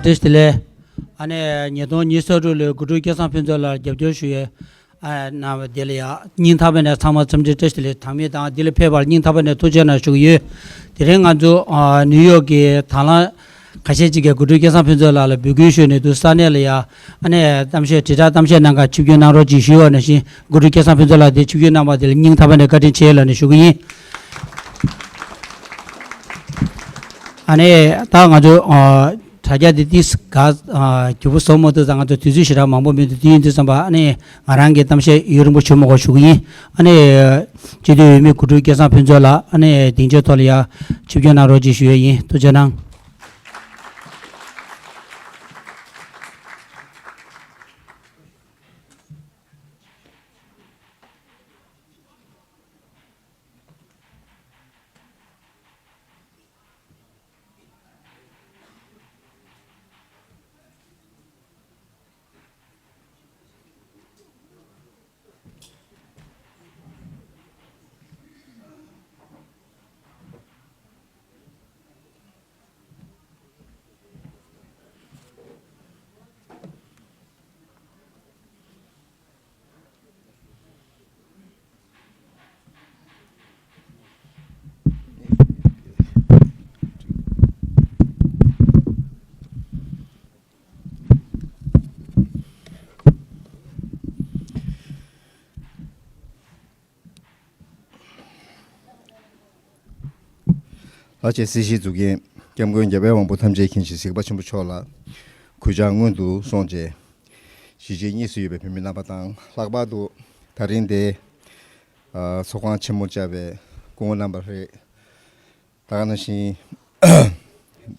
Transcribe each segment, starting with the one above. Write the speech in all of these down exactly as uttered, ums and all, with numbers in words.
བཀྲ་ཤིས་བདེ་ལེགས། ཨ་ནི་ཉིས་སྟོང་ཉི་ཤུ་རྩ་དྲུག་ལོའི་དགུ་ཕྲུག་སྐལ་བཟང་ཕུན་ཚོགས་ལགས་རྒྱབ་སྐྱོར་ཞུ་ཡས་ཨ་གནང་བ་དེ་ལ་ཡང་སྙིང་ཐག་པ་ནས་ཚང་མ་འཚམས་འདྲི་བཀྲ་ཤིས་བདེ་ལེགས་དང་མི་དང་འདི་ལ་ཕེབས་པར་སྙིང་ཐག་པ་ནས་ཐུགས་རྗེ་གནང་ཞུ་གི་ཡོད། དེ་རིང་ང་ཚོ་ཨ་ནིའུ་ཡོག་གི་དང་བླངས་ཁ་ཤས་ཅིག་གིས་དགུ་ཕྲུག་སྐལ་བཟང་ཕུན་ཚོགས་ལགས་ལ་འབོད་སྐུལ་ཞུས་ནས་འདུག་ས་གནས་ལ་ཡང་ཨ་ནི་གཏམ་བཤད་དྲིལ་བསྒྲགས་གཏམ་བཤད་གནང་གར་ཆིབས་བསྒྱུར་གནང་རོགས་ཅིག་ཞུས་པ་ནང་བཞིན་དགུ་ཕྲུག་སྐལ་བཟང་ཕུན་ཚོགས་ལགས་དེ་ཆིབས་བསྒྱུར་གནང་བ་དེ་ལ་སྙིང་ཐག་པ་ནས་བཀའ་དྲིན་ཆེ་ལབ་ནས་ཞུ་གི་ཡིན། ཨ་ནི་ད་ང་ཚོ་ཨ་དྲ་རྒྱ་འདི་ཏིས་ག་ཨ་རྒྱུ་བོ་བཟོ་མ་ཐུབ་ཙང་ང་ཚོ་དུས་ཚོད་ཞེ་དྲག་མང་པོ་མི་འདུག་དུས་ཡུན་དུས་ཙམ་པ་ཨ་ནི་ང་རང་གི་གཏམ་བཤད་ཡུན་རིང་པོ་བྱུང་མ་དགོས་ཞུ་གི་ཡིན། ཨ་ནི་སྤྱི་འཐུས་འོས་མི་དགུ་ཕྲུག་སྐལ་བཟང་ཕུན་ཚོགས་ལགས་ཨ་ནི་སྡིངས་ཆའི་ཐོག་ལ་ཡ་ཆིབས་བསྒྱུར་གནང་རོགས་ཅེས་ཞུ་ཡས་ཡིན། ཐུགས་རྗེ་གནང་། ལྷ་ཆེན་སྲིད་ཞིའི་གཙུག་རྒྱན་སྐྱབས་མགོན་རྒྱལ་བའི་དབང་པོ་ཐམས་ཅད་མཁྱེན་ཅིང་གཟིགས་པ་ཆེན་པོ་མཆོག་ལ་གུས་ཕྱག་སྔོན་དུ་སོང་རྗེས། གཞིས་བྱེས་གཉིས་སུ་ཡོད་པའི་བོད་མི་རྣམ་པ་དང་ལྷག་པར་དུ་ད་རིང་འདིར་ཚོགས་ཁང་ཆེན་མོ་བཅར་བའི་སྐུ་ངོ་རྣམ་པ་རེད། ད་ག་ནང་བཞིན་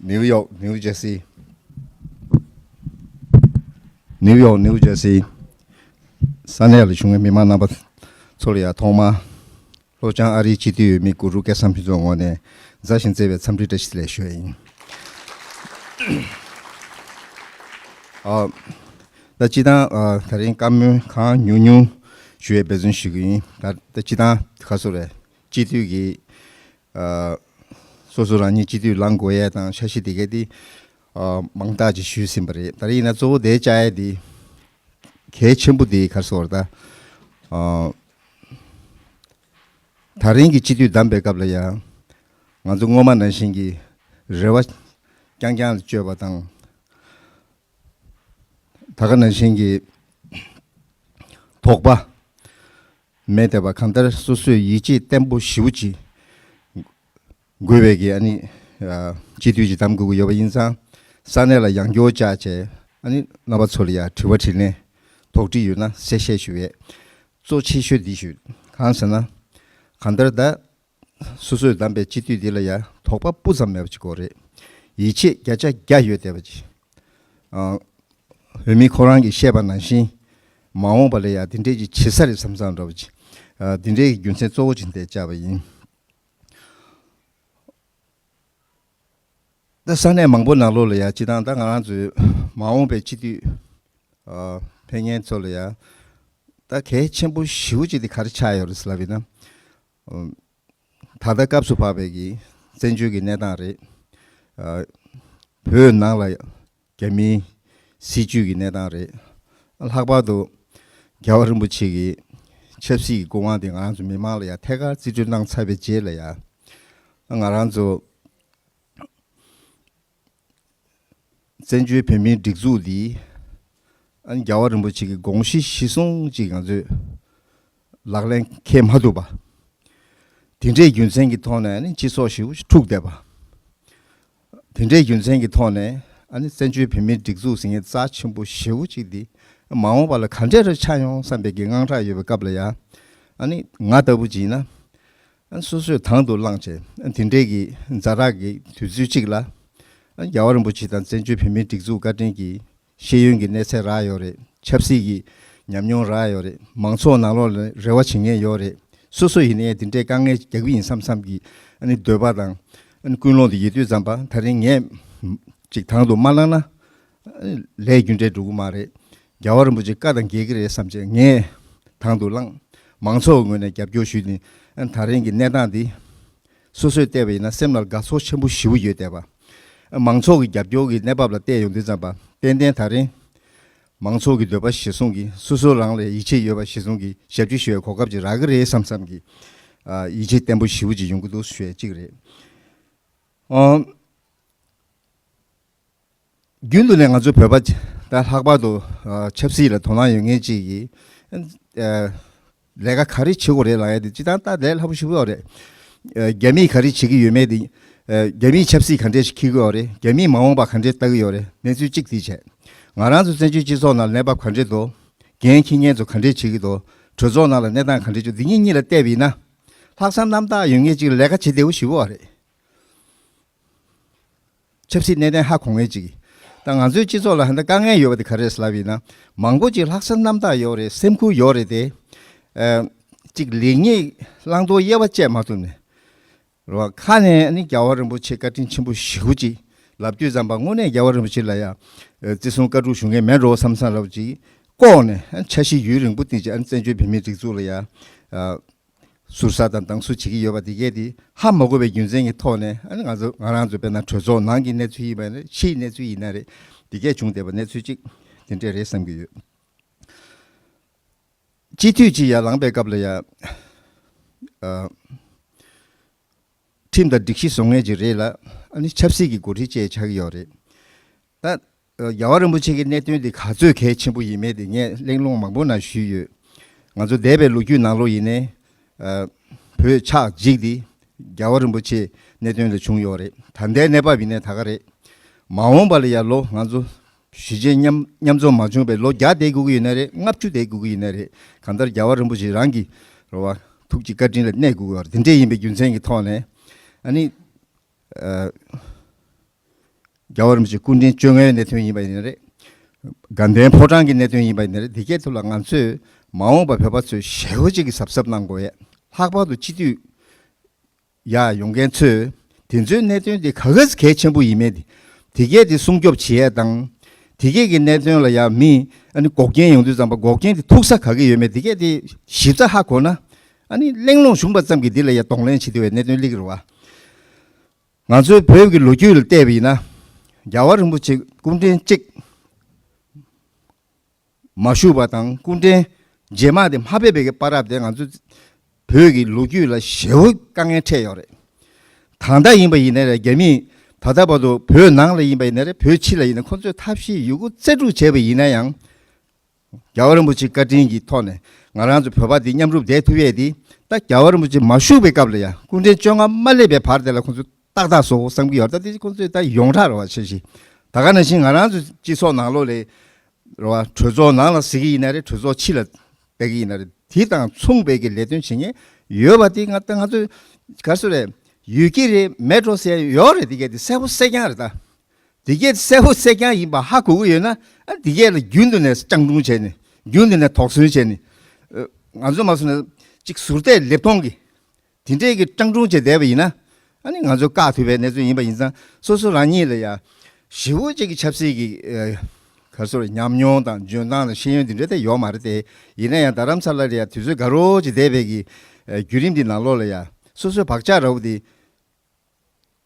ནིའུ་ཡོག་ནིའུ་ཇར་སི། ནིའུ་ཡོག་ནིའུ་ཇར་སི་ས་གནས་ལ་བཞུགས་མཁན་མི་མང་རྣམ་པ་ཚོ་ལ་ཡང་ཐོག་མར་ལྷོ་བྱང་ཨ་རིའི་སྤྱི་འཐུས་འོས་མི་དགུ་ཕྲུག་སྐལ་བཟང་ཕུན་ཚོགས་ངོས་ནས་མཛའ་ཞིང་བརྩེ་བའི་འཚམས་འདྲི་བཀྲ་ཤིས་བདེ་ལེགས་ཞུ་ཡ་ཡིན། ཨ། ད་སྤྱིར་བཏང་ཨ་ད་རིང་བཀའ་མོལ་གང་ཉུང་ཉུང་ཞུ་ཡའི་འབད་བརྩོན་ཞུ་གི་ཡིན། ད་ད་སྤྱིར་བཏང་ག་སོ་རེད། སྤྱི་འཐུས་ཀྱི་ཨ་སོ་སོ་རང་ཉིད་སྤྱི་འཐུས་ལངས་དགོས་ཡས་དང་འཆར་གཞི་དེ་གའི་དེ་ཨ་མང་དག་ཅིག་ཞུས་ཟིན་པ་རེད། ད་རེས་ཡིན་ན་གཙོ་བོ་དེ་བཅའ་ཡས་དེ་གལ་ཆེན་པོ་དེ་ག་རེ་ཟེར་དགོས་རེད་ད། ཨ་ད་རིང་གི་སྤྱི་འཐུས་བདམས་པའི་སྐབས་ལ་ཡང་ང་ཚོ་སྔོན་མ་ནང་བཞིན་གྱི་རེ་བ་རྐྱང་རྐྱང་ལ་བཅོལ་བ་དང་། ད་ག་ནང་བཞིན་གྱི་དོགས་པ་མེད་བསྡད་པ། གང་ལྟར་སོ་སོས་ཡིད་ཆེས་བརྟན་པོ་ཞེ་པོ་ཅིག་དགོས་པའི་གི་ཨ་ནི་ཨ་སྤྱི་འཐུས་ཅིག་བདམས་དགོས་ཀྱི་ཡོད་པ་ཡིན་ཙང་། ས་གནས་ལ་ཡང་བསྐྱར་བཅར་བྱས་ཨ་ནི་རྣམ་པ་ཚོ་ལ་ཡང་དྲི་བ་དྲིས་ལན་དོགས་འདྲི་ཡོད་ན་གསལ་བཤད་ཞུ་བའི་གཙོ་ཆེ་ཤོས་འདི་ཞུ། གང་ཟེར་ན་གང་ལྟར་ད། སོ་སོས་བདམས་པའི་སྤྱི་འཐུས་འདི་ལ་ཡང་དོགས་པ་སྤུ་ཙམ་མེད་པ་ཅིག་དགོས་རེད། ཡིད་ཆེས་བརྒྱ་ཆ་བརྒྱ་ཡོད་བསྡད་པ་ཅིག་ཨ། འོས་མི་ཁོ་རང་གིས་བཤད་པ་ནང་བཞིན་མ་འོངས་པ་ལ་ཡང་འདི་འདྲས་ཅིག་བྱེད་ས་རེད་བསམ་བསམ་འདྲ་བ་ཅིག་ཨ། འདི་འདྲས་ཀྱི་རྒྱུ་མཚན་གཙོ་བོ་ཅིག་འདི་བཅར་བ་ཡིན། ད་ས་གནས་མང་པོ་ནང་ལོགས་ལ་ཡང་སྤྱིར་བཏང་ད་ང་རང་ཚོའི་མ་འོངས་པའི་སྤྱི་འཐུས་ཨ། ཕེབས་མཁན་ཚོ་ལ་ཡང་ད་གལ་ཆེན་པོ་ཞེ་པོ་ཅིག་འདི་ག་རེ་ཆགས་ཡོད་རེད་ཟེར་ལབ་ཡིན་ན། ཨ། ད་ལྟ་སྐབས་སུ་བབས་པའི་གི་བཙན་བྱོལ་གྱི་གནས་སྟངས་རེད། ཨ། བོད་ནང་ལ་རྒྱ་མིའི་སྲིད་བྱུས་ཀྱི་གནས་སྟངས་རེད། ལྷག་པར་དུ་རྒྱལ་བ་རིན་པོ་ཆེ་གི་ཆབ་སྲིད་ཀྱི་སྐུ་དབང་དེ་ང་རང་ཚོ་མི་མང་ལ་ཡང་ཐད་ཀར་རྩིས་སྤྲོད་གནང་ཚར་བའི་རྗེས་ལ་ཡང་ང་རང་ཚོ་བཙན་བྱོལ་བོད་མིའི་སྒྲིག་འཛུགས་འདི་ཨ་ནི་རྒྱལ་བ་རིན་པོ་ཆེ་གི་དགོངས་གཞི་གཞི་བཟུང་ཅིག་ང་ཚོས་ལག་ལེན་འཁེལ་མ་ཐུབ་པ། དེ་འདྲའི་རྒྱུ་མཚན་གྱི་ཐོག་ནས་ཨ་ནི་སྤྱི་ཚོགས་ཞེ་པོ་ཅིག་འཁྲུགས་བསྡད་པ། དེ་འདྲའི་རྒྱུ་མཚན་གྱི་ཐོག་ནས་ཨ་ནི་བཙན་བྱོལ་བོད་མིའི་སྒྲིག་འཛུགས་ཟེར་མཁན་རྩ་ཆེན་པོ་ཞེ་པོ་ཅིག་འདི་མ་འོངས་པ་ལ་ག་འདྲས་རེ་ཆགས་ཡོང་བསམ་པའི་གི་དངངས་སྐྲག་ཡོད་པའི་སྐབས་ལ་ཡང་ཨ་ནི་ང་ལྟ་བུ་ཅིག་ཡིན་ན། ཨ་ནི་སོ་སོས་དང་དུ་བླངས་བྱས་ཨ་ནི་དེ་འདྲའི་གི་ཛ་དྲག་གི་དུས་ཚོད་ཅིག་ལ་ཨ་ནི་རྒྱལ་བ་རིན་པོ་ཆེ་དང་བཙན་བྱོལ་བོད་མིའི་སྒྲིག་འཛུགས་བཀའ་དྲིན་གྱིས། ཤེས་ཡོན་གྱི་གནས་ཚད་རག་ཡོད་རེད། ཆབ་སྲིད་ཀྱི་ཉམས་མྱོང་རག་ཡོད་རེད། མང་ཚོགས་ནང་ལོགས་ལ་རེ་བ་བྱེད་མཁན་ཡོད་རེད། སོ་སོ་ཡིན་ནའི་དེ་འདྲའི་དཀའ་ངལ་རྒྱག་གི་ཡིན་བསམ་བསམ་གྱི་ཨ་ནི་འདོད་པ་དང་ཨ་ནི་ཀུན་སློང་དེ་ཡོད་དུས་ཙམ་པ་ད་རིང་ངས་ཅིག་དང་དུ་མ་བླངས་ན་ཨ་ནི་ལས་རྒྱུ་འབྲས་འགྲོ་གི་མ་རེད། རྒྱལ་བ་རིན་པོ་ཆེ་བཀའ་དང་འགལ་གྱི་རེད་བསམ་བྱས་ངས་དང་དུ་བླངས། མང་ཚོགས་ངོས་ནས་རྒྱབ་སྐྱོར་ཞུས་ནས་ཨ་ནི་ད་རིང་གི་གནས་སྟངས་འདི། སོ་སོས་བལྟས་པ་ཡིན་ན་སེམས་ལ་དགའ་ཚོར་ཆེན་པོ་ཞེ་པོ་ཡོད་བསྡད་པ། མང་ཚོགས་ཀྱི་རྒྱབ་སྐྱོར་གྱི་གནས་བབ་ལ་བལྟས་ཡོང་དུས་ཙམ་པ་ཏན་ཏན་ད་རིང་མང་ཚོགས་ཀྱི་འདོད་པ་གཞིར་བཟུང་གིས་སོ་སོ་རང་ལ་ཡིད་ཆེས་ཡོད་པ་གཞིར་བཟུང་གིས་ཞབས་ཕྱི་ཞུ་བའི་གོ་སྐབས་ཅིག་རག་གི་རེད་བསམ་བསམ་གྱི་ཡིད་ཆེས་བརྟན་པོ་ཞེ་པོ་ཅིག་ཡོང་གི་འདུག་ཞུ་ཡས་གཅིག་རེད། རྒྱུན་དུ་ནས་ང་ཚོ་བོད་པ་ད་ལྷག་པར་དུ་ཆབ་སྲིད་ལ་དོ་སྣང་ཡོད་མཁན་ཅིག་གིས་ལས་ཀ་ག་རེ་བྱེད་དགོས་རེད་ལབ་ཡ་དེ་སྤྱིར་བཏང་ད་ལས་སླ་པོ་ཞེ་པོ་ཡོད་རེད། རྒྱ་མིས་ག་རེ་བྱེད་ཀྱི་ཡོད་མེད་དེ། རྒྱ་མིས་ཆབ་སྲིད་ག་འདྲས་ཤིག་འཁྱེར་གྱི་ཡོད་རེད། རྒྱ་མིས་མ་འོངས་པ་ག་འདྲས་ལྟ་གི་ཡོད་རེད། གནས་ཚུལ་གཅིག་དེ་བྱས། ང་རང་ཚོ་བཙན་བྱོལ་སྤྱི་ཚོགས་ནང་གནས་བབ་ག་འདྲས་འདུག་འགན་འཁྱེར་མཁན་ཚོ་ག་འདྲས་བྱེད་ཀྱི་འདུག་གྲོས་ཚོགས་ནང་ལ་གནས་སྟངས་ག་འདྲས་བྱུང་འདི་གཉིས་གཉིས་ལ་བལྟས་པ་ཡིན་ན། ལྷག་བསམ་རྣམ་དག་ཡོད་མཁན་ཅིག་ལས་ཀ་བྱེད་བདེ་པོ་ཞེ་པོ་བ་རེད། ཆབ་སྲིད་གནད་དོན་ཧ་གོ་མཁན་ཅིག་ད་ང་ཚོའི་སྤྱི་ཚོགས་ལ་ཧ་ད་དཀའ་ངལ་ཡོད་པ་དེ་ག་རེ་རེད་ལབ་ཡིན་ན། མང་པོ་ཅིག་ལྷག་བསམ་རྣམ་དག་ཡོད་རེད། སེམས་ཁུར་ཡོད་རེད་དེ། ཨ། ཅིག་ལེགས་ཉེས་བླང་དོར་དབྱེ་བ་བཅད་མ་ཐུབ་ནས། རོ་ཁ་ནས་ནི་རྒྱལ་བ་རིན་པོ་ཆེ་བཀའ་དྲིན་ཆེན་པོ་ཞེ་པོ་ཅིག་ལབ་དུས་ཙམ་པ་དངོས་གནས་རྒྱལ་བ་རིན་པོ་ཆེ་ལ་ཡ་བརྩི་སྲུང་བཀའ་སྒྲུབ་ཞུ་མཁན་མེད་འགྲོ་བསམ་བསམ་ལབ་ཅིག་ལྐོག་ནས་འཆར་གཞི་ཡུན་རིང་པོ་བཏིང་བྱས་བཙན་བྱོལ་བོད་མིའི་སྒྲིག་འཛུགས་ལ་ཡ། ཟུར་ཟ་དང་སྡང་ཟུར་བྱེད་ཀྱི་ཡོད་པ་དེ་གས་དེ་ཧ་མ་གོ་བའི་རྒྱུ་མཚན་གྱི་ཐོག་ནས་ཨ་ནི་ང་ཚོ་ང་རང་ཚོ་དཔེར་ན་གྲོས་ཚོགས་ནང་གི་གནས་ཚུལ་ཡིན་པ་ཡིན་ན་རེད། ཕྱིའི་གནས་ཚུལ་ཡིན་ན་རེད། དེ་གས་བྱུང་བསྡད་པ་གནས་ཚུལ་གཅིག་དེ་འདྲས་རེད་བསམ་གྱི་ཡོད། སྤྱི་འཐུས་ཅིག་ཡར་ལངས་པའི་སྐབས་ལ་ཡ། ཨ། ཁྲིམས་དང་སྒྲིག་གཞི་བཟོ་མཁན་ཅིག་རེད་ལ། ཨ་ནི་ཆབ་སྲིད་ཀྱི་འགོ་ཁྲིད་བཅས་ཆགས་ཀྱི་ཡོད་རེད། ད། རྒྱལ་བ་རིན་པོ་ཆེ་གི་གནད་དོན་དེ་ག་ཚོད་གལ་ཆེན་པོ་ཡིན་མེད་དེ་ངས་གླེང་སློང་མང་པོ་ནང་ཞུས་ཡོད། ང་ཚོ་འདས་པའི་ལོ་རྒྱུས་ནང་ལོགས་ཡིན་ནའི། བོད་ཆགས་འཇིག་དེ་རྒྱལ་བ་རིན་པོ་ཆེ་གནད་དོན་ལ་བྱུང་ཡོད་རེད། ད་ལྟའི་གནས་བབ་ཡིན་ནའི་ད་ག་རེད། མ་འོངས་པ་ལ་ཡ་ལོ་ང་ཚོ་གཞིས་བྱེས་མཉམ་མཉམ་འཛོམས་མ་བྱུང་བའི་ལོ་བརྒྱ་བསྡད་དགོས་ཀྱི་ཡོད་ན་རེད། ལྔ་བཅུ་བསྡད་དགོས་ཀྱི་ཡོད་ན་རེད། གང་ལྟར་རྒྱལ་བ་རིན་པོ་ཆེ་རང་གི་རེད་བ། ཐུགས་ཀྱི་བཀའ་དྲིན་ལ་གནས་དགོས་ཀྱི་ཡོད་རེད། དེ་འདྲས་ཡིན་པའི་རྒྱུ་མཚན་གྱི་ཐོག་ནས་ཨ་ནི། རྒྱལ་བ་རིན་པོ་ཆེ་སྐུ་ཕྲེང་བཅོ་ལྔའི་གནད་དོན་ཡིན་པ་ཡིན་ན་རེད། དགའ་ལྡན་ཕོ་བྲང་གི་གནད་དོན་ཡིན་པ་ཡིན་ན་རེད། དེ་གའི་ཐོག་ལ་ང་ཚོས་མ་འོངས་པ་བོད་པ་ཚོས་ཞེ་པོ་ཅིག་གི་གཟབ་གཟབ་གནང་དགོས་ཡས། ལྷག་པར་དུ་སྤྱི་འཐུས་ཡར་ཡོང་མཁན་ཚོས་དེ་ཚོའི་གནད་དོན་དེ་ག་ག་ཚོད་གལ་ཆེན་པོ་ཡིན་མེད་དེ། དེ་གས་དེ་སྲུང་སྐྱོབ་བྱེད་ཡས་དང་། དེ་གས་ཀྱི་གནད་དོན་ལ་ཡང་མི་ཨ་ནི་འགོག་རྐྱེན་ཡོང་དུས་ཙམ་པ་འགོག་རྐྱེན་དེ་ཐུག་ས་ག་གི་ཡོད་མེད་དེ་གས་དེ་ཞིབ་ཚགས་ཧ་གོ་ན། ཨ་ནི་གླེང་སློང་བྱུང་པ་ཙམ་གྱིས་འདི་ལ་ཡང་གདོང་ལེན་བྱེད་ཐུབ་པའི་གནད་དོན་སླེབས་ཀྱི་རེད་བ། ང་ཚོའི་བོད་ཀྱི་ལོ་རྒྱུས་ལ་བལྟས་པ་ཡིན་ན། རྒྱལ་བ་རིན་པོ་ཆེ་སྐུ་ཕྲེང་གཅིག་མ་བཞུགས་པ་དང་སྐུ་ཕྲེང་རྗེས་མ་དེ་མ་ཕེབས་པའི་བར་དེ་ང་ཚོ་བོད་ཀྱི་ལོ་རྒྱུས་ལ་ཞེ་པོ་དཀའ་ངལ་འཕྲད་ཡོད་རེད། ད་ལྟ་ཡིན་པ་ཡིན་ན་རེད། རྒྱ་མིས་ད་ལྟ་བར་དུ་བོད་ནང་ལ་ཡིན་པ་ཡིན་ན་རེད། བོད་ཕྱི་ལ་ཡིན་ན་ཁོ་ཚོས་ཐབས་ཤེས་ཡོད་རྒུ་རྩལ་སྤྲུགས་བྱས་པ་ཡིན་ན་ཡང་། རྒྱལ་བ་རིན་པོ་ཆེ་བཀའ་དྲིན་གྱི་ཐོག་ནས་ང་རང་ཚོ་བོད་པ་འདི་མཉམ་རུབ་བསྡད་ཐུབ་ཡས་འདི་ད་རྒྱལ་བ་རིན་པོ་ཆེ་མ་བཞུགས་པའི་སྐབས་ལ་ཡང་སྐུ་ཕྲེང་བཅོ་ལྔ་མ་སླེབས་པའི་བར་དེ་ལ་ཁོང་ཚོས་ཏག་ཏག་བཟོ་དགོས་བསམ་གྱི་ཡོད་རེད། ད་དེ་ཁོང་ཚོས་ད་ཡོངས་གྲགས་རེད་བ། ཆེ་ཞིག་ད་ག་ནང་བཞིན་ང་རང་ཚོ་སྤྱི་ཚོགས་ནང་ལོགས་ལ་རེད་བ། གྲོས་ཚོགས་ནང་ལ་ཟེར་གྱི་ཡིན་ན་རེད། གྲོས་ཚོགས་ཕྱི་ལ་བལྟ་གི་ཡིན་ན་རེད། དེ་དང་མཚུངས་པའི་གི་ལས་དོན་བྱེད་མཁན་ཡོད་པ་དེ་ང་ད་ང་ཚོས་ག་རེ་ཟེར་རེད། ཡོད་ཀྱི་རེད། མེད་འགྲོ་ཟེར་ཡོད་རེད། དེ་གས་དེ་གསལ་པོ་གསལ་རྐྱང་རེད་ད། དེ་གས་གསལ་པོ་གསལ་རྐྱང་ཡིན་པ་ཧ་གོ་གི་ཡོད་ན། ཨ་དེ་གས་ལ་རྒྱུན་དུ་ནས་སྤྱང་གྲུང་བྱས་ནས། རྒྱུན་དུ་ནས་དོགས་ཟོན་བྱས་ནས། ཨ་ང་ཚོ་མ་སོང་ན་ཅིག་ཟུར་བལྟས་ལེབ་མཐོང་གི་དེ་འདྲས་ཀྱི་སྤྱང་གྲུང་བྱས་བསྡད་པ་ཡིན་ན། ཨ་ནི་ང་ཚོ་བཀག་ཐུབ་པའི་གནས་ཚུལ་ཡིན་པ་ཡིན་ཙང་། སོ་སོ་རང་ཉིད་ལ་ཡ་ཞེ་པོ་ཅིག་གི་ཆབ་སྲིད་ཀྱི་ཨ་ག་རེ་ཟེར་ཉམས་མྱོང་དང་འཇོན་ཐང་དང་ཤེས་ཡོན་དེ་འདྲས་ད་ཡོད་མ་རེད་དེ། ཡིན་ན་ཡང་རྡ་རམ་ས་ལ་ལ་ཡ་དུས་ཚོད་དགའ་རོགས་ཅིག་བསྡད་པའི་གི་ཨ་བརྒྱུད་རིམ་འདི་ནང་ལོགས་ལ་ཡ་སོ་སོའི་བག་ཆགས་འདྲ་བོ་དེ།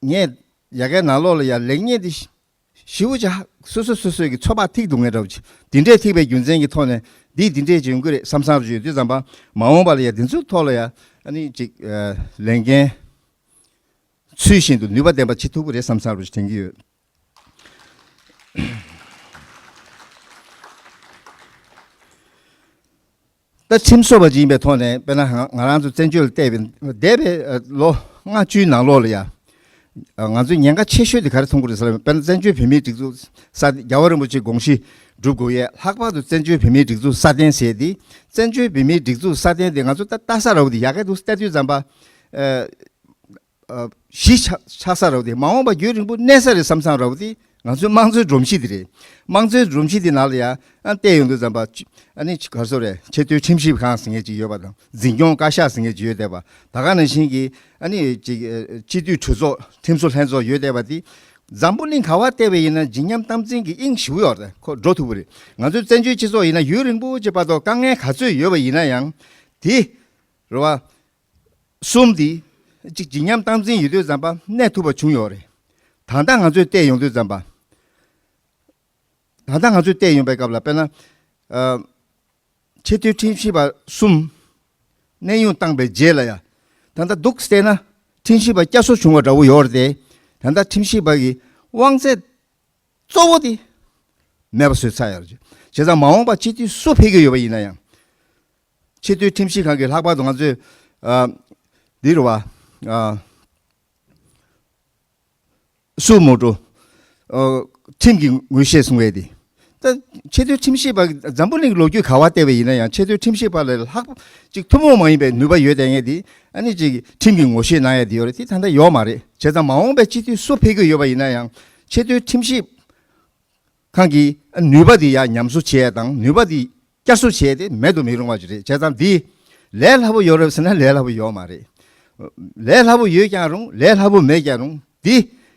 ངས་ཡ་གའི་ནང་ལོགས་ལ་ཡ་ལེགས་ཉེས་དེ་ཞེ་པོ་ཅིག་ཧ་སོ་སོ་སོ་སོའི་གི་ཚོད་དཔག་ཐིག་འདུག་ངས་འདྲ་བོ་ཅིག་དེ་འདྲས་ཐིག་པའི་རྒྱུ་མཚན་གྱི་ཐོག་ནས་འདི་འདི་འདྲས་ཅིག་ཡོང་གི་རེད་བསམ་བསམ་རུ་ཡོད་དུས་ཙམ་པ། མ་འོངས་པ་ལ་ཡ་འདི་ཚོའི་ཐོག་ལ་ཡ་ཨ་ནི་ཅིག་ཨ་ལས་འགན་ཚུལ་བཞིན་དུ་ནུས་པ་ལྡན་པ་བྱེད་ཐུབ་ཀྱི་རེད་བསམ་བསམ་རུ་ཅིག་དྲན་གྱི་ཡོད། ད་ཁྲིམས་བཟོ་བ་ཅིག་ཡིན་པའི་ཐོག་ནས་དཔེར་ན་ང་ང་རང་ཚོ་བཙན་བྱོལ་ལ་བལྟས་པའི་འདས་པའི་ལོ་ལྔ་བཅུའི་ནང་ལོགས་ལ་ཡ། ང་ཚོས་ཉེན་ཁ་ཆེ་ཤོས་དེ་ག་རེ་མཐོང་གི་རེད་ཟེར་ན། དཔེར་ན་བཙན་བྱོལ་བོད་མིའི་སྒྲིག་འཛུགས་སྲ་བརྟན། རྒྱལ་བ་རིན་པོ་ཆེའི་དགོངས་གཞི་སྒྲུབ་དགོས་ཡས། ལྷག་པར་དུ་བཙན་བྱོལ་བོད་མིའི་སྒྲིག་འཛུགས་སྲ་བརྟན་ཟེར་དེ། བཙན་བྱོལ་བོད་མིའི་སྒྲིག་འཛུགས་སྲ་བརྟན་དེ་ང་ཚོ་ད་ལྟ་ས་ར་བ་དེ་ཡ་གི་འདུག་ལྟ་དུས་ཙམ་པ། གཞི་ཆགས་ཆགས་ས་ར་བ་དེ་མ་འོངས་པ་རྒྱུན་རིང་པོ་གནས་ས་རེད་བསམ་བསམ་ར་བ་དེ་ང་ཚོའི་དམངས་གཙོའི་སྒྲོམ་གཞི་དེ་རེད། དམངས་གཙོའི་སྒྲོམ་གཞི་དེ་ནང་ལ་ཡ་ཨ་བལྟས་ཡོང་དུས་ཙམ་པ། ཨ་ནི་ག་རེ་ཟེར་རེད། ཆེས་མཐོའི་ཁྲིམས་ཞིབ་ཁང་ཟེར་མཁན་ཅིག་ཡོད་པ་དང་། འཛིན་སྐྱོང་བཀའ་ཤག་ཟེར་མཁན་ཅིག་ཡོད་བསྡད་པ། ད་ག་ནང་བཞིན་གྱི་ཨ་ནི་ཅིག་སྤྱི་འཐུས་གྲོས་ཚོགས་ཁྲིམས་བཟོ་ལྷན་ཚོགས་ཡོད་བསྡད་པ་དེ། འཛམ་བུ་གླིང་ག་བ་བལྟས་པ་ཡིན་ན་བརྗིད་ཉམས་སྟངས་འཛིན་གྱི་དབྱིངས་ཞེ་པོ་ཡོད་རེད། ཁོ་འགྲོ་ཐུབ་པ་རེད། ང་ཚོའི་བཙན་བྱོལ་སྤྱི་ཚོགས་ཡིན་ན་ཡུན་རིང་པོ་ཅིག་བར་དུ་དཀའ་ངལ་ག་ཚོད་ཡོད་པ་ཡིན་ན་ཡང་། དེ་རེད་བ། གསུམ་དེ་གཅིག་བརྗིད་ཉམས་སྟངས་འཛིན་ཡོད་དུས་ཙམ་པ་གནས་ཐུབ་པ་བྱུང་ཡོད་རེད། ད་ལྟ་ང་ཚོས་བལྟས་ཡོང་དུས་ཙམ་པ། ད་ལྟ་ང་ཚོས་བལྟས་ཡོང་པའི་སྐབས་ལ་དཔེར་ན། ཨ། ཆེས་མཐོའི་ཁྲིམས་ཞིབ་པ་གསུམ་གནས་དབྱུང་བཏང་པའི་རྗེས་ལ་ཡ། ད་ལྟ་འདུག་བལྟས་ན་ཁྲིམས་ཞིབ་པ་བསྐྱར་གསོ་བྱུང་བ་འདྲ་བོ་ཡོད་རེད་དེ། ད་ལྟ་ཁྲིམས་ཞིབ་པ་གི་དབང་ཚད་གཙོ་བོ་དེ་མེད་པ་བཟོས་ཚར་ཡོད་རེད། བྱས་ཙང་མ་འོངས་པ་སྤྱི་འཐུས་སུ་ཕེབས་ཀྱི་ཡོད་པ་ཡིན་ན་ཡང་། ཆེས་མཐོའི་ཁྲིམས་ཞིབ་ཁང་གི་ལྷག་པར་དུ་ང་ཚོས། ཨ། འདི་རུ་བ། ཨ། སུ་མོ་ཊོ། ཨ། ཁྲིམས་ཀྱི་ངོས་བཞེས་གསུང་བས་དེ། ད་ཆེས་མཐོའི་ཁྲིམས་ཞིབ་པ་འཛམ་བུ་གླིང་གི་ལོ་རྒྱུས་ག་བ་བལྟས་པ་ཡིན་ན་ཡང་ཆེས་མཐོའི་ཁྲིམས་ཞིབ་པ་ལས་ལྷག་ཅིག་ཐུན་མོང་མ་ཡིན་པའི་ནུས་པ་ཡོད་དེ་ངས་དེ་ཨ་ནི་ཅིག་ཁྲིམས་ཀྱི་ངོ་བཞེས་གནང་ཡ་དེ་ཡོད་རེད། དེ་ད་ལྟ་ཡོད་མ་རེད། བྱས་ཙང་མ་འོངས་པའི་སྤྱི་འཐུས་སུ་ཕེབས་ཀྱི་ཡོད་པ་ཡིན་ན་ཡང་ཆེས་མཐོའི་ཁྲིམས་ཞིབ་ཁང་གི་ནུས་པ་དེ་ཡང་ཉམས་གསོ་བྱེད་ཡ་དང་ནུས་པ་དེ་བསྐྱར་གསོ་བྱས་ཏེ་མེད་དུ་མི་རུང་བ་ཞིག་རེད། བྱས་ཙང་འདི་ལས་སླ་པོ་ཡོད་རེད་ཟེར་ན་ལས་སླ་པོ་ཡོད་མ་རེད། ལས་སླ་པོ་ཡོད་ཀྱང་རུང་ལས་སླ་པོ་མེད་ཀྱང་རུང་འདི་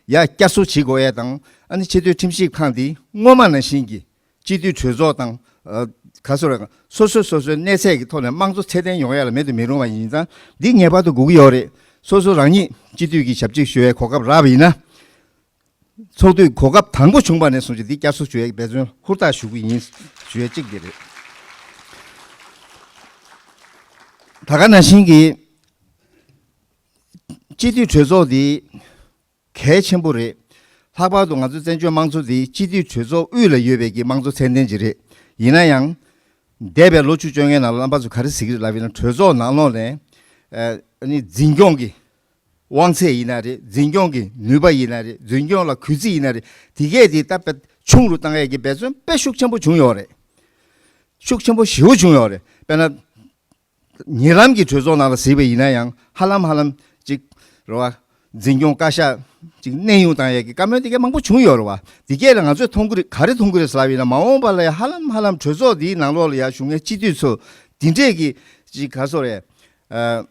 ཡ་བསྐྱར་གསོ་བྱེད་དགོས་ཡ་དང་ཨ་ནི་ཆེས་མཐོའི་ཁྲིམས་ཞིབ་ཁང་འདི་སྔོན་མ་ནང་བཞིན་གྱི་སྤྱི་འཐུས་གྲོས་ཚོགས་དང་། ཨ། ག་སོ་ར་སོ་སོ་སོ་སོའི་གནས་ཚད་ཀྱི་ཐོག་ནས་དམངས་གཙོ་ཚད་ལྡན་ཡོང་ཡ་ལ་མེད་དུ་མི་རུང་བ་ཡིན་ཙང་འདི་ངེས་པར་དུ་དགོས་ཀྱི་ཡོད་རེད། སོ་སོ་རང་ཉིད་སྤྱི་འཐུས་ཀྱི་ཞབས་ཕྱི་ཞུ་བའི་གོ་སྐབས་རག་པ་ཡིན་ན། ཚོགས་དུས་གོ་སྐབས་དང་པོ་བྱུང་བ་ནས་བཟུང་སྟེ་འདི་བསྐྱར་གསོ་ཞུ་ཡའི་འབད་བརྩོན་ཧུར་ཐག་ཞུ་གི་ཡིན་ཞུ་ཡ་གཅིག་འདི་རེད། ད་ག་ནང་བཞིན་གྱི་སྤྱི་འཐུས་གྲོས་ཚོགས་འདི་གལ་ཆེན་པོ་རེད། ལྷག་པར་དུ་ང་ཚོ་བཙན་བྱོལ་དམངས་གཙོ་འདི་སྤྱི་འཐུས་གྲོས་ཚོགས་དབུས་ལ་ཡོད་པའི་གི་དམངས་གཙོ་ཚད་ལྡན་ཅིག་རེད། ཡིན་ན་ཡང་། འདས་པའི་ལོ་བཅུ་བཅོ་ལྔའི་ནང་ལ་རྣམ་པ་ཚོ་ག་རེ་གཟིགས་རེད་ལབ་ཡིན་ན་གྲོས་ཚོགས་ནང་ལོགས་ནས་ཨ་ནི་འཛིན་སྐྱོང་གི་དབང་ཚད་ཡིན་ན་རེད། འཛིན་སྐྱོང་གི་ནུས་པ་ཡིན་ན་རེད། འཛིན་སྐྱོང་ལ་གུས་བརྩི་ཡིན་ན་རེད། དེ་གས་དེ་ད་དཔེ་ཆུང་རུ་བཏང་ཡས་ཀྱི་འབད་བརྩོན་དཔེ་ཤུགས་ཆེན་པོ་བྱུང་ཡོད་རེད། ཤུགས་ཆེན་པོ་ཞེ་པོ་བྱུང་ཡོད་རེད། དཔེར་ན། ཉེ་ལམ་གྱི་གྲོས་ཚོགས་ནང་ལ་གཟིགས་པ་ཡིན་ན་ཡང་ཧ་ལམ་ཧ་ལམ་ཅིག་རེད་བ། འཛིན་སྐྱོང་བཀའ་ཤག་ཅིག་གནས་དབྱུང་བཏང་ཡས་ཀྱི་བཀའ་མོལ་དེ་གས་མང་པོ་བྱུང་ཡོད་རེད་བ། དེ་གས་ལ་ང་ཚོས་མཐོང་གི་རེད། ག་རེ་མཐོང་གི་རེད་ཟེར་ལབ་ཡིན་ན་མ་འོངས་པ་ལ་ཡང་ཧ་ལམ་ཧ་ལམ་གྲོས་ཚོགས་འདིའི་ནང་ལོགས་ལ་ཡང་བཞུགས་མཁན་སྤྱི་འཐུས་ཚོ་འདི་འདྲས་ཀྱི་ཅིག་ག་སོ་རེད། ཨ།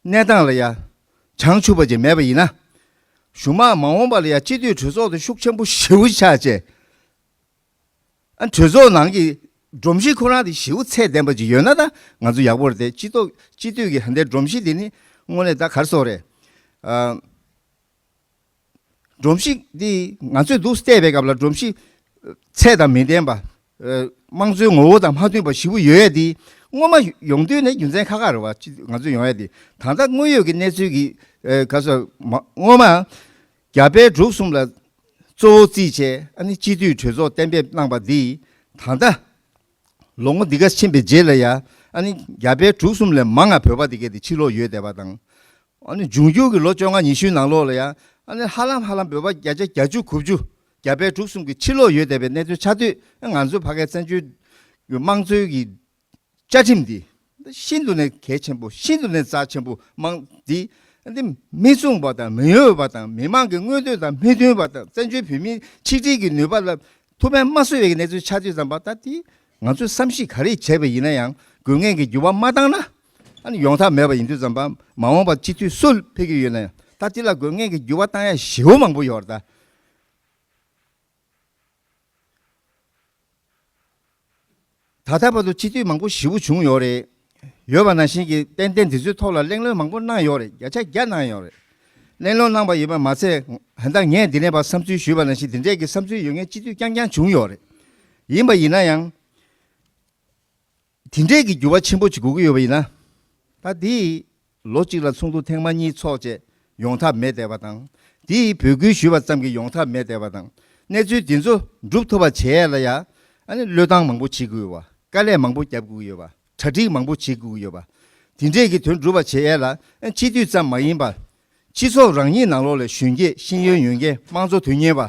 གནས་སྟངས་ལ་ཡ་བྱང་ཆུབ་པ་ཅིག་མེད་པ་ཡིན་ན། གཞུག་མ་མ་འོངས་པ་ལ་ཡ་སྤྱི་འཐུས་གྲོས་ཚོགས་དེ་ཤུགས་ཆེན་པོ་ཞེ་པོ་ཆགས་བྱས། ཨ། གྲོས་ཚོགས་ནང་གི་སྒྲོམ་གཞི་ཁོ་རང་དེ་ཞེ་པོ་ཚད་ལྡན་པ་ཅིག་ཡོད་ན་ད་ང་ཚོ་ཡག་པོ་རེད་དེ། སྤྱི་ཚོགས་སྤྱི་འཐུས་ཀྱི་ཧན་དེ་སྒྲོམ་གཞི་དེ་ནི་དངོས་གནས་ད་ག་རེ་ཟེར་དགོས་རེད། ཨ། སྒྲོམ་གཞི་འདི་ང་ཚོས་འདུག་བལྟས་པའི་སྐབས་ལ་སྒྲོམ་གཞི་ཚད་དང་མི་ལྡན་པ། ཨ། དམངས་གཙོའི་ངོ་བོ་དང་མ་མཐུན་པ་ཞེ་པོ་ཡོད་ཡ་འདི་སྔོན་མ་ཡོང་དུས་ནས་རྒྱུ་མཚན་ཁག་ཁག་རེད་བ། ཅི་ང་ཚོས་ཡོང་ཡ་འདི་ད་ལྟ་དངོས་ཡོད་ཀྱི་གནས་ཚུལ་གྱི་ཨ། ག་ཚོད་མ་སྔོན་མ་རྒྱ་བལ་འབྲུག་གསུམ་ལ་གཙོ་བོ་བརྩིས་བྱས་ཨ་ནི་སྤྱི་འཐུས་གྲོས་ཚོགས་གཏན་འབེབས་གནང་པ་འདི་ད་ལྟ་ལོ་ངོ་འདི་ག་ཕྱིན་པའི་རྗེས་ལ་ཡ་ཨ་ནི་རྒྱ་བལ་འབྲུག་གསུམ་ལས་མང་ང་བོད་པ་འདི་གས་འདི་ཕྱིར་ལོག་ཡོད་བསྡད་པ་དང་། ཨ་ནི་འབྱུང་འགྱུར་གྱི་ལོ་བཅོ་ལྔ་ཉི་ཤུའི་ནང་ལོགས་ལ་ཡང་ཨ་ནི་ཧ་ལམ་ཧ་ལམ་བོད་པ་བརྒྱ་ཆ་བརྒྱད་ཅུ་དགུ་བཅུ་རྒྱ་བལ་འབྲུག་གསུམ་གྱི་ཕྱིར་ལོག་ཡོད་བསྡད་པའི་གནས་ཚུལ་ཆགས་དུས་ང་ཚོ་ཕ་གའི་བཙན་བྱོལ་གྱི་དམངས་གཙོའི་གི་བཅའ་ཁྲིམས་འདི་ཤིན་ཏུ་ནས་གལ་ཆེན་པོ་ཤིན་ཏུ་ནས་རྩ་ཆེན་པོ་མང་འདི་འདི་མི་མཚུངས་པ་དང་མི་འོས་པ་དང་མི་མང་གི་མངོན་འདོད་དང་མི་མཐུན་པ་དང་བཙན་བྱོལ་བོད་མིའི་ཆིག་སྒྲིལ་གྱི་ནུས་པ་ལ་ཐུགས་ཕན་མ་གསོས་པའི་གནས་ཚུལ་ཆགས་དུས་ཙམ་པ་ད་དེ་ང་ཚོས་བསམ་གཞིག་ག་རེ་བྱས་པ་ཡིན་ན་ཡང་དགོས་ངེས་ཀྱི་འགྱུར་བ་མ་བཏང་ན་ཨ་ནི་ཡོང་ཐབས་མེད་པ་ཡིན་དུས་ཙམ་པ་མ་འོངས་པ་སྤྱི་འཐུས་སུ་ཕེབས་ཀྱི་ཡོད་ན་ཡང་ད་དེ་ལ་དགོས་ངེས་ཀྱི་འགྱུར་བ་བཏང་ཡ་ཞེ་པོ་མང་པོ་ཡོད་རེད་ད། ད་ལྟ་བར་དུ་སྤྱི་འཐུས་མང་པོ་ཞེ་པོ་བྱུང་ཡོད་རེད། ཡོད་པ་ནང་བཞིན་གྱི་ཏན་ཏན་དེ་ཚོའི་ཐོག་ལ་གླེང་སློང་མང་པོ་གནང་ཡོད་རེད། བརྒྱ་ཆ་བརྒྱ་གནང་ཡོད་རེད། གླེང་སློང་གནང་པ་ཡིན་པ་མ་ཚད་ཧན་ད་ངས་འདི་ནས་ཕར་བསམ་ཚུལ་ཞུས་པ་ནང་བཞིན་དེ་འདྲས་ཀྱི་བསམ་ཚུལ་ཡོད་མཁན་སྤྱི་འཐུས་རྐྱང་རྐྱང་བྱུང་ཡོད་རེད། ཡིན་པ་ཡིན་ན་ཡང་། དེ་འདྲས་ཀྱི་འགྱུར་བ་ཆེན་པོ་ཅིག་དགོས་ཀྱི་ཡོད་པ་ཡིན་ན། ད་དེ་ལོ་གཅིག་ལ་ཚོགས་འདུ་ཐེངས་མ་གཉིས་ཚོགས་བྱས་ཡོང་ཐབས་མེད་བསྡད་པ་དང་། དེ་འབོད་སྐུལ་ཞུས་པ་ཙམ་གྱིས་ཡོང་ཐབས་མེད་བསྡད་པ་དང་། གནས་ཚུལ་འདི་ཚོ་འགྲུབ་ཐུབ་པ་བྱེད་ཡས་ལ་ཡ་ཨ་ནི་བློས་བཏང་མང་པོ་བྱེད་དགོས་ཡོད་པ། དཀའ་ལས་མང་པོ་རྒྱབ་དགོས་ཀྱི་ཡོད་པ། གྲ་སྒྲིག་མང་པོ་བྱེད་དགོས་ཀྱི་ཡོད་པ། དེ་འདྲས་ཀྱི་དོན་འགྲུབ་པ་བྱེད་ཡས་ལ་ཨ་སྤྱི་འཐུས་ཙམ་མ་ཡིན་པར། སྤྱི་ཚོགས་རང་ཉིད་ནང་ལོགས་ལ་གཞོན་སྐྱེས་ཤེས་ཡོན་ཡོད་མཁན་དམངས་གཙོ་དོན་གཉེར་བ།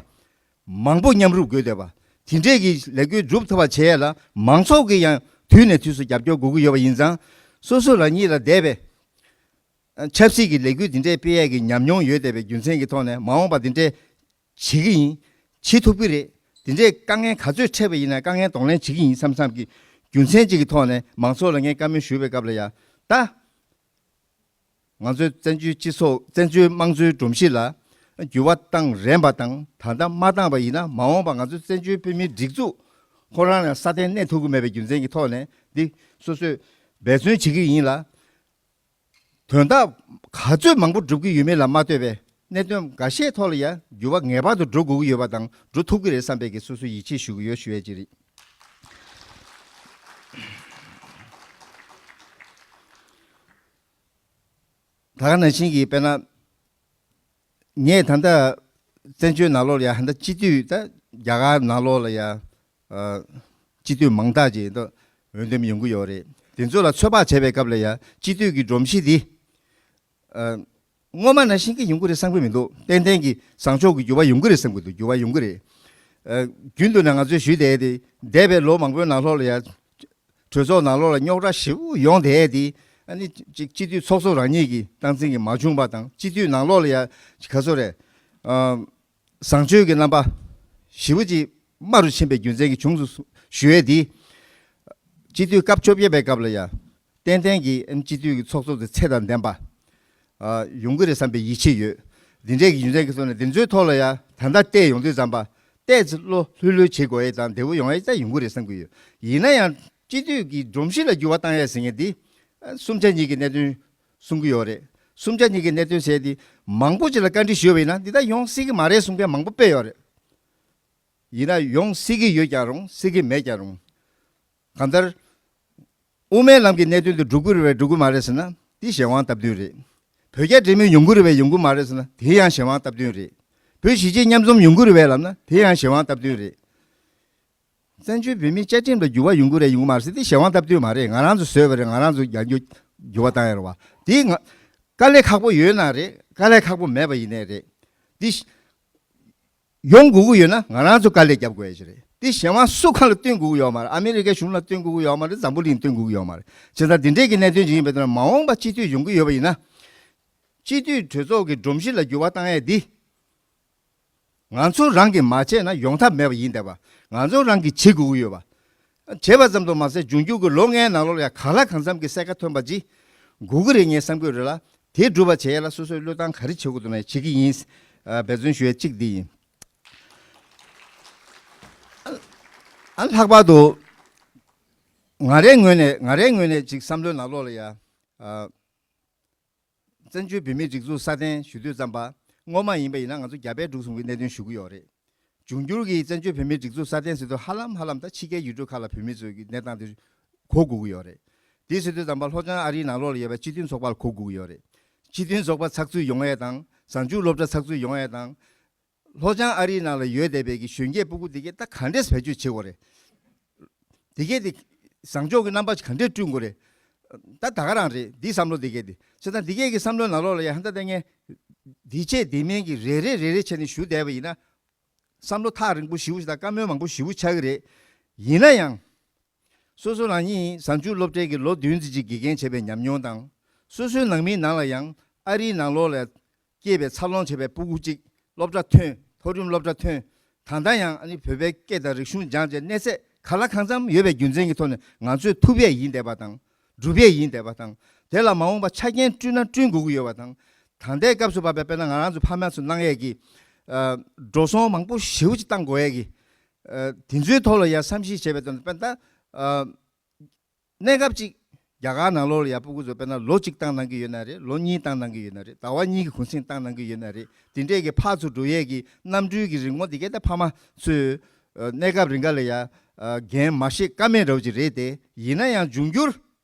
མང་པོ་མཉམ་རུབ་དགོས་འདོད་པ། དེ་འདྲས་ཀྱི་ལས་འགུལ་སྒྲུབ་ཐུབ་པ་བྱེད་ཡས་ལ་མང་ཚོགས་ཀྱིས་ཡང་དུས་ནས་དུས་སུ་རྒྱབ་སྐྱོར་དགོས་ཀྱི་ཡོད་པ་ཡིན་ཙང་། སོ་སོ་རང་ཉིད་ལ་འདས་པའི་ཆབ་སྲིད་ཀྱི་ལས་འགུལ་འདི་འདྲས་སྤེལ་ཡས་ཀྱི་ཉམས་མྱོང་ཡོད་བསྡད་པའི་རྒྱུ་མཚན་གྱི་ཐོག་ནས་མ་འོངས་པ་འདི་འདྲས་བྱེད་ཀྱི་ཡིན། བྱེད་ཐུབ་ཀྱི་རེད། འདི་འདྲས་དཀའ་ངལ་ག་ཚོད་འཕྲད་པ་ཡིན་ན་དཀའ་ངལ་གདོང་ལེན་བྱེད་ཀྱི་ཡིན་བསམ་བསམ་གྱི་རྒྱུ་མཚན་གཅིག་གི་ཐོག་ནས་མང་ཚོགས་ལ་ངས་བཀའ་མོལ་ཞུས་པའི་སྐབས་ལ་ཡ་ད། ང་ཚོའི་བཙན་བྱོལ་སྤྱི་ཚོགས་བཙན་བྱོལ་དམངས་གཙོའི་སྒྲོམ་གཞི་ལ་འགྱུར་བ་བཏང་རན་པ་དང་ད་ལྟ་མ་བཏང་པ་ཡིན་ན་མ་འོངས་པ་ང་ཚོའི་བཙན་བྱོལ་བོད་མིའི་སྒྲིག་འཛུགས་ཁོ་རང་ལ་སྲ་བརྟན་གནས་ཐུབ་ཀྱི་མེད་པའི་རྒྱུ་མཚན་གྱི་ཐོག་ནས་འདི་སོ་སོས་འབད་བརྩོན་བྱེད་ཀྱི་ཡིན་ལ། དོན་དག་ག་ཚོད་མང་པོ་སྒྲུབ་ཀྱི་ཡོད་མེད་ལ་མ་ལྟོས་པའི་གནད་དོན་འགའ་ཤས་ཐོག་ལ་ཡང་འགྱུར་བ་ངེས་པར་དུ་འགྲོ་དགོས་ཀྱི་ཡོད་པ་དང་འགྲོ་ཐུབ་ཀྱི་རེད་བསམ་པའི་གི་སོ་སོའི་ཡིད་ཆེས་ཞུ་གི་ཡོད་ཞུ་ཡས་ཅིག་རེད། ད་ག་ནང་བཞིན་གྱི་དཔེར་ན། ངས་ད་ལྟ་བཙན་བྱོལ་ནང་ལོགས་ལ་ཡ་ད་སྤྱི་འཐུས་ད་རྒྱ་གར་ནང་ལོགས་ལ་ཡ་ཨ། སྤྱི་འཐུས་མང་དག་ཅིག་ད་འོས་འདེམས་ཡོང་གི་ཡོད་རེད། དེ་ཚོ་ལ་ཚོད་དཔག་བྱས་པའི་སྐབས་ལ་ཡ་སྤྱི་འཐུས་ཀྱི་སྒྲོམ་གཞི་འདི་ཨ། སྔོན་མ་ནང་བཞིན་གྱི་ཡོང་གི་རེད་བསམ་གྱི་མི་འདུག་ཏན་ཏན་གྱི་བཟང་ཕྱོགས་ཀྱི་འགྱུར་བ་ཡོང་གི་རེད་བསམ་གྱི་འདུག་འགྱུར་བ་ཡོང་གི་རེད། ཨ། རྒྱུན་དུ་ནས་ང་ཚོས་ཞུས་བསྡད་དེ་འདས་པའི་ལོ་མང་པོའི་ནང་ལོགས་ལ་ཡ། གྲོས་ཚོགས་ནང་ལོགས་ལ་རྙོག་དྲ་ཞེ་པོ་ཡོང་བསྡད་དེ། ཨ་ནི་གཅིག་སྤྱི་འཐུས་ཚོགས་གཙོ་རང་ཉིད་ཀྱི་སྟངས་འཛིན་གྱི་མ་བྱུང་བ་དང་། སྤྱི་འཐུས་ནང་ལོགས་ལ་ཡ་ག་ཚོད་རེད། ཨ། བཟང་སྤྱོད་ཀྱི་རྣམ་པ་ཞེ་པོ་ཅིག་དམའ་རུ་ཕྱིན་པའི་རྒྱུ་མཚན་གྱིས་བྱུང་སོང་ཞུ་ཡས་དེ། སྤྱི་འཐུས་སྐབས་བཅོ་བརྒྱད་པའི་སྐབས་ལ་ཡ་ཏན་ཏན་གྱི་ཨ་ནི་སྤྱི་འཐུས་ཀྱི་ཚོགས་གཙོ་དེ་ཚད་དང་ལྡན་པ། ཨ། ཡོང་གི་རེད་བསམ་པའི་ཡིད་ཆེས་ཡོད། འདི་འདྲའི་གི་རྒྱུ་མཚན་གྱི་ཐོག་ནས་འདི་ཚོའི་ཐོག་ལ་ཡ་ད་ལྟ་བལྟས་ཡོང་དུས་ཙམ་པ། བལྟས་ཚེ་བློ་ལྷོད་ལྷོད་བྱེད་དགོས་ཡས་དང་བདེ་པོ་ཡོང་ཡས་ད་ཡོང་གི་རེད་བསམ་གྱི་ཡོད། ཡིན་ན་ཡང་སྤྱི་འཐུས་ཀྱི་སྒྲོམ་གཞི་ལ་འགྱུར་བ་བཏང་ཡས་ཟེར་མཁན་འདི། ཨ། གསུམ་ཆ་གཉིས་ཀྱི་གནད་དོན་གསུང་གི་ཡོད་རེད། གསུམ་ཆ་གཉིས་ཀྱི་གནད་དོན་ཟེར་འདི་མང་པོ་ཅིག་ལ་བཀའ་འདྲི་ཞུས་པ་ཡིན་ན་འདི་ད་ཡོང་སྲིད་ཀྱི་མ་རེད་གསུང་མཁན་མང་པོ་དཔེ་ཡོད་རེད། ཡིན་ན་ཡོང་སྲིད་ཀྱི་ཡོད་ཀྱང་རུང་སྲིད་ཀྱི་མེད་ཀྱང་རུང་། གང་ལྟར། དབུ་མའི་ལམ་གྱི་གནད་དོན་དུ་འགྲོ་གི་རེད་པས་འགྲོ་གི་མ་རེད་ཟེར་ན་དེ་གཞན་དབང་སྟབས་བསྟུན་རེད། བོད་རྒྱ་འབྲེལ་མོལ་ཡོང་གི་རེད་པས་ཡོང་གི་མ་རེད་ཟེར་ན་དེ་ཡང་གཞན་དབང་སྟབས་བསྟུན་རེད། བོད་གཞིས་བྱེས་མཉམ་འཛོམས་ཡོང་གི་རེད་པས་ལབ་ན་དེ་ཡང་གཞན་དབང་སྟབས་བསྟུན་རེད། བཙན་བྱོལ་བོད་མིའི་བཅའ་ཁྲིམས་ལ་འགྱུར་བ་ཡོང་གི་རེད་ཡོང་གི་མ་རེད་ཟེར་དེ་གཞན་དབང་སྟབས་བསྟུན་མ་རེད། ང་རང་ཚོ་བཟོས་པ་རེད། ང་རང་ཚོ་ཡང་འགྱུར་འགྱུར་བ་བཏང་ཡ་རེད་པ། དེ་ང་དཀའ་ལས་ཁག་པོ་ཡོད་ན་རེད། དཀའ་ལས་ཁག་པོ་མེད་པ་ཡིན་ནའི་རེད། དེ། ཡོང་དགོས་ཀྱི་ཡོད་ན་ང་རང་ཚོ་དཀའ་ལས་རྒྱབ་དགོས་ཡ་ཞིག་རེད། དེ་གཞན་དབང་སུ་གང་ལ་བསྟུན་དགོས་ཀྱི་ཡོད་མ་རེད། ཨ་མི་རི་ཀའི་གཞུང་ལ་བསྟུན་དགོས་ཀྱི་ཡོད་མ་རེད། འཛམ་བུ་གླིང་བསྟུན་དགོས་ཀྱི་ཡོད་མ་རེད། བྱས་ཙང་དེ་འདྲས་ཀྱི་གནད་དོན་ཅིག་ཡིན་པའི་ཐོག་ནས་མ་འོངས་པ་སྤྱི་འཐུས་ཡོང་གི་ཡོད་པ་ཡིན་ན། སྤྱི་འཐུས་གྲོས་ཚོགས་ཀྱི་སྒྲོམ་གཞི་ལ་འགྱུར་བ་བཏང་ཡས་འདི། ང་ཚོ་རང་གིས་མ་བྱས་ན་ཡོང་ཐབས་མེད་པ་ཡིན་བསྡད་པ། ང་ཚོ་རང་གིས་བྱེད་དགོས་ཀྱི་ཡོད་པ། བྱས་པ་ཙམ་དུ་མ་ཟད་འབྱུང་འགྱུར་གྱི་ལོ་ལྔའི་ནང་ལོགས་ལ་ཡང་གང་ལ་གང་འཚམ་གྱི་གསལ་ཁ་ཐོན་པ་ཅིག་དགོས་ཀྱི་རེད་ངས་བསམ་གྱི་རེད་ལ། དེ་སྒྲུབ་པ་བྱེད་ཡས་ལ་སོ་སོའི་བློས་བཏང་ག་རེ་བྱེད་དགོས་འདུག་ན་བྱེད་ཀྱི་ཡིན། ཨ། འབད་བརྩོན་ཞུ་ཡས་གཅིག་འདི་ཡིན། ཨ། ལྷག་པར་དུ་ང་རའི་ངོས་ནས་ང་རའི་ངོས་ནས་ཅིག་བསམ་བློའི་ནང་ལོགས་ལ་ཡ། ཨ། བཙན་བྱོལ་བོད་མིའི་སྒྲིག་འཛུགས་སྲ་བརྟན་ཞུ་དུས་ཙམ་པ། སྔོན་མ་ཡིན་པ་ཡིན་ན་ང་ཚོ་རྒྱ་བལ་འབྲུག་གསུམ་གྱི་གནད་དོན་ཞུ་གི་ཡོད་རེད། འབྱུང་འགྱུར་གྱི་བཙན་བྱོལ་བོད་མིའི་སྒྲིག་འཛུགས་སྲ་བརྟན་ཟེར་དུས་ཧ་ལམ་ཧ་ལམ་ད་ཕྱི་རྒྱལ་ཡུལ་གྲུ་ཁག་ལ་བོད་མི་ཚོའི་གི་གནས་སྟངས་དེ་གོ་དགོས་ཀྱི་ཡོད་རེད། དེ་ཟེར་དུས་ཙམ་པ་ལྷོ་བྱང་ཨ་རིའི་ནང་ལོགས་ལ་ཡོད་པའི་སྤྱི་མཐུན་ཚོགས་པ་ལ་གོ་དགོས་ཀྱི་ཡོད་རེད། སྤྱི་མཐུན་ཚོགས་པ་ཚགས་ཚུད་ཡོང་ཡས་དང་། གཟའ་མཇུག་སློབ་གྲྭ་ཚགས་ཚུད་ཡོང་ཡས་དང་། ལྷོ་བྱང་ཨ་རིའི་ནང་ལ་ཡོད་བསྡད་པའི་གི་གཞོན་སྐྱེས་སྤུ་གུ་དེ་གས་ད་ག་འདྲས་བེད་སྤྱོད་བྱེད་དགོས་རེད། དེ་གས་དེ་བཟང་ཕྱོགས་ཀྱི་རྣམ་པ་ག་འདྲས་བསྐྲུན་དགོས་རེད། ད་ད་ག་རང་རེད། འདི་བསམ་བློ་དེ་གས་དེ། བྱས་ཙང་དེ་གས་ཀྱི་བསམ་བློའི་ནང་ལོགས་ལ་ཡ་ཧན་ད་ལྟ་ངས་འདི་བྱས་དེ་མིན་གྱི་རེ་རེ་རེ་རེ་བྱས་ནས་ཞུ་བསྡད་པ་ཡིན་ན། བསམ་བློ་ཐག་རིང་པོ་ཞེ་པོ་ཞིག་དང་བཀའ་མོལ་མང་པོ་ཞེ་པོ་ཆགས་ཀྱི་རེད། ཡིན་ན་ཡང་། སོ་སོ་རང་ཉིད་གཟའ་མཇུག་སློབ་གྲྭའི་གི་ལོ་བདུན་ཙམ་ཅིག་དགེ་རྒན་བྱས་པའི་ཉམས་མྱོང་དང་། སོ་སོའི་ནང་མིའི་ནང་ལ་ཡང་ཨ་རིའི་ནང་ལོགས་ལ་སྐྱེས་པའི་འཚར་ལོངས་བྱས་པའི་སྤུ་གུ་གཅིག་སློབ་གྲྭ་ཐོན། མཐོ་རིམ་སློབ་གྲྭ་ཐོན། ད་ལྟ་ཡང་ཨ་ནི་བོད་པའི་སྐད་དང་རིག་གཞུང་སྦྱངས་བྱས་གནས་ཚད་གང་ལ་གང་འཚམ་ཡོད་པའི་རྒྱུ་མཚན་གྱི་ཐོག་ནས་ང་ཚོས་ཐུབ་ཡས་ཡིན་བསྡད་པ་དང་། སྒྲུབ་ཡས་ཡིན་བསྡད་པ་དང་། དེ་ལ་མ་འོངས་པ་ཆ་རྐྱེན་བསྐྲུན་ན་བསྐྲུན་དགོས་ཀྱི་ཡོད་པ་དང་། ད་ལྟའི་སྐབས་སུ་བབས་པའི་དཔེར་ན་ང་རང་ཚོ་ཕ་མ་ཚོ་གནང་ཡས་ཀྱི། ཨ། འགྲོ་སོང་མང་པོ་ཞེ་པོ་ཅིག་བཏང་དགོས་ཡས་ཀྱི། ཨ། དེ་ཚོའི་ཐོག་ལ་ཡང་བསམ་གཞིག་བྱས་པའི་དོན་དུ་དཔེར་ན། ཨ། གནས་སྐབས་ཅིག་རྒྱ་གར་ནང་ལོགས་ལ་ཡང་སྤུ་གུ་ཚོ་དཔེར་ན་ལོ་གཅིག་བཏང་གནང་གི་ཡོད་ན་རེད། ལོ་གཉིས་བཏང་གནང་གི་ཡོད་ན་རེད། ཟླ་བ་གཉིས་ཀྱི་གུང་སེང་བཏང་གནང་གི་ཡོད་ན་རེད། དེ་འདྲས་ཀྱི་ཕར་ཚུར་འགྲོ་ཡས་ཀྱི་གནམ་གྲུའི་གི་རིན་གོང་དེ་གས་ད་ཕ་མ་ཚོས། ཨ། གནས་སྐབས་རིང་ག་ལ་ཡ། ཨ། འགན་མ་བཞེས་ཀ་མེད་འདྲ་བོ་ཅིག་རེད་དེ། ཡིན་ན་ཡང་འབྱུང་འགྱུར།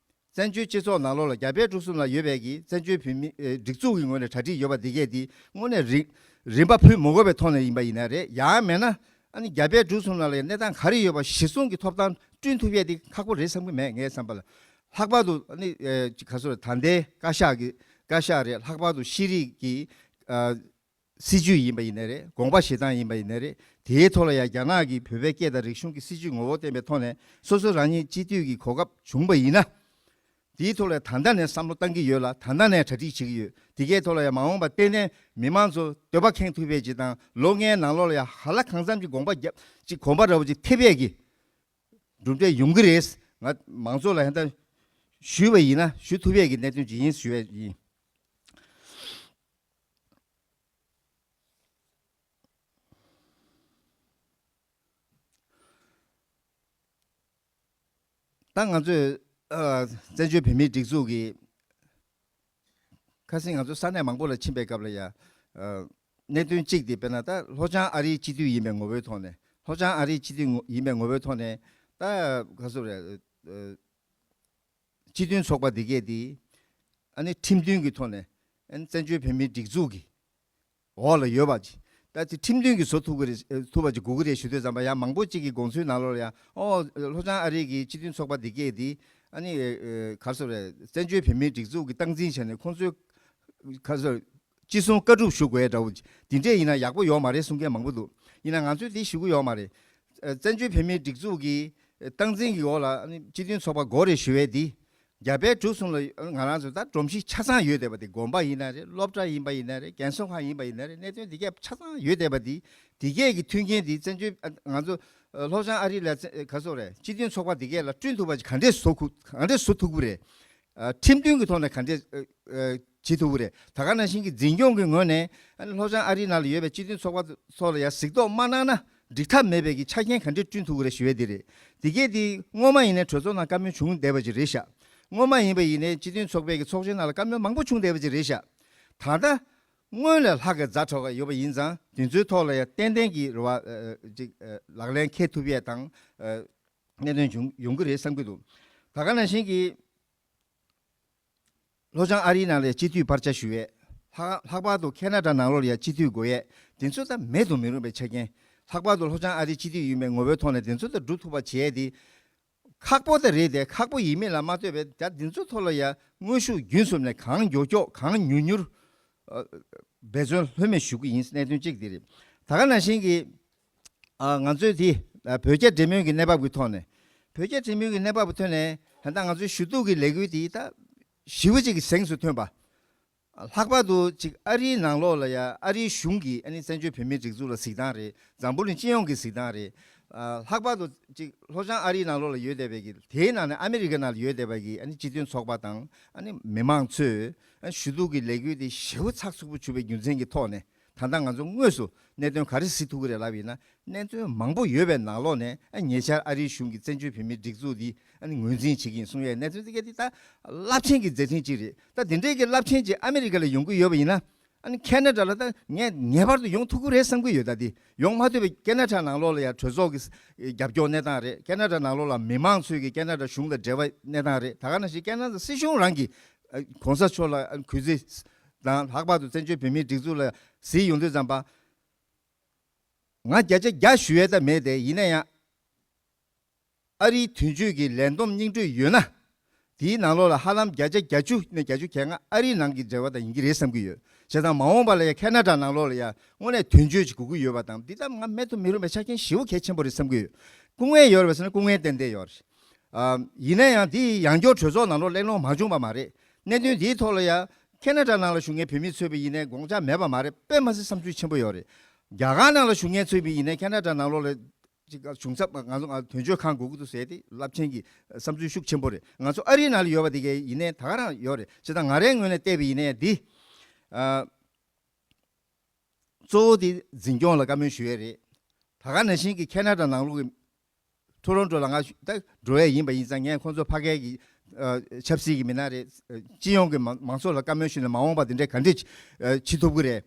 བཙན་བྱོལ་སྤྱི་ཚོགས་ནང་ལོགས་ལ་རྒྱ་བལ་འབྲུག་གསུམ་ལ་ཡོད་པའི་གི་བཙན་བྱོལ་བོད་མི། ཨེ། སྒྲིག་འཛུགས་ཀྱི་ངོས་ནས་གྲ་སྒྲིག་ཡོད་པ་འདི་གས་འདི་དངོས་གནས་རིན་རིན་པ་ཕུལ་མི་དགོས་པའི་ཐོག་ནས་ཡིན་པ་ཡིན་ན་རེད། ཡང་མེད་ན་ཨ་ནི་རྒྱ་བལ་འབྲུག་གསུམ་ནང་ལ་གནས་སྟངས་ག་རེ་ཡོད་པ་གཞིར་བཟུང་གི་ཐོབ་ཐང་བསྐྲུན་ཐུབ་ཡས་དེ་ཁག་པོ་རེད་བསམ་གྱི་མེད། ངའི་བསམ་པ་ལ། ལྷག་པར་དུ་ཨ་ནི། ཨེ། ག་ཚོད་རེད། ད་ལྟའི་བཀའ་ཤག་གི་བཀའ་ཤག་རེད། ལྷག་པར་དུ་ཤེས་རིག་གི། ཨ། སྲིད་བྱུས་ཡིན་པ་ཡིན་ན་རེད། དགོངས་པ་བཞེས་སྟངས་ཡིན་པ་ཡིན་ན་རེད། དེའི་ཐོག་ལ་ཡང་རྒྱ་ནག་གིས་བོད་པའི་སྐད་དང་རིག་གཞུང་གི་སྲིད་བྱུས་ངོ་བོ་བསྟན་པའི་ཐོག་ནས་སོ་སོ་རང་ཉིད་སྤྱི་འཐུས་ཀྱི་གོ་སྐབས་བྱུང་པ་ཡིན་ན། དེའི་ཐོག་ལ་ད་ལྟ་ནས་བསམ་བློ་བཏང་གི་ཡོད་ལ། ད་ལྟ་ནས་གྲ་སྒྲིག་བྱེད་ཀྱི་ཡོད། དེ་གའི་ཐོག་ལ་ཡང་མ་འོངས་པ་ཏན་ཏན་མི་མང་ཚོ་འདོད་པ་ཁེངས་ཐུབ་པའི་ཅིག་དང་། ལོ་ལྔའི་ནང་ལོགས་ལ་ཡང་ཧ་ལ་གང་འཚམ་གྱི་དགོངས་པ་རྒྱབ་ཅིག་གོམ་པ་འདྲ་བོ་ཅིག་ཐེབས་ཡས་ཀྱི་གྲུབ་འབྲས་ཡོང་གི་རེད། ང་མང་ཚོགས་ལ་ཧན་ད་ཞུས་པ་ཡིན་ན་ཞུ་ཐུབ་ཡས་ཀྱི་གནད་དོན་ཅིག་ཡིན་ཞུ་ཡས་ཡིན། ད་ང་ཚོས། ཨ། བཙན་བྱོལ་བོད་མིའི་སྒྲིག་འཛུགས་ཀྱི་ ཁ་སང་ང་ཚོ་ས་གནས་མང་པོ་ལ་ཕྱིན་པའི་སྐབས་ལ་ཡ། གནད་དོན་གཅིག་དེ་དཔེར་ན་ད་ལྷོ་བྱང་ཨ་རིའི་སྤྱི་འཐུས་ཡིན་པའི་ངོ་བོའི་ཐོག་ནས། ལྷོ་བྱང་ཨ་རིའི་སྤྱི་འཐུས་ཡིན་པའི་ངོ་བོའི་ཐོག་ནས་ད་ག་སོ་རེད། སྤྱི་མཐུན་ཚོགས་པ་འདི་གས་དེ་ཨ་ནི་ཁྲིམས་མཐུན་གྱི་ཐོག་ནས་ཨ་ནི་བཙན་བྱོལ་བོད་མིའི་སྒྲིག་འཛུགས་ཀྱི་འོག་ལ་ཡོད་པ་ཅིག་ད་དེ་ཁྲིམས་མཐུན་གྱི་བཟོ་ཐུབ་ཀྱི་རེད། ཐུབ་པ་ཅིག་དགོས་ཀྱི་རེད་ཞུ་དུས་ཙམ་པ་ཡང་མང་པོ་ཅིག་གི་དགོངས་ཚུལ་ནང་ལོགས་ལ་ཡང་ཨོ་ལྷོ་བྱང་ཨ་རི་གི་སྤྱི་མཐུན་ཚོགས་པ་འདི་གས་འདི་ཨ་ནི་ག་རེ་ཟེར་རེད། བཙན་བྱོལ་བོད་མིའི་སྒྲིག་འཛུགས་ཀྱི་སྟངས་འཛིན་བྱས་ནས་ཁོང་ཚོའི་ག་རེ་ཟེར་ཅི་གསུང་བཀའ་སྒྲུབ་ཞུ་དགོས་འདྲ་བོ་འདི་འདྲས་ཡིན་ན་ཡག་པོ་ཡོད་མ་རེད་གསུང་མཁན་མང་པོ་འདུག་ཡིན་ན་ང་ཚོས་འདི་ཞུ་གི་ཡོད་མ་རེད། བཙན་བྱོལ་བོད་མིའི་སྒྲིག་འཛུགས་ཀྱི་སྟངས་འཛིན་གྱི་འོག་ལ་ཨ་ནི་སྤྱི་མཐུན་ཚོགས་པ་དགོས་རེད་ཞུ་བའི་འདི། རྒྱ་བལ་འབྲུག་གསུམ་ལ་ང་རང་ཚོ་ད་སྒྲོམ་གཞི་ཆ་ཚང་ཡོད་བསྡད་པ་དེ་དགོན་པ་ཡིན་ན་རེད། སློབ་གྲྭ་ཡིན་པ་ཡིན་ན་རེད། རྒན་གསོ་ཁང་ཡིན་པ་ཡིན་ན་རེད། གནད་དོན་འདི་གས་ཆ་ཚང་ཡོད་བསྡད་པ་འདི་འདི་གས་ཀྱི་མཐུན་རྐྱེན་འདི་བཙན་བྱོལ་ང་ཚོ་ལྷོ་བྱང་ཨ་རི་ལ་ག་སོ་རེད། སྤྱི་མཐུན་ཚོགས་པ་འདི་གས་ལ་བསྐྲུན་ཐུབ་པ་ཅིག་ག་འདྲས་བཟོ་ཁུ་ག་འདྲས་བཟོ་ཐུབ་ཀྱི་རེད། ཁྲིམས་མཐུན་གྱི་ཐོག་ནས་ག་འདྲས་བྱེད་ཐུབ་ཀྱི་རེད། ད་ག་ནང་བཞིན་གྱི་འཛིན་སྐྱོང་གི་ངོས་ནས་ལྷོ་བྱང་ཨ་རི་ནང་ལ་ཡོད་པའི་སྤྱི་མཐུན་ཚོགས་པ་ཚོ་ལ་ཡང་གཟིགས་རྟོག་མ་གནང་ན། འགྲིག་ཐབས་མེད་པའི་གི་ཆ་རྐྱེན་ག་འདྲས་བསྐྲུན་ཐུབ་ཀྱི་རེད་ཞུ་ཡས་དེ་རེད། དེ་གས་དེ་སྔོན་མ་ཡིན་ནའི་གྲོས་ཚོགས་ནང་བཀའ་མོལ་བྱུང་བསྡད་པ་ཅིག་རེད་ཤག་སྔོན་མ་ཡིན་པ་ཡིན་ནའི་སྤྱི་མཐུན་ཚོགས་པའི་གི་ཚོགས་ཆེན་ནང་ལ་བཀའ་མོལ་མང་པོ་བྱུང་བསྡད་པ་ཅིག་རེད་ཤག་ད་ལྟ་སྔོན་ལས་ལྷག་གི་ཛ་དྲག་ག་ཡོད་པ་ཡིན་ཙང་དེ་ཚོའི་ཐོག་ལ་ཡང་ཏན་ཏན་གྱི་རེ་བ་ཅིག་ལག་ལེན་འཁེལ་ཐུབ་ཡས་དང་གནད་དོན་བྱུང་ཡོང་གི་རེད་བསམ་གྱི་འདུག་ད་ག་ནང་བཞིན་གྱི། ལྷོ་བྱང་ཨ་རིའི་ནང་ལ་སྤྱི་འཐུས་བར་ཆ་ཞུ་ཡས། ལྷག་ལྷག་པར་དུ་ཁེ་ན་ཌ་ནང་ལོགས་ལ་ཡང་སྤྱི་འཐུས་དགོས་ཡས། དེ་ཚོ་ད་མེད་དུ་མི་རུང་བའི་ཆ་རྐྱེན། ལྷག་པར་དུ་ལྷོ་བྱང་ཨ་རིའི་སྤྱི་འཐུས་ཡིན་པའི་ངོ་བོའི་ཐོག་ནས་དེ་ཚོ་ད་སྒྲུབ་ཐུབ་པ་བྱས་ཏེ། ཁག་པོ་ད་རེད་དེ་ཁག་པོ་ཡིན་མིན་ལ་མ་ལྟོས་པའི་ད་དེ་ཚོ་ཐོག་ལ་ཡང་དངོས་ཤུགས་རྒྱུན་གསུམ་ནས་གང་མགྱོགས་མགྱོགས་གང་མྱུར་མྱུར། འབད་བརྩོན་ལྷོད་མེད་ཞུ་གི་ཡིན་གནད་དོན་གཅིག་དེ་རེད། ད་ག་ནང་བཞིན་གྱི། ང་ཚོས་དེ་བོད་རྒྱ་འབྲེལ་མོལ་གྱི་གནས་བབ་ཀྱི་ཐོག་ནས། བོད་རྒྱ་འབྲེལ་མོལ་གྱི་གནས་བབ་ཀྱི་ཐོག་ནས་ད་ལྟ་ང་ཚོའི་ཞུ་གཏུག་གི་ལས་འགུལ་དེ་ད་ཞེ་པོ་ཅིག་གི་གཟེངས་སུ་ཐོན་པ། ལྷག་པར་དུ་ཅིག་ཨ་རིའི་ནང་ལོགས་ལ་ཡ་ཨ་རིའི་གཞུང་གིས་ཨ་ནི་བཙན་བྱོལ་བོད་མིའི་སྒྲིག་འཛུགས་ལ་གཟིགས་སྟངས་རེད། འཛམ་བུ་གླིང་སྤྱི་ཡོངས་ཀྱི་གཟིགས་སྟངས་རེད། ལྷག་པར་དུ་ཅིག་ལྷོ་བྱང་ཨ་རིའི་ནང་ལོགས་ལ་ཡོད་བསྡད་པའི་གི་དེའི་ནང་ནས་ཨ་མི་རི་ཀ་ནང་ལ་ཡོད་བསྡད་པ་གི་ཨ་ནི་སྤྱི་མཐུན་ཚོགས་པ་དང་ཨ་ནི་མི་མང་ཚོས་ཞུ་གཏུག་གི་ལས་འགུལ་དེ་ཞེ་པོ་ཚགས་ཚུད་པོ་བྱུང་བའི་རྒྱུ་མཚན་གྱི་ཐོག་ནས། ད་ལྟ་ང་ཚོ་དངོས་སུ་གནད་དོན་ག་རེ་གཟིགས་ཐུབ་ཀྱི་རེད་ལབ་ཡིན་ན། གནད་དོན་མང་པོ་ཡོད་པའི་ནང་ལོགས་ནས་ཨ་ཉེ་ཆར་ཨ་རིའི་གཞུང་གིས་བཙན་བྱོལ་བོད་མིའི་སྒྲིག་འཛུགས་འདི་ཨ་ནི་ངོས་འཛིན་བྱེད་ཀྱི་ཡིན་གསུང་ཡས་གནད་དོན་འདི་ག་འདི་ད་རླབས་ཆེན་གྱི་མཛད་འཕྲིན་ཅིག་རེད། ད་འདི་འདྲའི་གི་རླབས་ཆེན་ཅིག་ཨ་མི་རི་ཀ་ལ་ཡོང་གི་ཡོད་པ་ཡིན་ན། ཨ་ནི་ཁེ་ན་ཌ་ལ་ད་ངས་ངེས་པར་དུ་ཡོང་ཐུབ་ཀྱི་རེད་བསམ་གྱི་ཡོད། ད་འདི་ཡོང་མ་ཐུབ་པའི་ཁེ་ན་ཌ་ནང་ལོགས་ལ་ཡང་གྲོས་ཚོགས་ཀྱི་རྒྱབ་སྐྱོར་གནས་སྟངས་རེད། ཁེ་ན་ཌ་ནང་ལོགས་ལ་མི་མང་ཚོས་ཀྱི་ཁེ་ན་ཌ་གཞུང་ལ་འབྲེལ་བ་གནས་སྟངས་རེད། ད་ག་ནང་བཞིན་ཁེ་ན་ཌ་སྲིད་གཞུང་རང་གིས་གོང་ས་མཆོག་ལ་གུས་བརྩི་དང་ལྷག་པར་དུ་བཙན་བྱོལ་བོད་མིའི་སྒྲིག་འཛུགས་ལ་གཟིགས་ཡོང་དུས་ཙམ་པ། ང་བརྒྱ་ཆ་བརྒྱ་ཞུ་ཡས་ད་མེད་དེ་ཡིན་ན་ཡང་། ཨ་རིའི་དོན་གཅོད་ཀྱི་ལས་བསྡོམས་སྙིང་བསྡུས་ཡོད་ན། དེའི་ནང་ལོགས་ལ་ཧ་ལམ་བརྒྱ་ཆ་བརྒྱད་ཅུ་ནས་བརྒྱད་ཅུ་གྱ་ལྔ་ཨ་རིའི་ནང་གི་འབྲེལ་བ་དང་ཡིན་གྱི་རེད་བསམ་གྱི་ཡོད། བྱས་ཙང་མ་འོངས་པ་ལ་ཡང་ཁེ་ན་ཌ་ནང་ལོགས་ལ་ཡང་དངོས་གནས་དོན་གཅོད་ཅིག་དགོས་ཀྱི་ཡོད་པ་དང་འདི་ལྟར་ང་མེད་དུ་མི་རུང་བའི་ཆ་རྐྱེན་ཞེ་པོ་གལ་ཆེན་པོ་རེད་བསམ་གྱི་ཡོད། སྐུ་ངལ་ཡོད་རེད་པ་ཟེར་ན་སྐུ་ངལ་ཏན་ཏན་ཡོད་རེད། ཨ། ཡིན་ན་ཡང་འདི་ཡང་སྐྱར་གྲོས་ཚོགས་ནང་ལོགས་གླེང་སློང་མ་བྱུང་བ་མ་རེད། གནད་དོན་འདིའི་ཐོག་ལ་ཡང་ཁེ་ན་ཌ་ནང་ལ་བཞུགས་མཁན་བོད་མི་ཚོས་པ་ཡིན་ནའི་དགོངས་འཆར་མེད་པ་མ་རེད། དཔེ་མ་སྲིད་བསམ་ཚུལ་ཆེན་པོ་ཡོད་རེད། རྒྱ་གར་ནང་ལ་བཞུགས་མཁན་ཚོས་པ་ཡིན་ནའི་ཁེ་ན་ཌ་ནང་ལོགས་ལ་ཅིག་གཞུང་ཚབ་ང་ཚོ་ང་དོན་གཅོད་ཁང་དགོས་ཀྱི་འདུག་ཟེར་ཏེ་རླབས་ཆེན་གྱི་བསམ་ཚུལ་ཤུགས་ཆེན་པོ་རེད། ང་ཚོ་ཨ་རིའི་ནང་ལ་ཡོད་པ་དེ་གས་ཡིན་ནའི་ད་ག་རང་ཡོད་རེད། བྱས་ཙང་ང་རའི་ངོས་ནས་བལྟས་པ་ཡིན་ནའི་འདི། ཨ། གཙོ་བོ་དེ་འཛིན་སྐྱོང་ལ་བཀའ་མོལ་ཞུ་ཡས་རེད། ད་ག་ནང་བཞིན་གྱི་ཁེ་ན་ཌ་ནང་ལོགས་ཀྱི་ཊོ་རོན་ཊོ་ལ་ང་ད་འགྲོ་ཡས་ཡིན་པ་ཡིན་ཙང་ངས་ཁོང་ཚོ་ཕ་གིའི་གི་ཨ་ཆབ་སྲིད་ཀྱི་མི་སྣ་རེད། སྤྱི་ཡོངས་ཀྱི་མང་མང་ཚོགས་ལ་བཀའ་མོལ་ཞུས་ནས་མ་འོངས་པ་དེ་འདྲས་ག་འདྲས་བྱེད་ཐུབ་ཀྱི་རེད།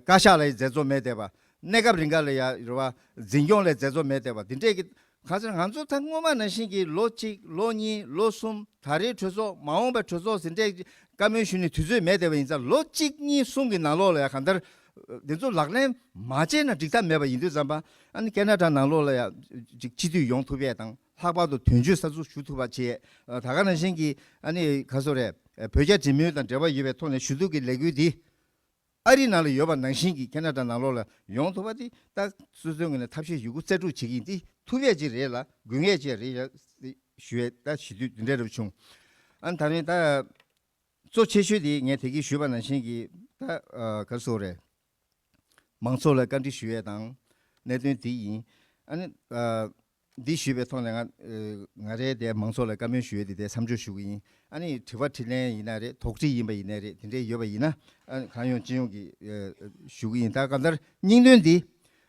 བཀའ་ཤག་ལ་ཡི་མཛད་གཙོ་མེད་བསྡད་པ། གནས་སྐབས་རིང་ག་ལ་ཡ་རེད་བ། འཛིན་སྐྱོང་ལ་མཛད་གཙོ་མེད་བསྡད་པ་དེ་འདྲས་ཀྱི། གང་ཟེར་ང་ཚོ་ད་སྔོན་མ་ནང་བཞིན་གྱི་ལོ་གཅིག་ལོ་གཉིས་ལོ་གསུམ་ད་རེས་གྲོས་ཚོགས་མ་འོངས་པའི་གྲོས་ཚོགས་ཟིན་བྲིས་བཀའ་མོལ་ཞུ་ནས་དུས་ཚོད་མེད་བསྡད་པ་ཡིན་ཙང་ལོ་གཅིག་གཉིས་གསུམ་གྱི་ནང་ལོགས་ལ་ཡ་གང་ལྟར་འདི་ཚོ་ལག་ལེན་མ་བྱས་ན་འགྲིག་ཐབས་མེད་པ་ཡིན་དུས་ཙམ་པ་ཨ་ནི་ཁེ་ན་ཌ་ནང་ལོགས་ལ་ཡ་ཅིག་སྤྱི་འཐུས་ཡོང་ཐུབ་ཡས་དང་ལྷག་པར་དུ་དོན་གཅོད་གསར་འཛུགས་ཞུ་ཐུབ་པ་བྱས། ད་ག་ནང་བཞིན་གྱི་ཨ་ནི་ག་སོ་རེད། བོད་རྒྱ་འབྲེལ་མོལ་དང་འབྲེལ་བ་ཡོད་པའི་ཐོག་ནས་ཞུ་གཏུག་གི་ལས་འགུལ་འདི། ཨ་རི་ནང་ལ་ཡོད་པ་ནང་བཞིན་གྱི་ཁེ་ན་ཌ་ནང་ལོགས་ལ་ཡོང་ཐུབ་པ་དེ་ད་སོ་སོའི་ངོས་ནས་ཐབས་ཤེས་ཡོད་རྒུ་རྩལ་སྤྲུགས་བྱེད་ཀྱི་ཡིན། དེ་ཐུབ་ཡས་ཅིག་རེད་ལ་དགོས་ངེས་ཅིག་རེད་ལ་ཞུ་ཡས་ད་ཞུ་དུས་འདི་འདྲ་རབ་བྱུང་། ཨ་ནི་ད་རིང་ད་གཙོ་ཆེ་ཤོས་དེ་ངས་དེ་གིས་ཞུས་པ་ནང་བཞིན་གྱི་ད་ག་རེ་ཟེར་དགོས་རེད། མང་ཚོགས་ལ་བཀའ་འདྲི་ཞུ་ཡས་དང་གནད་དོན་དེ་ཡིན། ཨ་ནི། འདི་ཞུས་པའི་ཐོག་ནས་ང་ང་རའི་དེ་མང་ཚོགས་ལ་བཀའ་མོལ་ཞུ་ཡས་དེ་དེ་མཚམས་འཇོག་ཞུ་གི་ཡིན། ཨ་ནི་དྲི་བ་དྲིས་ལན་ཡིན་ན་རེད། དོགས་འདྲི་ཡིན་པ་ཡིན་ན་རེད། དེ་འདྲས་ཡོད་པ་ཡིན་ན་ཨ་ནི་གང་ཡོང་ཅི་ཡོང་གི་ཞུ་གི་ཡིན། ད་གང་ལྟར་སྙིང་དོན་འདི་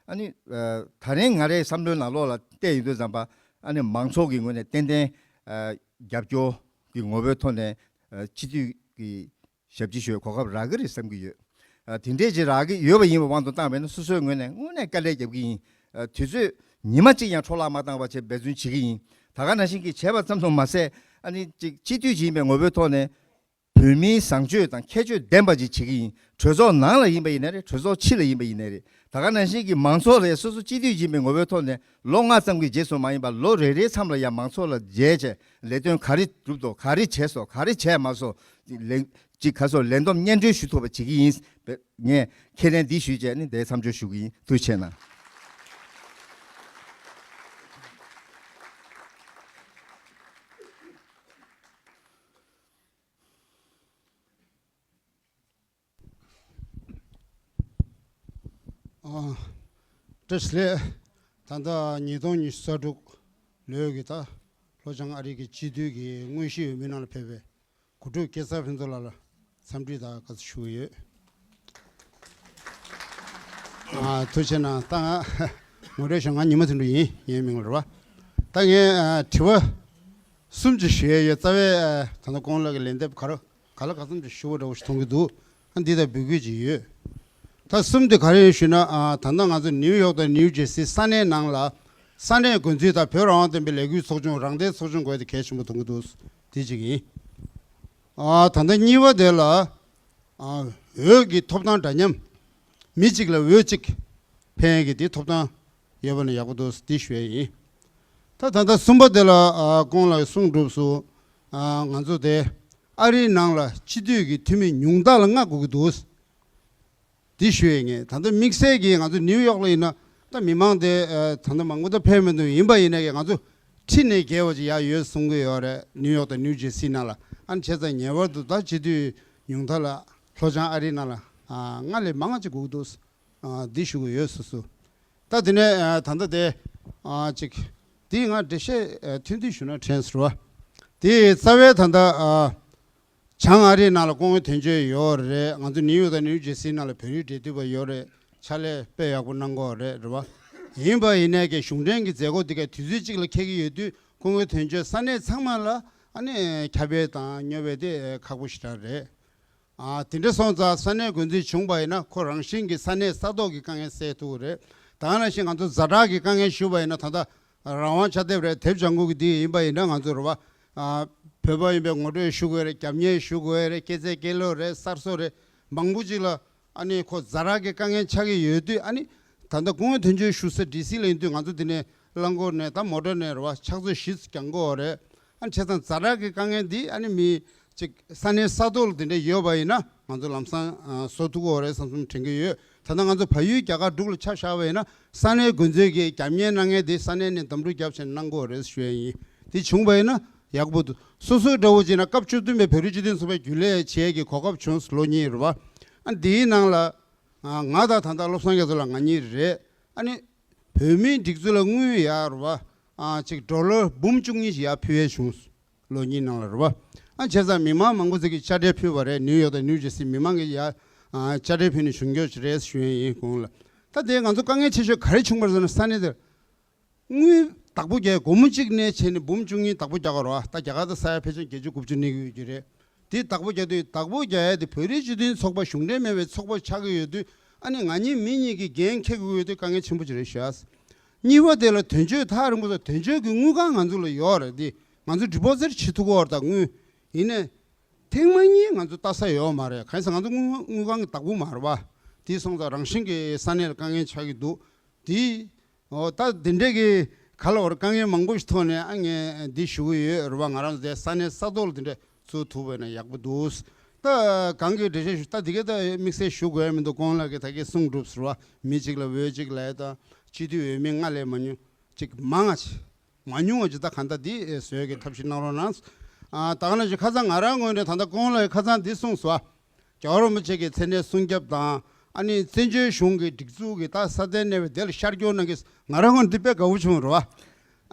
ཨ་ནི་ད་རིང་ང་རའི་བསམ་བློའི་ནང་ལོགས་ལ་བལྟས་ཡོང་དུས་ཙམ་པ་ཨ་ནི་མང་ཚོགས་ཀྱི་ངོས་ནས་ཏན་ཏན་རྒྱབ་སྐྱོར་གྱི་ངོ་བོའི་ཐོག་ནས་སྤྱི་འཐུས་ཀྱི་ ཞབས་ཕྱི་ཞུ་བའི་གོ་སྐབས་རག་གི་རེད་བསམ་གྱི་ཡོད། ཨ། དེ་འདྲས་ཅིག་རག་གི་ཡོད་པ་ཡིན་པའི་དབང་དུ་བཏང་བས་ན་སོ་སོའི་ངོས་ནས་དངོས་གནས་དཀའ་ལས་རྒྱབ་ཀྱི་ཡིན། ཨ། དུས་ཚོད་ཉི་མ་གཅིག་ཀྱང་འཕྲོ་བརླག་མ་བཏང་བ་བྱས་འབད་བརྩོན་བྱེད་ཀྱི་ཡིན། ད་ག་ནང་བཞིན་གྱི་བྱས་པ་ཙམ་དུ་མ་ཟད། ཨ་ནི་ཅིག་སྤྱི་འཐུས་ཅིག་ཡིན་པའི་ངོ་བོའི་ཐོག་ནས་བོད་མིའི་བཟང་སྤྱོད་དང་ཁྱད་ཆོས་ལྡན་པ་ཅིག་བྱེད་ཀྱི་ཡིན། གྲོས་ཚོགས་ནང་ལ་ཡིན་པ་ཡིན་ན་རེད། གྲོས་ཚོགས་ཕྱི་ལ་ཡིན་པ་ཡིན་ན་རེད། ད་ག་ནང་བཞིན་གྱི་མང་ཚོགས་ལ་སོ་སོ་སྤྱི་འཐུས་ཡིན་པའི་ངོ་བོའི་ཐོག་ནས་ལོ་ལྔ་ཙམ་གྱི་རྗེས་སུ་མ་ཡིན་པར་ལོ་རེ་རེའི་མཚམས་ལ་ཡང་མང་ཚོགས་ལ་མཇལ་བྱས་ལས་དོན་ག་རེ་བསྒྲུབས་འདུག་ག་རེ་བྱས་སོང་། ག་རེ་བྱས་མ་སོང་། ལས་ཅིག་ག་སོགས་ལས་བསྡོམས་སྙན་སྒྲོན་ཞུ་ཐུབ་པ་བྱེད་ཀྱི་ཡིན། ངས་ཁས་ལེན་འདི་ཞུས་བྱས་ནི་འདིར་མཚམས་འཇོག་ཞུ་གི་ཡིན། ཐུགས་རྗེ་གནང་། ཨ། བཀྲ་ཤིས་བདེ་ལེགས། ད་ལྟ་ཉིས་སྟོང་ཉི་ཤུ་རྩ་དྲུག་ལོའི་གི་ད་ལྷོ་བྱང་ཨ་རི་གི་སྤྱི་འཐུས་ཀྱི་དངོས་གཞིའི་འོས་མི་ནང་ལ་ཕེབས་པའི་གོ་སྒྲིག་སྐལ་བཟང་ཕུན་ཚོགས་ལགས་ལ་འཚམས་འདྲི་དང་དགའ་བསུ་ཞུ་གི་ཡོད། ཨ། ཐུགས་རྗེ་གནང་། ད་ང་ངོ་སྤྲོད་ཞུ། ང་ཉི་མ་དོན་གྲུབ་ཡིན། ངའི་མིང་ལ་རེད་བ། ད་ངས་ཨ་དྲི་བ་གསུམ་ཅིག་ཞུ་ཡས་ཡོད། རྩ་བའི་ཨ་ད་ལྟ་སྐུ་ངོ་ལགས་ཀྱི་ལན་འདེབས་ག་རེ་ག་ལ་ག་ཙམ་ཅིག་ཞུ་བ་འདྲ་བོ་ཞིག་མཐོང་གི་འདུག་ཨ། འདི་ལྟར་འབོད་སྐུལ་ཅིག་ཡོད། ད་གསུམ་དེ་ག་རེ་ཡོད་ཞུས་ན། ཨ། ད་ལྟ་ང་ཚོ་ནིའུ་ཡོག་དང་ནིའུ་ཇེར་སི་ས་གནས་ནང་ལ་ས་གནས་འགོ་འཛིན་དང་བོད་རང་དབང་བསྟན་པའི་ལས་འགུལ་ཚོགས་ཆུང་རང་བདེན་ཚོགས་ཆུང་དགོས་དེ་གལ་ཆེན་པོ་མཐོང་གི་འདུག་དེ་གཅིག་ཡིན། ཨ། ད་ལྟ་གཉིས་པ་དེ་ལ། ཨ། འོས་ཀྱི་ཐོབ་ཐང་འདྲ་མཉམ། མི་གཅིག་ལ་འོས་གཅིག་འཕེན་ཡས་ཀྱི་དེ་ཐོབ་ཐང་ཡོད་པ་ན་ཡག་པོ་འདུག་དེ་ཞུ་ཡས་ཡིན། ད་ད་ལྟ་གསུམ་པ་དེ་ལ། ཨ། སྐུ་ངོ་ལགས་གསུངས་གྲུབ་སོང་། ཨ། ང་ཚོ་དེ་ཨ་རིའི་ནང་ལ་སྤྱི་འཐུས་ཀྱི་འཐུས་མི་ཉུང་མཐའ་ལ་ལྔ་དགོས་ཀྱི་འདུག་འདི་ཞུ་ཡས་ཡིན། ད་ལྟ་དམིགས་བསལ་གྱིས་ང་ཚོ་ནིའུ་ཡོག་ལ་ཡིན་ན་ད་མི་མང་དེ་ཨ་ད་ལྟ་མང་པོ་ད་ཕེབས་མི་འདུག་ཡིན་པ་ཡིན་ནའི་ང་ཚོ་ཁྲི་ནས་བརྒལ་བ་ཅིག་ཡར་ཡོད་གསུང་གི་ཡོད་རེད། ནིའུ་ཡོག་དང་ནིའུ་ཇེར་སི་ནང་ལ། ཨ་ནི་བྱས་ཙང་ངེས་པར་དུ་ད་སྤྱི་འཐུས་ཉུང་མཐའ་ལ་ལྷོ་བྱང་ཨ་རིའི་ནང་ལ། ཨ། ལྔ་ལས་མང་ང་ཅིག་དགོས་ཀྱི་འདུག་ཨ། འདི་ཞུ་གི་ཡོད། སོ་སོ། ད་དེ་ནས་ཨ་ད་ལྟ་དེ། ཨ། ཅིག་འདི་ང་འགྲེལ་བཤད་ཨ་ཐུང་ཐུང་ཞུ་ན་དྲན་སོང་བ། དེ་རྩ་བའི་ད་ལྟ། ཨ། བྱང་ཨ་རིའི་ནང་ལ་སྐུ་ངོ་དོན་གཅོད་ཡོད་རེད། ང་ཚོ་ནིའུ་ཡོག་དང་ནིའུ་ཇེར་སིའི་ནང་ལ་བོད་རིགས་འབྲེལ་མཐུད་པ་ཡོད་རེད། ཕྱག་ལས་དཔེ་ཡག་པོ་གནང་གི་ཡོད་རེད། རེད་བ། ཡིན་པ་ཡིན་ནའི་གི་གཞུང་འབྲེལ་གྱི་མཛད་སྒོ་འདི་གའི་དུས་ཚོད་གཅིག་ལ་འཁེལ་གྱི་ཡོད་དུས་སྐུ་ངོ་དོན་གཅོད་ས་གནས་ཚང་མ་ལ་ཨ་ནི་ཁྱབ་སྤེལ་དང་སྙོབ་སྤེལ་དེ་ཁག་པོ་ཞེ་དྲག་རེད། ཨ། དེ་འདྲ་སོང་ཙང་ས་གནས་འགོ་འཛིན་བྱུང་བ་ཡིན་ན་ཁོ་རང་བཞིན་གྱིས་ས་གནས་ས་ཐོག་གི་དཀའ་ངལ་སེལ་ཐུབ་ཀྱི་རེད། ད་ག་ནང་བཞིན་ང་ཚོ་ཛ་དྲག་གི་དཀའ་ངལ་ཞུས་པ་ཡིན་ན། ད་ལྟ་རང་དབང་ཕྱག་དེབ་རེད། དེབ་ལྗང་གུ་གི་འདི་ཡིན་པ་ཡིན་ན་ང་ཚོ་རེད་བ། ཨ། བོད་པ་ཡིན་པའི་ངོ་སྤྲོད་ཞུ་དགོས་རེད། རྒྱབ་གཉེར་ཞུ་དགོས་རེད། སྐྱེས་ཚེས་སྐྱེས་ལོ་རེད། གསར་བཟོ་རེད། མང་པོ་ཅིག་ལ་ཨ་ནི་ཁོ་ཛ་དྲག་གི་དཀའ་ངལ་ཆགས་ཀྱི་ཡོད་དུས། ཨ་ནི་ད་ལྟ་སྐུ་ངོ་དོན་གཅོད་བཞུགས་ས་ཌི་སི་ལ་ཡིན་དུས་ང་ཚོ་འདི་ནས་རླངས་འཁོར་ནས་ད་མོ་ཊ་ནས་རེད་བ། ཕྱག་མཛོད་བཞི་ཙམ་རྒྱག་དགོས་རེད། ཨ་ནི་བྱས་ཙང་ཛ་དྲག་གི་དཀའ་ངལ་འདི་ཨ་ནི་མི་གཅིག་ས་གནས་ས་ཐོག་ལ་དེ་འདྲ་ཡོད་པ་ཡིན་ན་ང་ཚོ་ལམ་སང་ཨ་བཟོ་ཐུབ་ཀྱི་ཡོད་རེད་བསམ་བསམ་དྲན་གྱི་ཡོད། ད་ལྟ་ང་ཚོ་བལ་ཡུལ་རྒྱ་གར་འབྲུག་ལ་ཆ་བཞག་པ་ཡིན་ན་ས་གནས་འགོ་འཛིན་གྱིས་རྒྱབ་གཉེར་གནང་མཁན་དེ་ས་གནས་ནས་འདེམས་སྒྲུག་རྒྱབ་བྱས་གནང་དགོས་རེད་ཞུ་ཡ་ཡིན། དེ་བྱུང་བ་ཡིན་ན་ཡག་པོ་འདུག་སོ་སོའི་འདྲ་བོ་བྱས་ན་སྐབས་བཅུ་བདུན་པའི་བོད་རིགས་སྤྱི་མཐུན་ཚོགས་པའི་རྒྱུན་ལས་བྱེད་ཀྱི་གོ་སྐབས་བྱུང་། ལོ་གཉིས་རེད་བ། ཨ། འདིའི་ནང་ལ་ང་དང་ད་ལྟ་བློ་བཟང་རྒྱ་མཚོ་ལགས་ང་གཉིས་རེད། ཨ་ནི་བོད་མིའི་སྒྲིག་འཛུགས་ལ་དངུལ་ཡར་རེད་བ། ཨ། ཅིག་ཌོ་ལར་འབུམ་བཅུ་གཉིས་ཤིག་ཡར་ཕུལ་ཡས་བྱུང་། ལོ་གཉིས་ནང་ལ་རེད་བ། ཨ། བྱས་ཙང་མི་མང་མང་པོ་ཅིག་གིས་དཔྱ་ཁྲལ་ཕུལ་བ་རེད། ནིའུ་ཡོག་དང་ནིའུ་ཇེར་སི་མི་མང་གིས་ཡར་ཨ་དཔྱ་ཁྲལ་ཕུལ་ནས་བྱུང་རྒྱུ་ཅིག་རེད་ཞུ་ཡས་ཡིན། གོང་ལ་ད་དེ་ང་ཚོ་དཀའ་ངལ་ཆེ་ཤོས་ག་རེ་བྱུང་བ་རེད་ཟེར་ན། ས་གནས་དེར་དངུལ་བདག་པོ་རྒྱག་སྒོར་མོ་གཅིག་ནས་བྱས་ནས་འབུམ་བཅུ་གཉིས་བདག་པོ་རྒྱག་གི་རེད་བ། ད་རྒྱ་གར་དང་ས་ཡ་ཕལ་ཆེར་བརྒྱད་ཅུ་དགུ་བཅུ་གནས་ཀྱི་ཡོད་ཀྱི་རེད། དེ་བདག་པོ་རྒྱག་དུས་བདག་པོ་རྒྱག་ཡ་དེ་བོད་རིགས་སྤྱི་མཐུན་ཚོགས་པ་གཞུང་འབྲེལ་མེད་པའི་ཚོགས་པ་ཆགས་ཀྱི་ཡོད་དུས། ཨ་ནི་ང་གཉིས་མི་གཉིས་ཀྱིས་འགན་འཁྱེར་དགོས་ཡོད་དུས་དཀའ་ངལ་ཆེན་པོ་ཅིག་རེད་ཤག་གཉིས་པ་དེ་ལ་དོན་གཅོད་ཐག་རིང་པོ་སོང་། དོན་གཅོད་ཀྱི་དངུལ་ཁང་ང་ཚོ་ལ་ཡོད་རེད། དེ་ང་ཚོ་ཌི་པོ་ཟིཊ་བྱེད་ཐུབ་ཀྱི་ཡོད་རེད། ད་དངུལ་ཡིན་ནའི་ཐེངས་མ་གཉིས་ང་ཚོ་ལྟ་ས་ཡོད་མ་རེད། གང་ཡིན་ཟེར་ན་ང་ཚོ་དངུལ་དངུལ་ཁང་གི་བདག་པོ་མ་རེད་བ། དེ་སོང་ཙང་རང་བཞིན་གྱིས་ས་གནས་ལ་དཀའ་ངལ་ཆགས་ཀྱི་འདུག་དེ། ཨོ། ད་འདི་འདྲས་ཀྱི་ག་ལ་བར་དཀའ་ངལ་མང་པོ་ཞིག་ཐོག་ནས་ཨ་ངས་འདི་ཞུ་གི་ཡོད་རེད་བ། ང་རང་ཚོ་དེ་ས་གནས་ས་ཐོག་ལ་འདི་འདྲས་ཚུགས་ཐུབ་པ་ཡིན་ན་ཡག་པོ་འདུག་ད་གང་གི་འགྲེལ་བཤད་ཞུ། ད་འདི་ག་ད་དམིགས་བསལ་ཞུ་དགོས་ཡ་མི་འདུག་སྐུ་ངོ་ལགས་ཀྱིས་ད་གིན་གསུངས་གྲུབ་ཟེར་བ། མི་གཅིག་ལ་འོས་གཅིག་ལབ་ཡ་དང་། སྤྱི་འཐུས་འོས་མི་ལྔ་ལས་མ་ཉུང་ཅིག་མང་ང་ཆེ། མ་ཉུང་བ་ཅིག་ད་གང་ལྟར་འདི་བཟོས་ཀྱི་ཐབས་ཤེས་གནང་རོགས་གནང་། ཨ། ད་ག་ནང་བཞིན་ཁ་སང་ང་རང་ངོས་ནས་ད་ལྟ་སྐུ་ངོ་ལགས་ཁ་སང་འདི་གསུངས་སོང་། རྒྱལ་བ་རིན་པོ་ཆེ་གི་མཚན་གནས་སྲུང་སྐྱོབ་དང་། ཨ་ནི་བཙན་བྱོལ་གཞུང་གི་སྒྲིག་འཛུགས་ཀྱི་ད་སྲ་བརྟན་གནས་པའི་དེ་ལ་ཤར་སྐྱོར་གནང་གི། ང་རང་ངོས་ནས་འདི་དཔེ་དགའ་བོ་བྱུང་རེད་བ།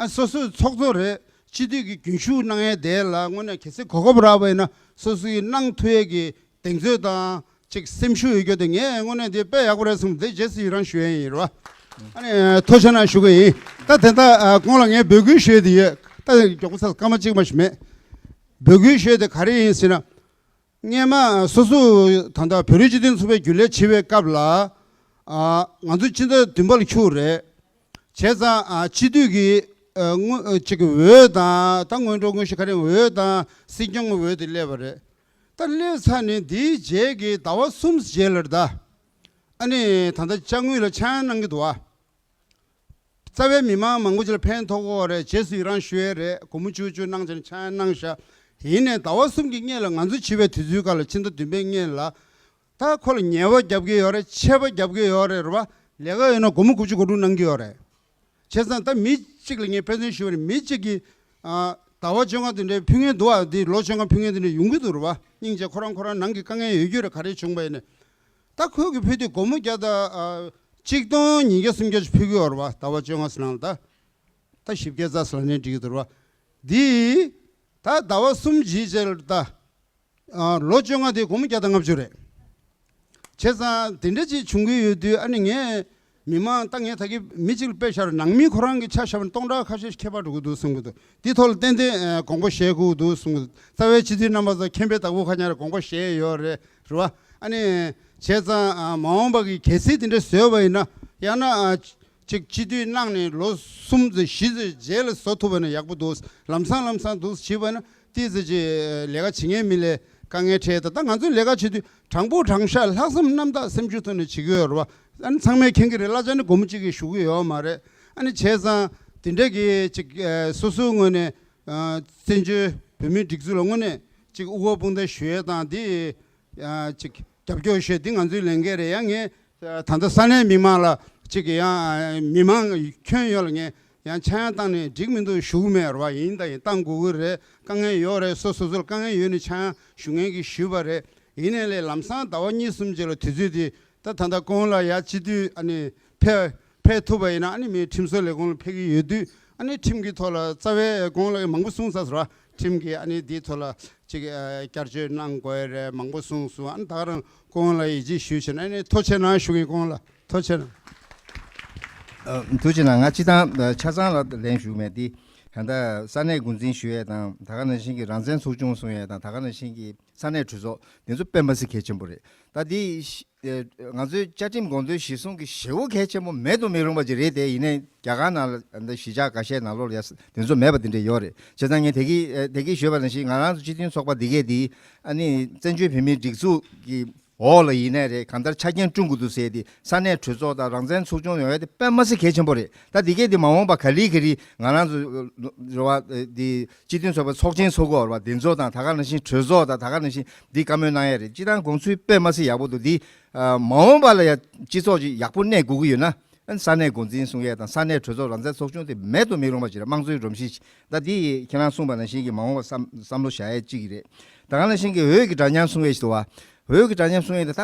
ཨ། སོ་སོའི་ཚོགས་གཙོ་རེད། སྤྱི་འཐུས་ཀྱི་རྒྱུན་ཞུགས་གནང་ཡས་དེ་ལ་དངོས་གནས་གལ་སྲིད་གོ་སྐབས་རག་པ་ཡིན་ན་སོ་སོ་ཡིས་གནང་ཐུབ་ཡས་ཀྱི་གདེང་ཚོད་དང་ཅིག་སེམས་ཤུགས་ཡོད་རྒྱུ་དེ་ངས་དངོས་གནས་དེ་དཔེ་ཡག་པོ་རེད་བསམ། དེ་རྗེས་སུ་ཡི་རང་ཞུ་ཡས་ཡིན་རེད་བ། ཨ་ནི་ཐུགས་རྗེ་གནང་ཞུ་གི་ཡིན། ད་དེ་ད་ཨ་སྐུ་ངོ་ལགས་ངས་འབོད་སྐུལ་ཞུ་ཡས་དེ་ཡོད། ད་མགྱོགས་པོ་ཚར། སྐར་མ་གཅིག་མ་ཞིག་མེད། འབོད་སྐུལ་ཞུ་ཡས་དེ་ག་རེ་ཡིན་ཟེར་ན། སྔས་མ་སོ་སོ་ད་ལྟ་བོད་རིགས་སྤྱི་མཐུན་ཚོགས་པའི་རྒྱུན་ལས་བྱེད་པའི་སྐབས་ལ། ཨ། ང་ཚོ་སྤྱི་ཟླ་བདུན་པ་ལ་འཁྱུག་རེད། བྱས་ཙང་། ཨ། སྤྱི་འཐུས་ཀྱི། ཨ། དངོས། ཨ། ཅིག་གི་འོས་དང་། ད་སྔོན་འགྲོ་དངོས་གཞི་ག་རེ་འོས་དང་སྲིད་སྐྱོང་གི་འོས་དེ་སླེབས་པ་རེད། ད་སླེབས་ཚར་ནས་འདིའི་རྗེས་ཀྱི་ཟླ་བ་གསུམ་རྗེས་ལ་ད། ཨ་ནི་ད་ལྟ་དཔྱ་དངུལ་ལ་ཆག་ཡང་གནང་གི་འདུག་བ། རྩ་བའི་མི་མང་མང་པོ་ཅིག་ལ་ཕན་ཐོགས་ཀྱི་ཡོད་རེད། རྗེས་སུ་ཡི་རང་ཞུ་ཡས་རེད། སྒོར་མོ་བཅུ་བཅུ་གནང་བྱས་ནས་ཆག་ཡང་གནང་ཤག། ཡིན་ནའི་ཟླ་བ་གསུམ་གྱི་སྔོན་ལ་ང་ཚོ་བྱིས་པའི་དུས་ཚོད་སྐབས་ལ། ཕྱི་ཟླ་བདུན་པའི་སྔོན་ལ། ད་ཁོ་ལ་ཉེས་པ་རྒྱབ་ཀྱི་ཡོད་རེད། ཆད་པ་རྒྱབ་ཀྱི་ཡོད་རེད། རེད་བ། ལས་ཀ་ཡོད་ན་སྒོར་མོ་དགུ་བཅུ་གོ་དྲུག་གནང་གི་ཡོད་རེད། བྱས་ཙང་ད་མི་གཅིག་ལ་ངས་དཔེ་མཚོན་ཞུ་བ་རེད། མི་གཅིག་གིས། ཨ། ཟླ་བ་བཅོ་ལྔ་དེ་འདྲའི་ཕུལ་མཁན་འདུག་བ། འདི་ལོ་བཅོ་ལྔ་ཕུལ་མཁན་དེ་འདྲ་ཡོང་གི་འདུག་རེད་བ། སྙིང་རྗེ། ཁོ་རང་ཁོ་རང་ནང་གི་དཀའ་ངལ་ཡོད་རྒྱུ་རེད། ག་རེ་བྱུང་བ་ཡིན་ནའི། ད་ཁོས་གི་ཕུལ་དུས་སྒོར་མོ་བརྒྱ་དང་། ཨ། གཅིག་སྟོང་ཉིས་བརྒྱ་སུམ་བརྒྱ་ཅིག་ཕུལ་གི་ཡོད་རེད་བ། ཟླ་བ་བཅོ་ལྔ་ཟེར་ནའང་ད། ད་བཞི་བརྒྱ་རྩ་ཟེར་ནའང་འགྲིག་གི་འདུག་རེད་བ། འདི་ད་ཟླ་བ་གསུམ་གྱི་རྗེས་ལ་ད། ཨ། ལོ་བཅོ་ལྔ་དེ་སྒོར་མོ་བརྒྱ་དང་ལྔ་བཅུ་རེད། བྱས་ཙང་དེ་འདྲ་ཅིག་བྱུང་གི་ཡོད་དུས། ཨ་ནི་ངས་མི་མང་། ད་ངས་ད་གི་མི་གཅིག་ལ་དཔེ་བཞག་རེད། ནང་མི་ཁོ་རང་གི་ཆ་བཞག་པ་ན་སྟོང་ཕྲག་ཁ་ཤས་ཤིག་ཁྱད་པར་འགྲོ་གི་འདུག་བསམ་གི་འདུག། འདི་ཐོག་ལ་ཏན་ཏན། ཨ། དགོངས་པ་བཞེས་དགོས་ཀྱི་འདུག་བསམ་གི་འདུག། རྩ་བའི་སྤྱི་འཐུས་རྣམ་པ་ཚོ་མཁྱེན་པའི་བདག་པོ་ཁ་ཉག་རེད། དགོངས་པ་བཞེས་ཡོད་རེད། རེད་བ། ཨ་ནི་བྱས་ཙང་། ཨ། མ་འོངས་པ་གི་གལ་སྲིད་དེ་འདྲ་བཟོས་པ་ཡིན་ན། ཡང་ན། ཨ། ཅིག་སྤྱི་འཐུས་གནང་ནས་ལོ་གསུམ་ཙམ་བཞི་ཙམ་རྗེས་ལ་བཟོ་ཐུབ་པ་ན་ཡག་པོ་འདུག། ལམ་སང་ལམ་སང་འདུག་བྱས་པ་ན། ཏོག་ཙམ་ཅིག་ལས་ཀ་བྱེད་མཁན་མི་ལ་དཀའ་ངལ་འཕྲད། ད་ལྟ་ང་ཚོས་ལས་ཀ་བྱེད་དུས་དྲང་པོ་དྲང་བཞག་ལྷག་བསམ་རྣམ་དག་སེམས་ཤུགས་ཐོག་ནས་བྱེད་ཀྱི་ཡོད་རེད་བ། ཨ་ནི་ཚང་མས་མཁྱེན་གྱི་རེད། གླ་ཆ་ནི་སྒོར་མོ་གཅིག་གིས་ཞུ་གི་ཡོད་མ་རེད། ཨ་ནི་བྱས་ཙང་དེ་འདྲ་གི་ཅིག། ཨ། སོ་སོའི་ངོས་ནས། ཨ། བཙན་བྱོལ་བོད་མིའི་སྒྲིག་འཛུགས་ལ་དངོས་གནས་ཅིག་དབུ་འཕང་དཔུང་འདེགས་ཞུ་ཡས་དང་། འདི། ཨ། ཅིག་རྒྱབ་སྐྱོར་ཞུ་ཡས་འདི་ང་ཚོའི་ལས་འགན་རེད། ཡང་ངས། ཨ། ད་ལྟ་ས་གནས་མི་མང་ལ་ཅིག། ཡང་མི་མང་ཁྱོན་ཡོངས་ལ་ངས་ཡང་ཆག་ཡང་བཏང་ནས་འགྲིག་མི་འདུག་ཞུ་གི་མེད་རེད་བ། ཡིན་དང་ཡིན། བཏང་དགོས་ཀྱི་རེད། དཀའ་ངལ་ཡོད་རེད། སོ་སོ་སོ་ལ་དཀའ་ངལ་ཡོད་ནས་ཆག་ཡང་ཞུ་མཁན་གྱིས་ཞུས་པ་རེད། ཡིན་ནའི་ལས་ལམ་སང་ཟླ་བ་གཉིས་གསུམ་རྗེས་ལ་དུས་ཚོད་དེ། ད་ད་ལྟ་སྐུ་ངོ་ལགས་ཡར་སྤྱི་འཐུས། ཨ་ནི་ཕེབས་ཕེབས་ཐུབ་པ་ཡིན་ན། ཨ་ནི་མི་ཁྲིམས་བཟོ་ལས་ཁུངས་ལ་ཕེབས་ཀྱི་ཡོད་དུས། ཨ་ནི་ཁྲིམས་ཀྱི་ཐོག་ལ་རྩ་བའི་སྐུ་ངོ་ལགས་ཀྱིས་མང་པོ་གསུངས་ཚར་སོང་ར། ཁྲིམས་ཀྱི། ཨ་ནི་འདིའི་ཐོག་ལ་ཅིག། ཨ། བསྐྱར་བཅོས་གནང་དགོས་རེད། མང་པོ་གསུངས་སོང་། ཨ་ནི་ད་ག་རང་སྐུ་ངོ་ལགས་ཡིད་ཆེས་ཞུས་བྱས་ན། ཨ་ནི་ཐུགས་རྗེ་གནང་ཞུ་གི་ཡིན། སྐུ་ངོ་ལགས་ཐུགས་རྗེ་གནང་། ཨ། ཐུགས་རྗེ་གནང་། ང་སྤྱིར་བཏང་ཆ་ཚང་ལ་ལན་ཞུ་གི་མེད་དེ། ད་ལྟ་ས་གནས་འགོ་འཛིན་ཞུ་ཡས་དང་། ད་ག་ནང་བཞིན་གྱི་རང་བཙན་ཚོགས་ཆུང་གསུང་ཡས་དང་། ད་ག་ནང་བཞིན་གྱི་ས་གནས་གྲོས་ཚོགས། དེ་ཚོ་དཔེ་མ་སྲིད་གལ་ཆེན་པོ་རེད། ད་འདི། ཨེ། ང་ཚོའི་བཅའ་ཁྲིམས་དགོངས་དོན་གཞིར་བཟུང་གི་ཞེ་པོ་གལ་ཆེན་པོ་མེད་དུ་མི་རུང་བ་ཅིག་རེད་དེ། ཡིན་ནའི་རྒྱ་གར་ནང་ལ་འདི་གཞིས་ཆགས་འགའ་ཤས་ནང་ལོགས་ལ་ཡ་དེ་ཚོ་མེད་པ་དེ་འདྲ་ཡོད་རེད། བྱས་ཙང་ངས་དེ་གི། ཨེ། དེ་གི་ཞུས་པ་ནང་བཞིན། ང་རང་ཚོ་སྤྱི་མཐུན་ཚོགས་པ་འདི་གས་འདི། ཨ་ནི་བཙན་བྱོལ་བོད་མིའི་སྒྲིག་འཛུགས་ཀྱི་འོག་ལ་ཡིན་ནའི་རེད། གང་ལྟར་ཆ་རྐྱེན་བསྐྲུན་དགོས་འདུག་ཟེར་དེ། ས་གནས་གྲོས་ཚོགས་དང་རང་བཙན་ཚོགས་ཆུང་ཡོང་ཡ་དེ་དཔེ་མ་སྲིད་གལ་ཆེན་པོ་རེད། ད་འདི་གས་འདི་མ་འོངས་པ་ག་ལེ་ག་ལེ་ང་རང་ཚོ་རེད་བ། འདི་སྤྱི་མཐུན་ཚོགས་པའི་ཚོགས་ཆེན་ཚོགས་དགོས་རེད་བ། དེ་ཚོ་དང་། ད་ག་ནང་བཞིན་གྲོས་ཚོགས་དང་། ད་ག་ནང་བཞིན་འདི་བཀའ་མོལ་གནང་ཡ་རེད། སྤྱིར་བཏང་དགོངས་ཚུལ་དཔེ་མ་སྲིད་ཡག་པོ་འདུག། འདི། ཨ། མ་འོངས་པ་ལ་ཡ་སྤྱི་ཚོགས་ཅིག་ཡག་པོ་གནས་དགོས་ཀྱི་ཡོད་ན། ཨ་ནི་ས་གནས་འགོ་འཛིན་གསུང་ཡས་དང་། ས་གནས་གྲོས་ཚོགས། རང་བཙན་ཚོགས་ཆུང་དེ་མེད་དུ་མི་རུང་བ་ཅིག་རེད། དམངས་གཙོའི་སྒྲོམ་གཞི་ཅིག། ད་འདི་ཁྱེད་རང་གསུངས་པ་ནང་བཞིན་གྱི་མ་འོངས་པ་བསམ་བསམ་བློ་བཞག་ཡས་ཅིག་རེད། ད་ག་ནང་བཞིན་གྱི་འོས་ཀྱི་འདྲ་མཉམ་གསུང་ཡས་ཞིག་འདུག་བ། འོས་ཀྱི་འདྲ་མཉམ་གསུང་ཡས་དེ་ད་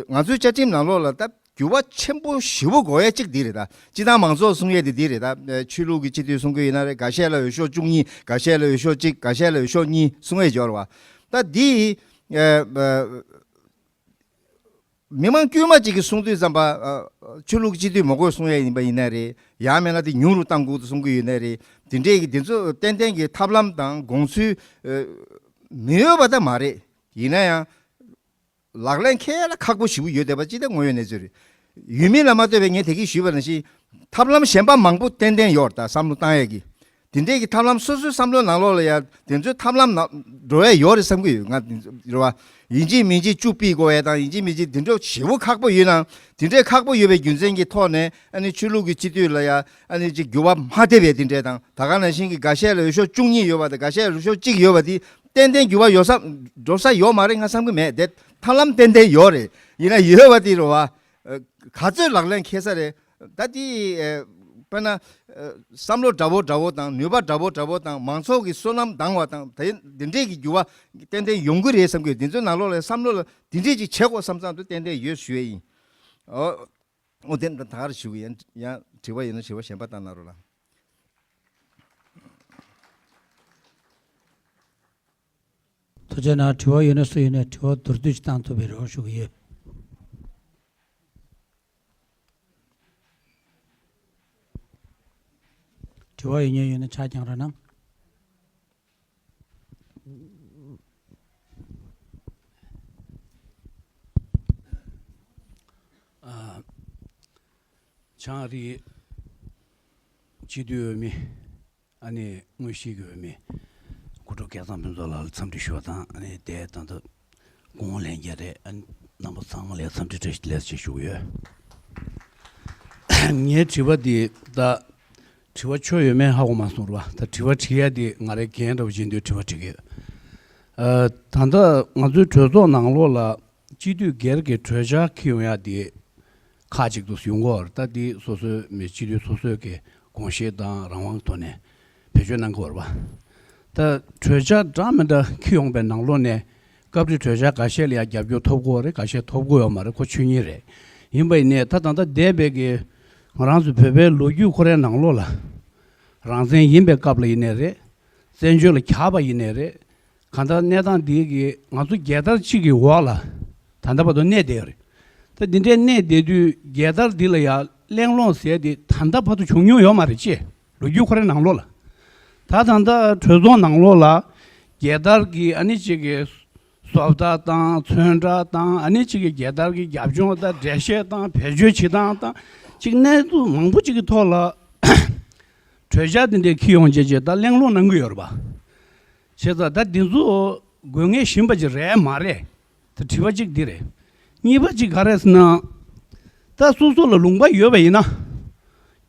ང་ཚོའི་བཅའ་ཁྲིམས་ནང་ལོགས་ལ་ད་འགྱུར་བ་ཆེན་པོ་ཞེ་པོ་དགོས་ཡས་གཅིག་འདི་རེད། ད་སྤྱིར་བཏང་མང་ཚོགས་གསུང་ཡས་དེ་འདི་རེད། ད་ཆོས་ལུགས་ཀྱི་སྤྱི་འཐུས་གསུང་གི་ཡིན་ན་རེད། འགའ་ཤས་ལ་འོས་ཤོག་བཅུ་གཉིས། འགའ་ཤས་ལ་འོས་ཤོག་གཅིག། འགའ་ཤས་ལ་འོས་ཤོག་གཉིས་གསུང་ཡས་ཡོད་རེད་བ། ད་འདི། ཨ། ཨ། མི་མང་དཀྱུས་མ་གཅིག་གིས་གསུང་དུས་ཙམ་པ། ཨ། ཆོས་ལུགས་སྤྱི་འཐུས་མ་དགོས་གསུང་ཡས་ཡིན་པ་ཡིན་ན་རེད། ཡང་མིན་ན་དེ་ཉུང་རུ་གཏང་དགོས་གསུང་གི་ཡོད་ན་རེད། དེ་འདྲས་ཀྱི་དེ་ཚོ་ཏན་ཏན་གྱི་ཐབས་ལམ་དང་དགོངས་ཚུལ། ཨ། མི་ཡོད་པ་ད་མ་རེད། ཡིན་ན་ཡང་ལག་ལེན་འཁེལ་ཡ་ལ་ཁག་པོ་ཞེ་པོ་ཡོད་བསྡད་པ་ཅིག་ད་དངོས་ཡོད་གནས་ཚུལ་རེད། ཡུལ་མི་ལ་མ་ལྟོས་པའི་ངས་དེ་གིས་ཞུས་པ་ནང་བཞིན། ཐབས་ལམ་གཞན་པ་མང་པོ་ཏན་ཏན་ཡོད་རེད། ད་བསམ་བློ་བཏང་ཡས་ཀྱི། དེ་འདྲས་ཀྱི་ཐབས་ལམ། སོ་སོའི་བསམ་བློའི་ནང་ལོགས་ལ་ཡ་དེ་ཚོའི་ཐབས་ལམ་ནང་འགྲོ་ཡས་ཡོད་རེད་བསམ་གྱི་ཡོད། ང་རེད་བ། ཡིན་གཅིག་མིན་གཅིག་བཅུ་ཕུད་དགོས་ཡས་དང་། ཡིན་གཅིག་མིན་གཅིག་དེ་འདྲ་ཞེ་པོ་ཁག་པོ་ཡོད་ནའང་། དེ་འདྲའི་ཁག་པོ་ཡོད་པའི་རྒྱུ་མཚན་གྱི་ཐོག་ནས། ཨ་ནི་ཆོས་ལུགས་ཀྱི་སྤྱི་འཐུས་ལ་ཡ་ཨ་ནི་ཅིག་འགྱུར་བ་མ་ཐེབས་པའི་དེ་འདྲས་དང་། ད་ག་ནང་བཞིན་གྱི་འགའ་ཤས་ལ་འོས་ཤོག་བཅུ་གཉིས་ཡོད་པ་དང་། འགའ་ཤས་ལ་འོས་ཤོག་གཅིག་ཡོད་པ་དེ་ཏན་ཏན་འགྱུར་བ་ཡོང་ས་འགྲོ་ས་ཡོད་མ་རེད་ང་བསམ་གྱི་མེད། དེ་ཐབས་ལམ་ཏན་ཏན་ཡོད་རེད། ཡིན་ན་ཡོད་པ་དེ་རེད་བ། ཨ། ག་ཚོད་ལག་ལེན་འཁེལ་ས་རེད། ད་དེ། ཨ། དཔེར་ན། ཨ། བསམ་བློ་འདྲ་བོ་འདྲ་བོ་དང་། ནུས་པ་འདྲ་བོ་འདྲ་བོ་དང་། མང་ཚོགས་ཀྱི་བསོད་ནམས་འདང་བ་དང་། དེ་འདི་འདྲས་ཀྱི་འགྱུར་བ་ཏན་ཏན་ཡོང་གི་རེད་བསམ་གྱི་ཡོད། དེ་ཚོའི་ནང་ལོགས་ལ་བསམ་བློ་ལ་དེ་འདྲས་ཅིག་བྱེད་དགོས་བསམ་བསམ་དུ་ཏན་ཏན་ཡོད་ཞུ་ཡས་ཡིན། ཨོ། ཨོ། དེ་འདྲ་ད་གར་ཞུ་གི་ཡིན། ཡང་དྲི་བ་ཡོད་ན་དྲི་བ་གཞན་པ་བཏང་གནང་རོགས་གནང་། ཐུགས་རྗེ་གནང་། དྲི་བ་ཡོད་ན། སུ་ཡོད་ན་དྲི་བ་མདོར་བསྡུས་ཤིག་བཏང་ཐུབ་པའི་རེ་བ་ཞུ་གི་ཡོད། དྲི་བ་ཡོད་མཁན་ཡོད་ན་ཕྱག་བརྐྱངས་རོགས་གནང་། ཨ། བྱང་རིའི་སྤྱི་འཐུས་འོས་མི། ཨ་ནི་དངོས་གཞིའི་འོས་མི་སྐུ་ཕྲུག་སྐལ་བཟང་ཕུན་ཚོགས་ལགས་ལ་འཚམས་འདྲི་ཞུ་བ་དང་། ཨ་ནི་དེ་ད་ལྟ་སྐུ་ངོ་ལྷན་རྒྱས་རེད། ཨ་ནི་རྣམ་པ་ཚང་མ་ལ་འཚམས་འདྲི་བཀྲ་ཤིས་བདེ་ལེགས་ཞེས་ཞུ་གི་ཡོད། ངའི་དྲི་བ་འདི་ད་དྲི་བ་ཆོ་ཡོད་མེད་ཧ་གོ་མ་སོང་ར། ད་དྲི་བ་དྲི་ཡ་འདི་ང་རའི་འགན་འདྲ་བོ་བྱེད་འདོད་དྲི་བ་དྲི་གི་ཡོད། ཨ། ད་ལྟ་ང་ཚོའི་གྲོས་ཚོགས་ནང་ལོགས་ལ་སྤྱི་འཐུས་སྒེར་གྱི་གྲོས་འཆར་འཁྱེར་ཡོང་ཡ་དེ་ཁག་ཅིག་ཏུ་ཡོང་གི་ཡོད་རེད། ད་འདི་སོ་སོའི་མི་སྤྱི་འཐུས་སོ་སོའི་གི་དགོངས་བཞེས་དང་རང་དབང་ཐོག་ནས་བེད་སྤྱོད་གནང་གི་ཡོད་རེད་པ། ད་གྲོས་འཆར་འདྲ་མི་འདྲ་འཁྱེར་ཡོང་པའི་ནང་ལོགས་ནས་སྐབས་རེ་གྲོས་འཆར་འགའ་ཤས་ལ་ཡང་རྒྱབ་སྐྱོར་ཐོབ་ཀྱི་ཡོད་རེད། འགའ་ཤས་ཐོབ་ཀྱི་ཡོད་མ་རེད། ཁོ་ཆོས་ཉིད་རེད། ཡིན་པ་ཡིན་ནའི་ད་ད་ལྟ་འདས་པའི་གི་ང་རང་ཚོ་བོད་པའི་ལོ་རྒྱུས་ཁོ་རའི་ནང་ལོགས་ལ་རང་བཙན་ཡིན་པའི་སྐབས་ལ་ཡིན་ནའི་རེད། བཙན་བྱོལ་ལ་གྱར་བ་ཡིན་ནའི་རེད། གང་ལྟར་གནས་སྟངས་འདི་གིས་ང་ཚོ་རྒྱལ་དར་གཅིག་གི་འོག་ལ་ད་ལྟ་བར་དུ་གནས་བསྡད་ཡོད་རེད། ད་འདི་འདྲའི་གནས་བསྡད་དུས་རྒྱལ་དར་འདི་ལ་ཡང་གླེང་སློང་ཟེར་དེ་ད་ལྟ་བར་དུ་བྱུང་མྱོང་ཡོད་མ་རེད་ཅེས། ལོ་རྒྱུས་ཁོ་རའི་ནང་ལོགས་ལ། ད་ད་ལྟ་གྲོས་ཚོགས་ནང་ལོགས་ལ་རྒྱལ་དར་གྱི་ཨ་ནི་གཅིག་གི་བཟོ་ལྟ་དང་ཚོན་ཁྲ་དང་། ཨ་ནི་གཅིག་གི་རྒྱལ་དར་གྱི་རྒྱབ་ལྗོངས་དང་འགྲེལ་བཤད་དང་བེད་སྤྱོད་བྱེད་སྟངས་དང་། གཅིག་གནས་ཚུལ་མང་པོ་གཅིག་གི་ཐོག་ལ་གྲོས་འཆར་འདི་འདྲའི་འཁྱེར་ཡོང་བྱས་བྱས་ད་གླེང་སློང་གནང་གི་ཡོད་རེད་པ། བྱས་ཙང་ད་འདི་ཚོ་དགོས་ངེས་བཞིན་པ་ཅིག་རེད་མ་རེད། ད་དྲི་བ་གཅིག་འདི་རེད། གཉིས་པ་གཅིག་ག་རེ་ཟེར་ན། ད་སོ་སོ་ལ་ལུང་པ་ཡོད་པ་ཡིན་ན།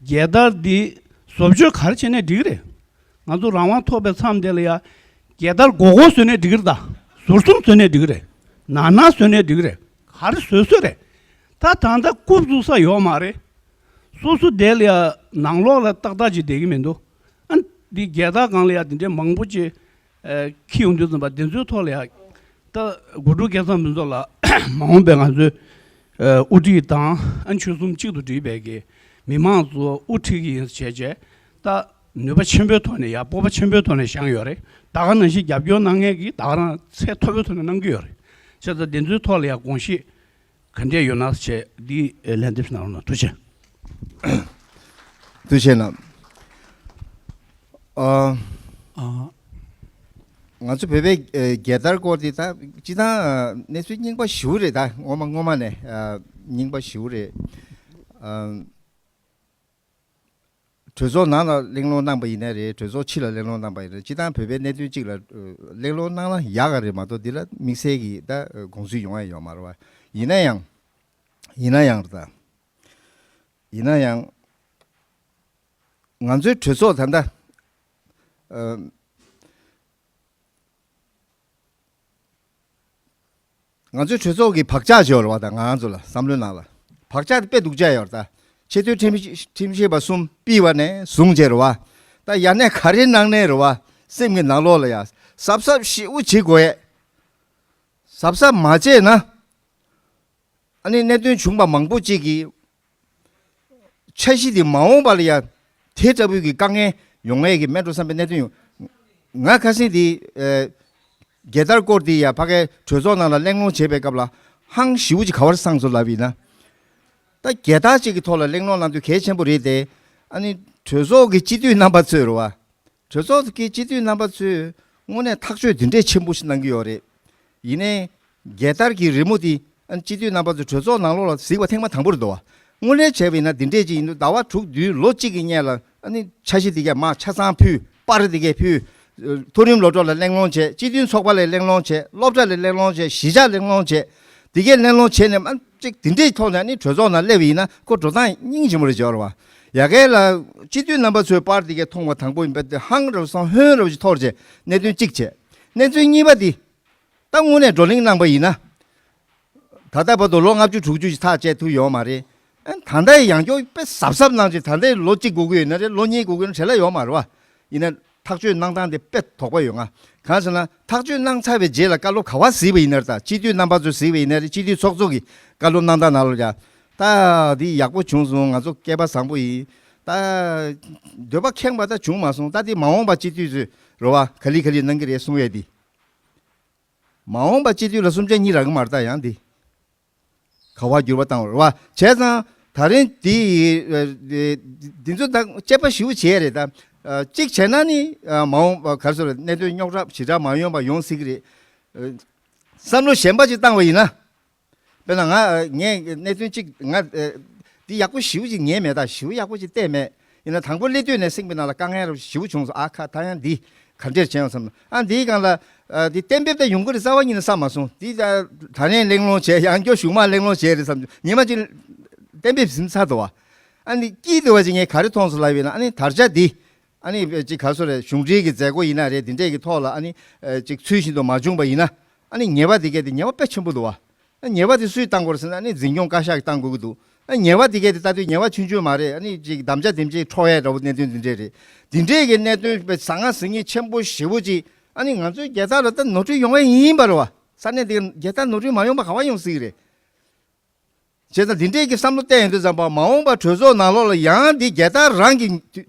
རྒྱལ་དར་འདི་བཟོ་བཅོས་ག་རེ་བྱས་ནས་འགྲིག་གི་རེད། ང་ཚོ་རང་དབང་ཐོབ་པའི་མཚམས་དེ་ལ་ཡ། རྒྱལ་དར་སྒོར་སྒོར་བཟོས་ནས་འགྲིག་གི་རེད། ད་ཟུར་གསུམ་བཟོས་ནས་འགྲིག་གི་རེད། ནར་ནར་བཟོས་ནས་འགྲིག་གི་རེད། ག་རེ་བཟོས་བཟོས་རེད། ད་ད་ལྟ་རྐུབ་བཙུགས་ས་ཡོད་མ་རེད། སོ་སོ་དེ་ལ་ཡ་ནང་ལོགས་ལ་ཏག་ཏག་ཅིག་བསྡད་ཀྱི་མི་འདུག་ཨ། འདི་རྒྱལ་དར་སྒང་ལ་ཡ་དེ་འདྲའི་མང་པོ་ཅིག་ཨ། འཁྱེར་ཡོང་དུས་ཙམ་པ་དེ་ཚོའི་ཐོག་ལ་ཡ། ད་དགོས་གྲུབ་སྐལ་བཟང་ཕུན་ཚོགས་ལགས་མ་འོངས་པའི་ང་ཚོའི་ཨ། དབུ་ཁྲིད་དང་ཨ། ཆོལ་གསུམ་གཅིག་ཏུ་སྒྲིལ་བའི་གི་མི་མང་ཚོ་དབུ་ཁྲིད་ཀྱི་ཡིན་བྱས་བྱས། ད་ནུས་པ་ཆེན་པོའི་ཐོག་ནས་ཡ། སྤོབས་པ་ཆེན་པོའི་ཐོག་ནས་བཞེངས་ཡོད་རེད། ད་ག་ནང་བཞིན་རྒྱབ་སྐྱོར་གནང་མཁན་གྱི་ད་ག་རང་ཚད་མཐོ་པོའི་ཐོག་ནས་གནང་གི་ཡོད་རེད། བྱས་ཙང་དེ་ཚོའི་ཐོག་ལ་ཡ་དགོངས་བཞེས་ག་འདྲས་ཡོད་ན་བྱས་འདི་ལན་འདེབས་གནང་རོགས་གནང་། ཐུགས་རྗེ་ཆེ། ཐུགས་རྗེ་གནང་། ཨ། ཨ། ང་ཚོ་བོད་པའི་ཨ། རྒྱལ་དར་སྐོར་དེ་ད་སྤྱིར་བཏང་ཨ། གནས་ཚུལ་རྙིང་པ་ཞེ་པོ་རེད། ད་སྔོན་མ་སྔོན་མ་ནས་ཨ། རྙིང་པ་ཞེ་པོ་རེད། ཨ། གྲོས་ཚོགས་ནང་ལ་གླེང་སློང་གནང་པ་ཡིན་ནའི་རེད། གྲོས་ཚོགས་ཕྱི་ལ་གླེང་སློང་གནང་པ་ཡིན་ནའི་རེད། སྤྱིར་བཏང་བོད་པའི་གནད་དོན་གཅིག་ལ་ཨ། གླེང་སློང་གནང་ན་ཡག་ག་རེད་མ་གཏོགས་འདི་ལ་དམིགས་བསལ་གྱི་ད་ཨ། དགོངས་ཚུལ་ཡོང་ཡ་ཡོད་མ་རེད་པ། ཡིན་ན་ཡང་། ཡིན་ན་ཡང་རེད་ད། ཡིན་ན་ཡང་། ང་ཚོའི་གྲོས་ཚོགས་ད་ལྟ། ཨ། ང་ཚོའི་གྲོས་ཚོགས་ཀྱི་བག་ཆགས་ཅིག་ཡོད་རེད་པ། ད་ང་རང་ཚོ་ལ་བསམ་བློའི་ནང་ལ་བག་ཆགས་དེ་དཔེ་སྡུག་ཅག་ཡོད་རེད། ད་ཆེས་མཐོའི་ཁྲིམས་ཁྲིམས་ཞིབ་པ་གསུམ་ཕུད་པ་ནས་བཟུང་བྱས་རེད་པ། ད་ཡ་ནས་ག་རེ་གནང་ནའི་རེད་པ། སེམས་ཀྱི་ནང་ལོགས་ལ་ཡ་གཟབ་གཟབ་ཞེ་པོ་བྱེད་དགོས་ཡས། གཟབ་གཟབ་མ་བྱས་ན། ཨ་ནི་གནད་དོན་བྱུང་བ་མང་པོ་ཅིག་གི་འཆར་གཞི་དེ་མ་འོངས་པ་ལ་ཡ་དེ་ལྟ་བུའི་གི་དཀའ་ངལ་ཡོང་ངེས་ཀྱི་མེད་འགྲོ་བསམ་པའི་གནད་དོན་ཡོང་། ང་ཁ་སང་དེ་ཨ། རྒྱལ་དར་སྐོར་དེ་ཡ་ཕ་གའི་གྲོས་ཚོགས་ནང་ལ་གླེང་སློང་བྱེད་པའི་སྐབས་ལ་ཧང་ཞེ་པོ་ཅིག་ག་པར་སངས་སོང་ལབ་ཡིན་ན། ད་རྒྱལ་དར་གཅིག་གི་ཐོག་ལ་གླེང་སློང་གནང་དུས་གལ་ཆེན་པོ་རེད་དེ། ཨ་ནི་གྲོས་ཚོགས་ཀྱི་སྤྱི་འཐུས་རྣམ་པ་ཚོས་རེད་པ། གྲོས་ཚོགས་ཀྱི་སྤྱི་འཐུས་རྣམ་པ་ཚོས་དངོས་གནས་ཐག་གཅོད་འདི་འདྲའི་ཆེན་པོ་ཞིག་གནང་གི་ཡོད་རེད། ཡིན་ནའི་རྒྱལ་དར་གྱི་རི་མོ་དེ་ཨ་ནི་སྤྱི་འཐུས་རྣམ་པ་ཚོ་གྲོས་ཚོགས་ནང་ལོགས་ལ་གཟིགས་པ་ཐེངས་མ་དང་པོ་རེད་འདུག་པ། དངོས་གནས་བྱས་པ་ཡིན་ན་འདི་འདྲས་ཅིག་ཡིན་དུས་ཟླ་བ་དྲུག་བདུན་ལོ་གཅིག་གི་སྔོན་ལ་ཨ་ནི་འཆར་གཞི་དེ་གས་མར་ཆ་ཚང་ཕུལ། པར་དེ་གས་ཕུལ། མཐོ་རིམ་སློབ་གྲྭ་ལ་གླེང་སློང་བྱས། སྤྱི་མཐུན་ཚོགས་པ་ལ་གླེང་སློང་བྱས། སློབ་གྲྭ་ལ་གླེང་སློང་བྱས། གཞིས་ཆགས་གླེང་སློང་བྱས། དེ་གས་གླེང་སློང་བྱས་ནས་ཨ་ནི་གཅིག་དེ་འདྲས་ཐོག་ནས་ཨ་ནི་གྲོས་ཚོགས་ནང་སླེབས་པ་ཡིན་ན་ཁོ་འགྲོ་སྟངས་སྙིང་རྗེ་མོ་རེད་བྱས་པ་རེད་པ། ཡ་གི་ལ་སྤྱི་འཐུས་རྣམ་པ་ཚོས་པར་དེ་གས་མཐོང་བ་དང་པོ་ཡིན་པས་དེ་ཧང་རབ་སང་ཧོན་རབ་ཅིག་ཐོར་བྱས། གནད་དོན་གཅིག་བྱས། གནད་དོན་གཉིས་པ་དེ། ད་དངོས་གནས་བགྲོ་གླེང་གནང་པ་ཡིན་ན། ད་ལྟ་བར་དུ་ལོ་ལྔ་བཅུ་དྲུག་ཅུ་ཞིག་ཐག་བཅད་ཐུབ་ཡོད་མ་རེད། ཨ་ནི་ད་ལྟ་ཡང་བསྐྱར་དཔེ་གཟབ་གཟབ་གནང་བྱས། ད་ལྟ་ལོ་གཅིག་འགོར་གྱི་ཡོད་ན་རེད། ལོ་གཉིས་འགོར་གྱི་ཡོད་ན་རེད། བྲེལ་བ་ཡོད་མ་རེད་པ། ཡིན་ན་ཐག་གཅོད་གནང་སྟངས་དེ་དཔེ་དོགས་པ་ཡོད། ང་གང་ཟེར་ན་ཐག་གཅོད་གནང་ཚར་བའི་རྗེས་ལ་བཀའ་སློབ་ག་པར་གཟིགས་པ་ཡིན་ན་རེད། ད་སྤྱི་འཐུས་རྣམ་པ་ཚོས་གཟིགས་པ་ཡིན་ན་རེད། སྤྱི་འཐུས་ཚོགས་གཙོ་གི་བཀའ་སློབ་གནང་སྟངས་ནང་ལ་ཡ། ད་འདི་ཡག་པོ་བྱུང་སོང་། ང་ཚོ་སྐལ་པ་བཟང་པོ་ཡིན། ད་འདོད་པ་ཁེངས་པ་ད་བྱུང་མ་སོང་། ད་འདི་མ་འོངས་པ་སྤྱི་འཐུས་ཚོས་རེད་པ། ག་ལེ་ག་ལེ་གནང་གི་རེད་གསུང་ཡས་འདི། མ་འོངས་པ་སྤྱི་འཐུས་ལ་གསུམ་ཆ་གཉིས་རག་གི་མ་རེད། ད་ཡང་འདི་ག་པར་འགྱུར་བ་བཏང་བ་རེད་པ། བྱས་ཙང་ད་རིང་འདི་འདི་ཚོ་ད་དཔྱད་པ་ཞེ་པོ་བྱས་རེད། ད་གཅིག་བྱས་ན་ནི་མ་འོངས་པ་ག་རེ་ཟེར་རེད། གནད་དོན་རྙོག་དྲ་ཞེ་དྲག་མ་ཡོང་པ་ཡོང་སྲིད་ཀྱི་རེད། བསམ་བློ་གཞན་པ་ཅིག་བཏང་བ་ཡིན་ན། དཔེར་ན་ང་ངས་གནད་དོན་གཅིག་ང་འདི་ཡག་པོ་ཞེ་པོ་ཅིག་ཉན་མེད། ད་ཞེ་པོ་ཡག་པོ་ཅིག་བལྟས་མེད། ཡིན་ན་དང་པོ་སླེབས་དུས་ནས་སེམས་ཀྱི་ནང་ལ་དཀའ་ངལ་རབ་ཞེ་པོ་བྱུང་སོང་། ཨ་ཁ་ད་ཡང་འདི་ག་འདྲས་བྱས་ཡོང་བསམ། ཨ་འདིའི་སྒང་ལ་འདི་གཏན་འབེབས་ད་ཡོང་གི་རེད་རྩ་བ་ཉིད་ནས་བསམ་མ་སོང་། འདི་ད་ད་ནས་གླེང་སློང་བྱས། ཡང་སྐྱོ་གཞུག་མ་གླེང་སློང་བྱས་རེད་བསམ། ཉི་མ་གཅིག་གཏན་འབེབས་ཟིན་ཚར་འདུག་བ། ཨ་ནི་སྐྱིད་འདུག་བ་ཅིག་ངས་ག་རེ་མཐོང་སོང་ལབ་ཡིན་ན། ཨ་ནི་དར་ཆ་འདི་ཨ་ནི་ཅིག་ག་སོ་རེད། གཞུང་འབྲེལ་གྱི་མཛད་སྒོ་ཡིན་ན་རེད། འདི་འདྲས་ཀྱི་ཐོག་ལ་ཨ་ནི་ཅིག་ཚུལ་བཞིན་དུ་མ་བྱུང་བ་ཡིན་ན། ཨ་ནི་ཉེས་པ་འདི་གས་དེ་ཉེས་པ་དཔེ་ཆེན་པོ་འདུག་བ། ཨ་ཉེས་པ་དེ་སུས་བཏང་དགོས་རེད་ཟེར་ན། ཨ་ནི་འཛིན་སྐྱོང་བཀའ་ཤག་གིས་བཏང་དགོས་ཀྱི་འདུག་ཨ་ཉེས་པ་དེ་གས་དེ་ལྟ་དུས་ཉེས་པ་ཆུང་ཆུང་མ་རེད། ཨ་ནི་ཅིག་དམ་བཅའ་དེ་འདྲས་འཕྲོག་ཡས་འདྲ་བོ་གནད་དོན་འདི་འདྲས་རེད། འདི་འདྲས་ཀྱི་གནད་དོན་དཔེ་ཟང་ངེ་ཟིང་ངེ་ཆེན་པོ་ཞེ་པོ་ཅིག་ཨ་ནི་ང་ཚོའི་རྒྱལ་དར་ལ་ད་ནོར་འཁྲུལ་ཡོང་བ་ཡིན་པ་རེད་བ། ས་གནས་དེ་རྒྱལ་དར་ནོར་འཁྲུལ་མ་ཡོང་པ་ག་བ་ཡོང་སྲིད་ཀྱི་རེད། བྱས་ཙང་འདི་འདྲས་ཀྱི་བསམ་བློ་བཏང་ཡོང་དུས་ཙམ་པ། མ་འོངས་པ་གྲོས་ཚོགས་ནང་ལོགས་ལ་ཡང་འདི་རྒྱལ་དར་རང་གི་དུས་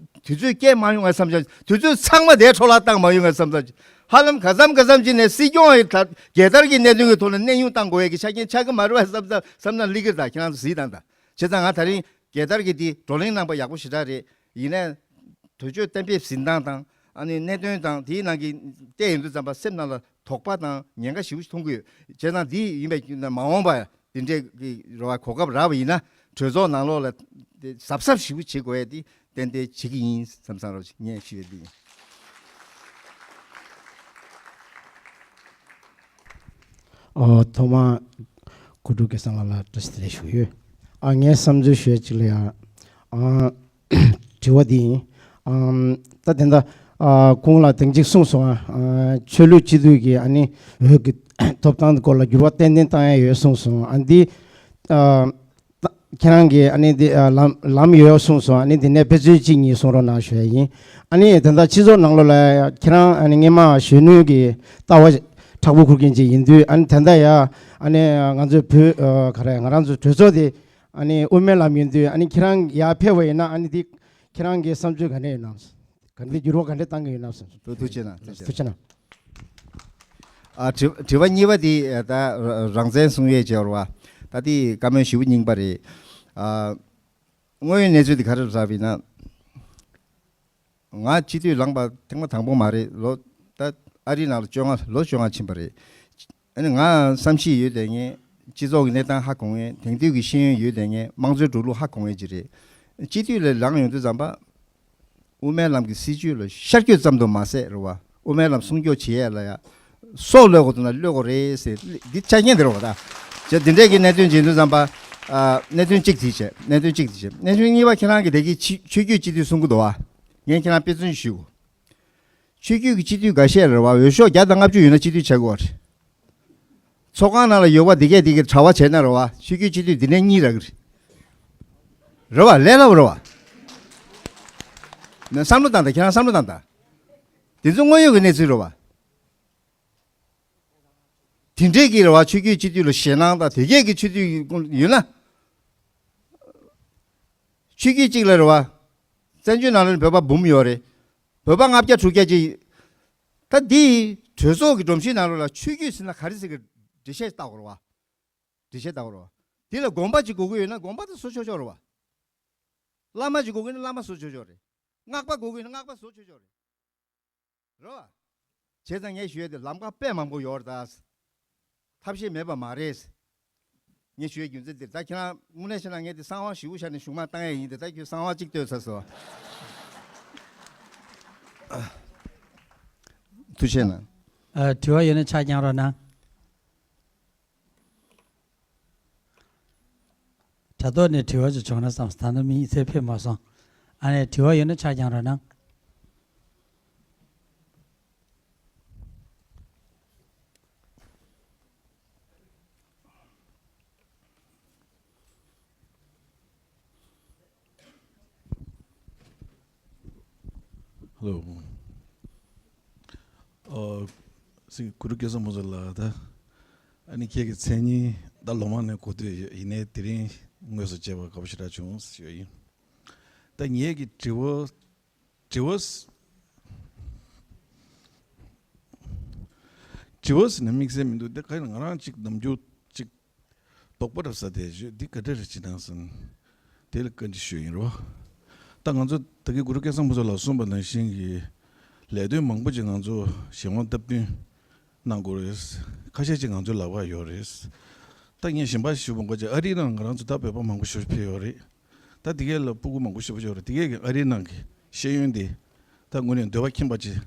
དུས་ཚོད་སྐྱེལ་མ་ཡོང་ངས་བསམ་བྱ། དུས་ཚོད་ཚང་མ་དེ་འཕྲོ་བརླག་བཏང་མ་ཡོང་ངས་བསམ་བྱ། ཧ་ལམ་ག་ཙམ་ག་ཙམ་ཅིག་ནས་སྲིད་སྐྱོང་ཡི་ད་རྒྱལ་དར་གྱི་གནད་དོན་གྱི་ཐོག་ནས་གནས་དབྱུང་བཏང་དགོས་ཡས་ཀྱི་ཆ་རྐྱེན་ཆགས་ཀྱི་མ་རེད་བ་བསམ་བསམ་བསམ་ན་སླེབས་ཀྱི་རེད། ད་ཁྱེད་རང་ཚོ་གཟིགས་དང་། ད་བྱས་ཙང་ང་ད་རིང་རྒྱལ་དར་གྱི་འདི་བགྲོ་གླེང་གནང་པ་ཡག་པོ་ཞེ་དྲག་རེད། ཡིན་ནའི་དོན་གཅོད་གཏན་འབེབས་ཟིན་སྟངས་དང་། ཨ་ནི་གནད་དོན་དང་དེའི་ནང་གི་བལྟས་ཡོང་དུས་ཙམ་པ་སེམས་ནང་ལ་དོགས་པ་དང་ཉེན་ཁ་ཞེ་པོ་ཞིག་མཐོང་གི་ཡོད། བྱས་ཙང་འདི་ཡིན་པའི་རྒྱུ་མ་འོངས་པ་འདི་འདྲའི་གི་རེ་བ་གོ་སྐབས་རག་པ་ཡིན་ན། གྲོས་ཚོགས་ནང་ལོགས་ལ་དེ་གཟབ་གཟབ་ཞེ་པོ་བྱེད་དགོས་ཡས་དེ་ཏན་ཏན་བྱེད་ཀྱི་ཡིན་བསམ་བསམ་རོགས་ངས་ཞུ་ཡས་འདི་ཡིན། ཨོ་ཐོག་མར་གུ་ཌུ་སྐལ་བཟང་ལགས་ལ་བཀྲ་ཤིས་བདེ་ལེགས་ཞུ་གི་ཡོད། ཨ་ངས་བསམ་ཚུལ་ཞུ་ཡས་གཅིག་ལ་ཡ། ཨ། དྲི་བ་འདི་ཡིན། ཨམ། ད་དེ་འདྲ། ཨ། ཁོང་ལ་དེང་གཅིག་གསུངས་སོང་། ཨ། ཆོས་ལུགས་སྤྱི་འཐུས་ཀྱི་ཨ་ནི་འོས་ཀྱི་ཐོབ་ཐང་སྐོར་ལ་འགྱུར་བ་ཏན་ཏན་བཏང་ཡ་ཡོད་གསུངས་སོང་། ཨ་འདི། ཨ། ད་ཁྱེད་རང་གིས་ཨ་ནི་འདི། ཨ། ལམ་ལམ་ཡོད་གསུངས་སོང་། ཨ་ནི་འདི་ནས་དཔེ་མཚོན་གཅིག་གཉིས་གསུང་རོགས་གནང་ཞུ་ཡ་ཡིན། ཨ་ནི་ད་ལྟ་སྤྱི་ཚོགས་ནང་ལོགས་ལ་ཁྱེད་རང་ཨ་ནི་སྔས་མ་གཞོན་ནུ་གི་ལྟ་བ་མཁྲེགས་པོ་འཁུར་མཁན་ཅིག་ཡིན་དུས། ཨ་ནི་ད་ལྟ་ཡ་ཨ་ནི་ང་ཚོའི་བོད། ཨ། ག་རེ། ང་རང་ཚོའི་གྲོས་ཚོགས་དེ་ཨ་ནི་དབུ་མའི་ལམ་ཡིན་དུས། ཨ་ནི་ཁྱེད་རང་ཡར་ཕེབས་པ་ཡིན་ན། ཨ་ནི་འདི་ཁྱེད་རང་གི་བསམ་ཚུལ་ག་འདྲ་ཡོད་ན། ག་འདྲ་འགྱུར་བ་ག་འདྲ་གཏང་གི་ཡོད་ན་བསམ། ཐུགས་ཐུགས་རྗེ་གནང་། ཐུགས་རྗེ་གནང་། ཨ། དྲི་དྲི་བ་གཉིས་པ་དེ་ད་རང་བཙན་སྲུང་ཡས་བྱས་པ་རེད་བ། ད་དེ་བཀའ་མོལ་ཞེ་པོ་རྙིང་པ་རེད། ཨ། དངོས་ཡོད་གནས་ཚུལ་དེ་ག་རེ་རེད་ཟེར་བ་ཡིན་ན། ང་སྤྱི་འཐུས་ལངས་པ་ཐེངས་མ་དང་པོ་མ་རེད། ལོ་ད་ཨ་རིའི་ནང་ལ་བཅོ་ལྔ། ལོ་བཅོ་ལྔ་ཕྱིན་པ་རེད། ཨ་ནི་ང་བསམ་ཤེས་ཡོད་བསྡད་མཁན། སྤྱི་ཚོགས་ཀྱི་གནས་སྟངས་ཧ་གོ་མཁན། དེང་དུས་ཀྱི་ཤེས་ཡོན་ཡོད་བསྡད་མཁན། དམངས་གཙོའི་འགྲོ་ལུགས་ཧ་གོ་མཁན་ཅིག་རེད། སྤྱི་འཐུས་ལ་ལངས་ཡོང་དུས་ཙམ་པ། དབུ་མའི་ལམ་གྱི་སྲིད་བྱུས་ལ་ཤར་བསྐྱོད་ཙམ་དུ་མ་ཟད་རེད་བ། དབུ་མའི་ལམ་སྲུང་སྐྱོབ་བྱེད་ཡས་ལ་ཡ་སྲོག་བློས་དགོས་འདུག་ན་བློས་དགོས་རེད་ཟེར། འདི་ཆ་རྐྱེན་དེ་རེད་བ། ད་ཅེ་འདི་འདྲས་ཀྱི་གནད་དོན་བྱེད་དུས་ཙམ་པ། ཨ། གནད་དོན་གཅིག་དེ་བྱས། གནད་དོན་གཅིག་དེ་བྱས། གནད་དོན་གཉིས་པ་ཁྱེད་རང་གི་དེ་གི་ཆོས་ཆོས་བརྒྱུད་སྤྱི་འཐུས་གསུང་གི་འདུག་བ། ངས་ཁྱེད་རང་དཔེ་མཚོན་ཞུ། ཆོས་བརྒྱུད་ཀྱི་སྤྱི་འཐུས་འགའ་ཤས་རེད་བ། འོས་ཤོག་བརྒྱ་དང་ལྔ་བཅུ་ཡོད་ན་སྤྱི་འཐུས་བྱ་དགོས་པ་རེད། ཚོགས་ཁང་ནང་ལ་ཡོད་པ་འདི་གས་འདི་གས་གྲྭ་པ་བྱས་ན་རེད་བ། ཆོས་བརྒྱུད་སྤྱི་འཐུས་འདི་ནས་གཉིས་རག་གི་རེད། རེད་བ། ལས་སླ་པོ་རེད་བ། ནས་བསམ་བློ་བཏང་དང་། ཁྱེད་རང་བསམ་བློ་བཏང་དང་། འདི་ཚོ་དངོས་ཡོད་ཀྱི་གནས་ཚུལ་རེད་བ། དེ་འདྲས་ཀྱི་རེད་བ། ཆོས་བརྒྱུད་སྤྱི་འཐུས་ལ་ཞེད་སྣང་དང་། དེ་གས་ཀྱི་སྤྱི་འཐུས་ཡོད་ན། ཆོས་བརྒྱུད་གཅིག་ལ་རེད་བ། བཙན་བྱོལ་ནང་ལ་བོད་པ་འབུམ་ཡོད་རེད། བོད་པ་ལྔ་བརྒྱ་དྲུག་བརྒྱ་ཅིག་ད་འདི་གྲོས་ཚོགས་ཀྱི་སྒྲོམ་གཞི་ནང་ལོགས་ལ་ཆོས་བརྒྱུད་ཟེར་ན་ག་རེ་ཟེར་གི། འགྲེལ་བཤད་བཏང་དགོས་རེད་བ། འགྲེལ་བཤད་བཏང་དགོས་རེད་བ། འདི་ལ་དགོན་པ་ཅིག་དགོས་ཀྱི་ཡོད་ན་དགོན་པ་དེ་བཟོ་ཆོག་ཆོག་རེད་བ། བླ་མ་ཅིག་དགོས་ཀྱི་ཡོད་ན་བླ་མ་བཟོ་ཆོག་ཆོག་རེད། སྔགས་པ་དགོས་ཀྱི་ཡོད་ན་སྔགས་པ་བཟོ་ཆོག་ཆོག་རེད། རེད་བ། བྱས་ཙང་ངས་ཞུ་ཡས་དེ་ལམ་ཁ་དཔེ་མང་པོ་ཡོད་རེད་ད། ཐབས་ཤེས་མེད་པ་མ་རེད། ངས་ཞུ་ཡས་རྒྱུ་མཚན་འདིར། ད་ཁྱེད་རང་དངོས་གནས་བྱས་ན་ངས་འདི་གསང་བ་ཞེ་པོ་བཞག་ནས་གཞུག་མ་བཏང་ཡས་ཡིན། དེ་ད་ཁྱོད་གསང་བ་གཅིག་བཏོད་ཚར་སོང་། ཐུགས་རྗེ་གནང་། ཨ། དྲི་བ་ཡོད་ན་ཕྱག་བརྐྱང་རོགས་གནང་། དྲ་ཐོག་ནས་དྲི་བ་ཅིག་བྱུང་ན་བསམས། ད་ནི་མི་ཡིན་ཚད་ཕེབས་མ་སོང་། ཨ་ནི་དྲི་བ་ཡོད་ན་ཕྱག་བརྐྱང་རོགས་གནང་། ཧེ་ལོ། ཨོ། སྲིད་སྐྱོང་གུ་རུ་སྐལ་བཟང་ཕུན་ཚོགས་ལགས། ད་ཨ་ནི་ཁྱེད་ཀྱི་མཚན་སྙན་ད་ལོ་མང་ནས་གོ་ཐོས་ཡོད། ཡིན་ནའི་དེ་རིང་དངོས་སུ་མཇལ་བ་དགའ་པོ་ཞེ་དྲག་བྱུང་ཞུ་ཡ་ཡིན། ད་ངེད་ཀྱི་དྲི་བ། དྲི་བ། དྲི་བ་ཟེར་ན་དམིགས་བསལ་མི་འདུག་དེ་ག་ཡིན་ན་ང་རང་གཅིག་ནམ་རྒྱུན་གཅིག་དོགས་པ་རབ་ཟ་དེ་བརྗོད། འདི་ག་འདྲ་རེད་ཅེ་ན་ཟེར་ན། དེ་ལ་བཀའ་འདྲི་ཞུ་ཡིན་རོ། ད་ང་ཚོ་ད་གིན་གུ་རུ་སྐལ་བཟང་ཕུན་ཚོགས་ལགས་གསུངས་པ་ནང་བཞིན་གྱི་ལས་དོན་མང་པོ་ཅིག་ང་ཚོ་གཞན་དབང་སྟབས་བསྟུན་གནང་དགོས་རེད། ཁ་ཤས་ཅིག་ང་ཚོའི་ལག་པར་ཡོད་རེད། ད་ ད་ངས་གཞན་པ་ཞུ་བ་འགོ་ཅིག་ཨ་རིའི་ནང་ང་རང་ཚོ་ད་བོད་པ་མང་པོ་ཞིག་ཕེབས་ཡོད་རེད། ད་དེ་གས་ལ་སྤུ་གུ་མང་པོ་ཞིག་ཡོད་རེད། དེ་གས་ཀྱི་ཨ་རིའི་ནང་གི་ཤེས་ཡོན་དེ་ད་དངོས་གནས་འདོད་པ་ཁེངས་པ་ཅིག་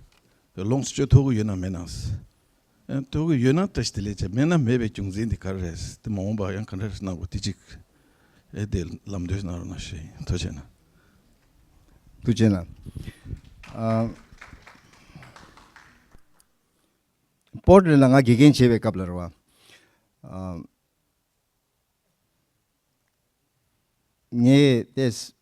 ལོངས་སུ་སྤྱོད་ཐུབ་ཀྱི་ཡོད་ན་མེད་ན། ཨ་ཐུབ་ཀྱི་ཡོད་ན་བཀྲ་ཤིས་བདེ་ལེགས་བྱས། མེད་ན་མེད་པའི་རྒྱུ་མཚན་དེ་ག་རེ་རེད། དེ་མ་འོངས་པ་ཡང་ག་འདྲ་གནང་དགོས་དེ་གཅིག་ཨེ་དེ་ལམ་སྟོན་གནང་རོགས་གནང་ཞུ་ཡིན། ཐུགས་རྗེ་གནང་། ཐུགས་རྗེ་གནང་། ཨ། པོར་ཊ་ལེན་ལ་ང་དགེ་རྒན་བྱེད་པའི་སྐབས་ལ་རེད་བ། ཨ། ངས་ཏེས་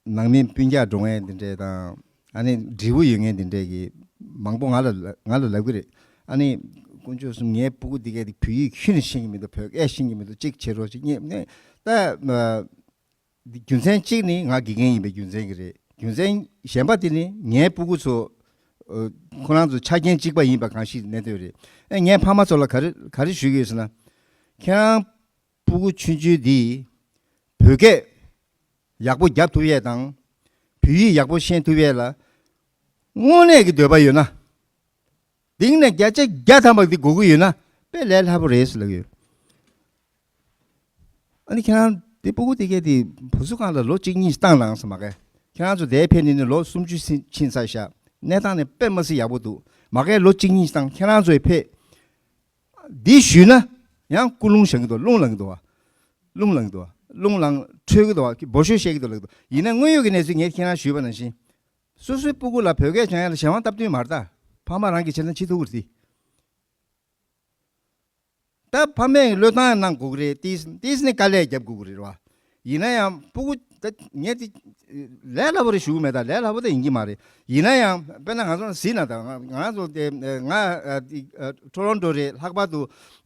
ནང་མི་སྤུན་ཀྱག་འགྲོ་མཁན་འདི་འདྲས་དང་། ཨ་ནི་འབྲས་བུ་ཡོད་མཁན་འདི་འདྲས་ཀྱི་མང་པོ་ང་ལ་ང་ལ་ལབ་ཀྱི་རེད། ཨ་ནི་དཀོན་མཆོག་གསུམ། ངའི་སྤུ་གུ་འདི་གས་འདི་བོད་ཡིག་ཤེས་ནི་ཤེས་ཀྱི་མི་འདུག་བོད་སྐད་ཤེས་ཀྱི་མི་འདུག་གཅིག་བྱེད་རོགས་གཅིག་ངས་ནས་ད་འདི་རྒྱུ་མཚན་གཅིག་ནི་ང་དགེ་རྒན་ཡིན་པའི་རྒྱུ་མཚན་གྱིས་རེད། རྒྱུ་མཚན་གཞན་པ་དེ་ནི་ངའི་སྤུ་གུ་ཚོ་ཁོ་རང་ཚོ་ཆ་རྐྱེན་གཅིག་པ་ཡིན་པ་གང་ཞིག་གནས་དོན་རེད། ཨ་ངས་ཕ་མ་ཚོ་ལ་ག་རེ་ག་རེ་ཞུ་གི་ཡོད་ཟེར་ན། ཁྱེད་རང་སྤུ་གུ་ཆུང་ཆུང་འདིས་བོད་སྐད་ཡག་པོ་རྒྱབ་ཐུབ་ཡས་དང་། བོད་ཡིག་ཡག་པོ་ཤེས་ཐུབ་ཡས་ལ་དངོས་གནས་ཀྱི་འདོད་པ་ཡོད་ན། གཏིང་ནས་བརྒྱ་ཆ་བརྒྱ་ཐམ་པ་འདི་དགོས་ཀྱི་ཡོད་ན་དཔེ་ལས་སླ་པོ་རེད་ཟེར་ལབ་ཡོད། ཨ་ནི་ཁྱེད་རང་དེ་སྤུ་གུ་དེ་གས་དེ་བུ་གསོ་ཁང་ལ་ལོ་གཅིག་གཉིས་བཏང་ལངས་ཟེར་མ་གས། ཁྱེད་རང་ཚོ་དེ་ཕེབས་ནས་ནི་ལོ་སུམ་ཅུ་ཕྱིན་ཕྱིན་ཚར་ཤག་གནས་སྟངས་ནི་དཔེ་མ་སྲིད་ཡག་པོ་འདུག་མ་གས་ལོ་གཅིག་གཉིས་བཏང་ཁྱེད་རང་ཚོས་ཕེབས། འདི་ཞུས་ན་ཡང་ཀུན་སློང་བཞག་གི་འདུག་རླུང་ལངས་གི་འདུག་བ། རླུང་ལངས་གི་འདུག་བ། རླུང་ལངས་འཕྲོས་གི་འདུག་བ། འབོར་ཤོག་བཤད་གི་འདུག་ལབ་གི་འདུག་ཡིན་ན་དངོས་ཡོད་ཀྱི་གནས་ཚུལ་ངས་ཁྱེད་རང་ཞུས་པ་ནང་བཞིན། སོ་སོའི་སྤུ་གུ་ལ་བོད་སྐད་སྦྱང་ཡ་ལ་གཞན་དབང་སྟབས་བསྟུན་མ་རེད་ད། ཕ་མ་རང་གིས་བྱས་ན་བྱེད་ཐུབ་ཀྱི་རེད་དེ། ད་ཕ་མས་བློས་བཏང་གནང་དགོས་ཀྱི་རེད། ཏིས་ཏིས་ནི་དཀའ་ལས་རྒྱབ་དགོས་ཀྱི་རེད་བ། ཡིན་ན་ཡང་སྤུ་གུ་ད་ངས་དེ་ལས་སླ་པོ་རེད་ཞུ་གི་མེད། ད་ལས་སླ་པོ་ད་ཡིན་གྱི་མ་རེད། ཡིན་ན་ཡང་དཔེར་ན་ང་ཚོ་གཟིགས་ན་ད་ང་ང་ཚོ་དེ་ང་ཨ་ཏི་ཨ་ཊོ་རོན་ཊོ་རེད། ལྷག་པར་དུ་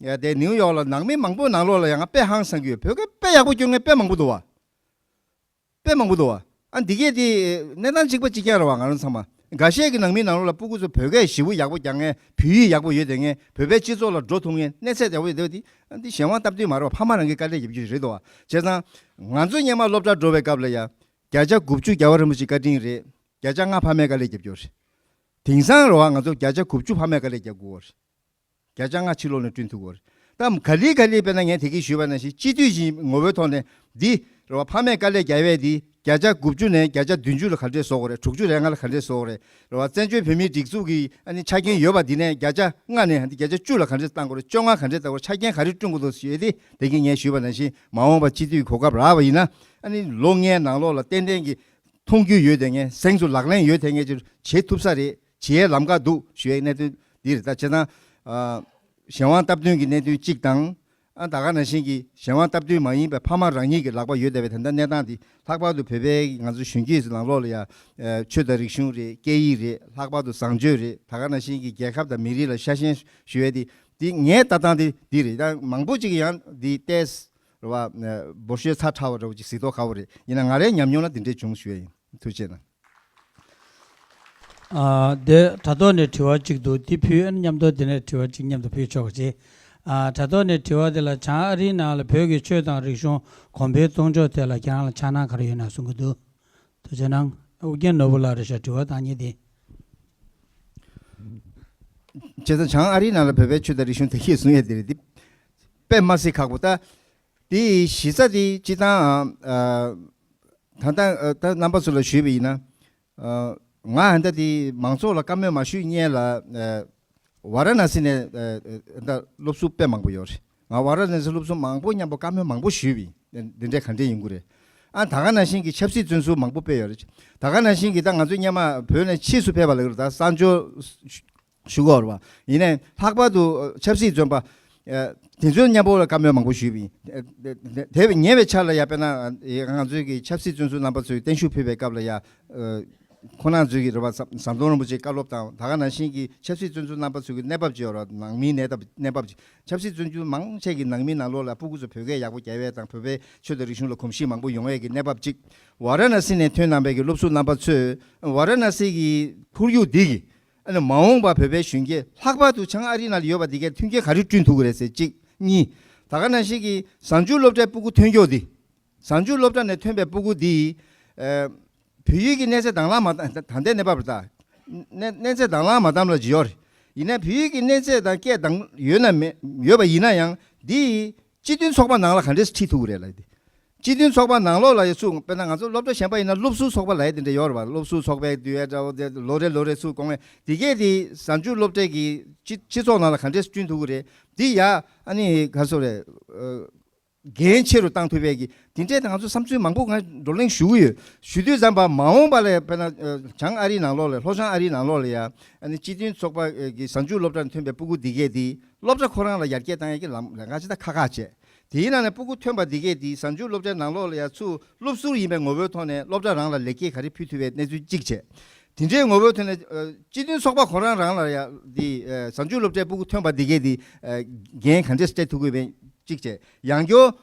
ཨ་དེ་ནིའུ་ཡོག་ལ་ནང་མི་མང་པོ་ནང་ལོགས་ལ་ཡང་ང་དཔེ་ཧང་སང་གི་ཡོད། བོད་སྐད་དཔེ་ཡག་པོ་སྐྱོན་མཁན་དཔེ་མང་པོ་འདུག་བ། དཔེ་མང་པོ་འདུག་བ། ཨ་འདི་གས་དེ་གནས་སྟངས་གཅིག་པ་གཅིག་རྐྱང་རེད་བ། ང་རང་ཚང་མ་འགའ་ཤས་ཀྱི་ནང་མི་ནང་ལོགས་ལ་སྤུ་གུ་ཚོ་བོད་སྐད་ཞེ་པོ་ཡག་པོ་རྒྱག་མཁན། བོད་ཡིག་ཡག་པོ་ཡོད་བསྡད་མཁན། བོད་པའི་སྤྱི་ཚོགས་ལ་འགྲོ་ཐུབ་མཁན། གནས་ཚད་ཡག་པོ་ཡོད་བསྡད་པ་དེ་ཨ་འདི་གཞན་དབང་སྟབས་བསྟུན་མ་རེད་བ། ཕ་མ་རང་གི་དཀའ་ལས་རྒྱབ་རྒྱུ་རེད་འདུག་བ། བྱས་ཙང་ང་ཚོ་སྔོན་མ་སློབ་གྲྭ་འགྲོ་བའི་སྐབས་ལ་ཡ་བརྒྱ་ཆ་དགུ་བཅུ་རྒྱལ་བ་རིན་པོ་ཆེའི་བཀའ་དྲིན་རེད། བརྒྱ་ཆ་ལྔ་ཕ་མའི་དཀའ་ལས་རྒྱབ་རྒྱུ་རེད། དེང་སང་རེད་བ། ང་ཚོ་བརྒྱ་ཆ་དགུ་བཅུ་ཕ་མའི་དཀའ་ལས་རྒྱབ་དགོས་རེད། བརྒྱ་ཆ་ལྔ་ཕྱི་ལོགས་ནས་བསྐྲུན་ཐུབ་ཀྱི་ཡོད་རེད། ད་ག་ལེ་ག་ལེ་དཔེར་ན་ངས་དེ་གིས་ཞུས་པ་ནང་བཞིན་སྤྱི་འཐུས་ཀྱི་ངོ་བོའི་ཐོག་ནས་འདི་རེད་བ། ཕ་མས་དཀའ་ལས་རྒྱག་ཡས་འདི་བརྒྱ་ཆ་དགུ་བཅུ་ནས་བརྒྱ་ཆ་བདུན་ཅུ་ལ་ག་འདྲས་བཟོ་དགོས་རེད། དྲུག་ཅུ་རེ་ལྔ་ལ་ག་འདྲས་བཟོ་དགོས་རེད། རེད་བ། བཙན་བྱོལ་བོད་མིའི་སྒྲིག་འཛུགས་ཀྱི་ཨ་ནི་ཆ་རྐྱེན་ཡོད་པ་འདི་ནས་བརྒྱ་ཆ་ལྔ་ནས་འདི་བརྒྱ་ཆ་བཅུ་ལ་ག་འདྲས་བཏང་དགོས་རེད། བཅོ་ལྔ་ག་འདྲས་བཏང་དགོས་རེད། ཆ་རྐྱེན་ག་རེ་བསྐྲུན་དགོས་འདུག་ཞེས་དེ་དེ་གིས་ངས་ཞུས་པ་ནང་བཞིན་མ་འོངས་པ་སྤྱི་འཐུས་གོ་སྐབས་རག་པ་ཡིན་ན་ཨ་ནི་ལོ་ལྔའི་ནང་ལོགས་ལ་ཏན་ཏན་གྱི་མཐོང་རྒྱུ་ཡོད་བསྡད་མཁན། གཟེངས་སུ་ལག་ལེན་ཡོད་བསྡད་མཁན་ཅིག་བྱེད་ཐུབ་ས་རེད། བྱེད་ཡས་ལམ་ཁ་འདུག་ཞུ་ཡས་གནད་དོན་འདི་རེད། ད་བྱས་ཙང་ཨ་གཞན་དབང་སྟབས་བསྟུན་གྱི་གནད་དོན་གཅིག་དང་། ཨ་ད་ག་ནང་བཞིན་གྱི་གཞན་དབང་སྟབས་བསྟུན་མ་ཡིན་པའི་ཕ་མ་རང་ཉིད་ཀྱི་ལག་པ་ཡོད་བསྡད་པའི་ད་ལྟ་གནས་སྟངས་འདི། ལྷག་པར་དུ་བོད་པའི་ང་ཚོ་གཞོན་སྐྱེས་ནང་ལོགས་ལ་ཡ་ཨ་ཆོས་དང་རིག་གཞུང་རེད། སྐད་ཡིག་རེད། ལྷག་པར་དུ་བཟང་སྤྱོད་རེད། ད་ག་ནང་བཞིན་གྱི་རྒྱལ་ཁབ་དང་མི་རིགས་ལ་ཤ་ཞེན་ཞུ་ཡས་འདི། འདི་ངའི་ལྟ་སྟངས་འདི་འདི་རེད། ད་མང་པོ་ཅིག་ཡང་འདི་ཏོག་ཙམ་རེད་བ། ཨ་འབོར་ཤོག་ཚ་ཕྲ་བ་འདྲ་བོ་ཅིག་གཟིགས་མདོག་ཁ་པོ་རེད། ཡིན་ན་ང་རའི་ཉམས་མྱོང་ལ་འདི་འདྲས་བྱུང་ཞུ་ཡས་ཡིན། ཐུགས་རྗེ་གནང་། ཨ་དེ་དྲ་ཐོག་ནས་དྲི་བ་གཅིག་འདུག་འདི་ཕུལ། ཨ་ནི་མཉམ་དུ་དེ་ནས་དྲི་བ་གཅིག་མཉམ་དུ་ཕུལ་ཆོག་གི་རེད། ཨ་དྲ་ཐོག་ནས་དྲི་བ་དེ་ལ་བྱང་ཨ་རིའི་ནང་ལ་བོད་ཀྱི་ཆོས་དང་རིག་གཞུང་གོང་འཕེལ་གཏོང་ཕྱོགས་ཐད་ལ་ཁྱེད་རང་ལ་འཆར་སྣང་ག་རེ་ཡོད་ན་གསུང་གི་འདུག་ཐུགས་རྗེ་གནང་། ཨོ་རྒྱན་ནོར་བུ་ལགས་རེད་ཤག་དྲི་བ་བཏང་མཁན་དེ། བྱས་ཙང་བྱང་ཨ་རིའི་ནང་ལ་བོད་པའི་ཆོས་དང་རིག་གཞུང་དེ་གས་གསུང་ཡས་དེ་རེད། འདི་དཔེ་མ་སྲིད་ཁག་པོ། ད་དེ་གཞི་རྩ་དེ་སྤྱི་བཏང་ཨ་ད་ལྟ་ཨ་ད་རྣམ་པ་ཚོ་ལ་ཞུས་པ་ཡིན་ན། ཨ་ང་ཧན་ད་དེ་མང་ཚོགས་ལ་བཀའ་མོལ་མ་ཞུས་སྔོན་ལ་ཨ་ཝ་ར་ཎ་སི་ནས་ཨ་ཨ་ད་སློབ་ཟུར་དཔེ་མང་པོ་ཡོད་རེད། ང་ཝ་ར་ཎ་སི་སློབ་ཟུར་མང་པོ་མཉམ་པོ་བཀའ་མོལ་མང་པོ་ཞུས་པ་ཡིན། འདི་འདྲས་ག་འདྲས་ཡིན་དགོས་རེད། ཨ་ད་ག་ནང་བཞིན་གྱི་ཆབ་སྲིད་བཙོན་ཟུར་མང་པོ་དཔེ་ཡོད་རེད། ད་ག་ནང་བཞིན་གྱི་ད་ང་ཚོ་སྔོན་མ་བོད་ནས་ཕྱིས་སུ་ཕེབས་པ་ལ་ད་གསར་འབྱོར་ཞུ་གི་ཡོད་རེད་བ། ཡིན་ནའི་ལྷག་པར་དུ་ཆབ་སྲིད་བཙོན་པ་ཨ་དེ་ཚོའི་མཉམ་པོ་ལ་བཀའ་མོལ་མང་པོ་ཞུས་པ་ཡིན། དེ་བས་ཉེ་བའི་ཆར་ལ་ཡ་དཔེར་ན་ང་ཚོའི་གི་ཆབ་སྲིད་བཙོན་ཟུར་རྣམ་པ་ཚོས་བརྟན་བཞུགས་ཕུལ་བའི་སྐབས་ལ་ཡ་ཨ་ཁོང་རྣམ་ཚོས་ཀྱི་རེད་བ། ཟམ་ཟམ་གདོང་རིན་པོ་ཆེའི་བཀའ་སློབ་དང་། ད་ག་ནང་བཞིན་གྱི་ཆབ་སྲིད་བཙོན་ཟུར་རྣམ་པ་ཚོའི་གི་གནས་བབ་ཅིག་ཡོད་རེད་བ། ནང་མིའི་གནས་བབ་གནས་བབ་ཅིག་ཆབ་སྲིད་བཙོན་ཟུར་མང་ཆེ་གི་ནང་མི་ནང་ལོགས་ལ་སྤུ་གུ་ཚོ་བོད་སྐད་ཡག་པོ་རྒྱག་ཡས་དང་། བོད་པའི་ཆོས་དང་རིག་གཞུང་ལ་གོམས་གཤིས་མང་པོ་ཡོང་ཡས་ཀྱི་གནས་བབ་ཅིག་ཝཱ་ར་ཎ་སི་ནས་ཐོན་གནང་བའི་གི་སློབ་ཟུར་རྣམ་པ་ཚོས་ཝཱ་ར་ཎ་སི་གི་ཁོར་ཡུག་འདི་གི་ཨ་ནི་མ་འོངས་པ་བོད་པའི་གཞོན་སྐྱེས་ལྷག་པར་དུ་བྱང་ཨ་རི་ནང་ལ་ཡོད་པ་འདི་གས་མཐུན་རྐྱེན་ག་རེ་བསྐྲུན་ཐུབ་ཀྱི་རེད་ཟེར་གཅིག་གཉིས། ད་ག་ནང་བཞིན་གྱི་གཟའ་མཇུག་སློབ་གྲྭའི་སྤུ་གུ་ཐོན་ཀྱོག་འདི། གཟའ་མཇུག་སློབ་གྲྭ་ནས་ཐོན་པའི་སྤུ་གུ་འདི་ཨ་བོད་ཡིག་གི་གནས་ཚད་དང་བླངས་མ་བཏང་། ད་ལྟའི་གནས་བབ་རེད་ད། གནས་གནས་ཚད་དང་བླངས་མ་བཏང་ལ་ཇི་ཡོད་རེད། ཡིན་ན་བོད་ཡིག་གི་གནས་ཚད་དང་སྐད་དང་ཡོད་ན་མེད་ཡོད་པ་ཡིན་ན་ཡང་འདི་ སྤྱི་མཐུན་ཚོགས་པ་ནང་ལ་ག་འདྲས་ཁྲིད་ཐུབ་ཀྱི་རེད་ལབ་དེ། སྤྱི་མཐུན་ཚོགས་པ་ནང་ལོགས་ལ་ཡ་ཚུར་དཔེར་ན་ང་ཚོ་སློབ་གྲྭ་གཞན་པ་ཡིན་ན་སློབ་ཟུར་ཚོགས་པ་ལབ་ཡ་དེ་འདྲ་ཡོད་རེད་བ། སློབ་ཟུར་ཚོགས་པའི་དུས་ཡ་འདྲ་བོ་དེ་ལོ་རེ་ལོ་རེ་ཚུར་དགོངས་པའི་དེ་གས་དེ་གཟའ་མཇུག་སློབ་གྲྭའི་གི་སྤྱི་སྤྱི་ཚོགས་ནང་ལ་ག་འདྲས་བསྐྲུན་ཐུབ་ཀྱི་རེད། དེ་ཡ་ཨ་ནི་ག་སོ་རེད། འགན་ཆེ་རུ་བཏང་ཐུབ་པའི་གི་དེ་འདྲས་དང་ང་ཚོ་བསམ་ཚུལ་མང་པོ་ང་བགྲོ་གླེང་ཞུ་གི་ཡོད། ཞུ་དུས་ཙམ་པ་མ་འོངས་པ་ལ་དཔེར་ན་བྱང་ཨ་རིའི་ནང་ལོགས་ལ་ལྷོ་བྱང་ཨ་རིའི་ནང་ལོགས་ལ་ཡ་ཨ་ནི་སྤྱི་མཐུན་ཚོགས་པ་གི་གཟའ་མཇུག་སློབ་གྲྭ་ནས་ཐོན་པའི་སྤུ་གུ་འདི་གས་དེ་སློབ་གྲྭ་ཁོ་རང་ལ་ཡར་རྒྱས་བཏང་ཡས་ཀྱི་ལམ་ལ་ང་ཅི་ད་ཁ་ཁ་བྱས། དེའི་ནང་ནས་སྤུ་གུ་ཐོན་པ་འདི་གས་དེ་གཟའ་མཇུག་སློབ་གྲྭའི་ནང་ལོགས་ལ་ཡ་ཚུར་སློབ་ཟུར་ཡིན་པའི་ངོ་བོའི་ཐོག་ནས་སློབ་གྲྭ་རང་ལ་ལེགས་སྐྱེས་ག་རེ་ཕུལ་ཐུབ་པའི་གནས་ཚུལ་གཅིག་བྱས། དེ་འདྲའི་ངོ་བོའི་ཐོག་ནས་ཨ། སྤྱི་མཐུན་ཚོགས་པ་ཁོ་རང་རང་ལ་ཡ་འདི་ཨ། གཟའ་མཇུག་སློབ་གྲྭའི་སྤུ་གུ་ཐོན་པ་འདི་གས་འདི་ཨ། འགན་ག་འདྲས་སྤྲད་ཐུབ་ཀྱི་ཡོད་པའི་གཅིག་བྱས། ཡང་སྐྱོ་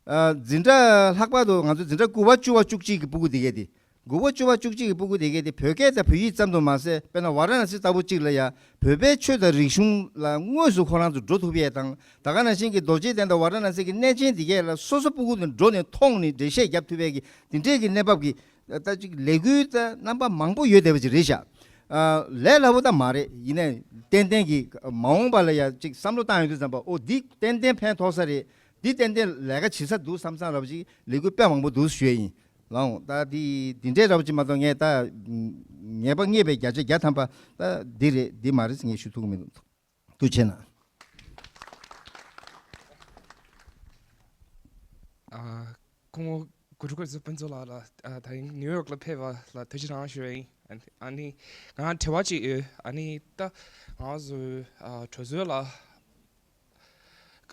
ཨ། འཛིན་གྲྭ་ལྷག་པར་དུ་ང་ཚོ་འཛིན་གྲྭ་དགུ་པ་བཅུ་པ་བཅུ་གཅིག་གི་སྤུ་གུ་འདི་གས་འདི། དགུ་པ་བཅུ་པ་བཅུ་གཅིག་གི་སྤུ་གུ་འདི་གས་འདི་བོད་སྐད་དང་བོད་ཡིག་ཙམ་དུ་མ་ཟད་དཔེར་ན་ཝཱ་ར་ཎ་སི་ལྟ་བུ་གཅིག་ལ་ཡ་བོད་པའི་ཆོས་དང་རིག་གཞུང་ལ་དངོས་སུ་ཁོ་རང་ཚོ་འགྲོ་ཐུབ་ཡས་དང་ད་ག་ནང་བཞིན་གྱི་རྡོ་རྗེ་གདན་དང་ཝཱ་ར་ཎ་སི་གི་གནས་ཆེན་འདི་གས་ལ་སོ་སོ་སྤུ་གུ་ནས་འགྲོ་ནས་མཐོང་ནས་འགྲེལ་བཤད་རྒྱབ་ཐུབ་པའི་གི་འདི་འདྲས་ཀྱི་གནས་བབ་ཀྱི་ད་ཅིག་ལས་འགུལ་ད་རྣམ་པ་མང་པོ་ཡོད་བསྡད་པ་ཅིག་རེད་ཤག་ཨ། ལས་སླ་པོ་ད་མ་རེད། ཡིན་ནའི་ཏན་ཏན་གྱི་མ་འོངས་པ་ལ་ཡ་ཅིག་བསམ་བློ་བཏང་ཡོང་དུས་ཙམ་པ་ཨོ་འདི་ཏན་ཏན་ཕན་ཐོགས་ས་རེད། འདི་ཏན་ཏན་ལས་ཀ་བྱེད་ས་འདུག་བསམ་བསམ་ར་བ་ཅིག་ལས་འགུལ་དཔེ་མང་པོ་འདུག་ཞུ་ཡ་ཡིན། ལའང་ད་འདི་འདི་འདྲའི་ར་བ་ཅིག་མ་གཏོགས་ངས་ད་ངེས་པ་རྙེད་པའི་བརྒྱ་ཆ་བརྒྱ་ཐམ་པ་ད་འདི་རེད་འདི་མ་རེད་ངས་ཞུ་ཐུབ་ཀྱི་མི་འདུག་ཐུགས་རྗེ་ཆེ་གནང་། ཨ། སྐུ་ངོ་གུ་ཀྲུ་ཀུ་ཟི་ཕུན་ཚོགས་ལགས་ལ་ཨ། ད་རིང་ནིའུ་ཡོག་ལ་ཕེབས་པ་ལ་ཐུགས་རྗེ་གནང་ཞུ་ཡ་ཡིན། ཨ་ནི་ང་དྲི་བ་ཅིག་ཡོད། ཨ་ནི་ད་ང་ཚོ་ཨ། གྲོས་ཚོགས་ལ་ཨ།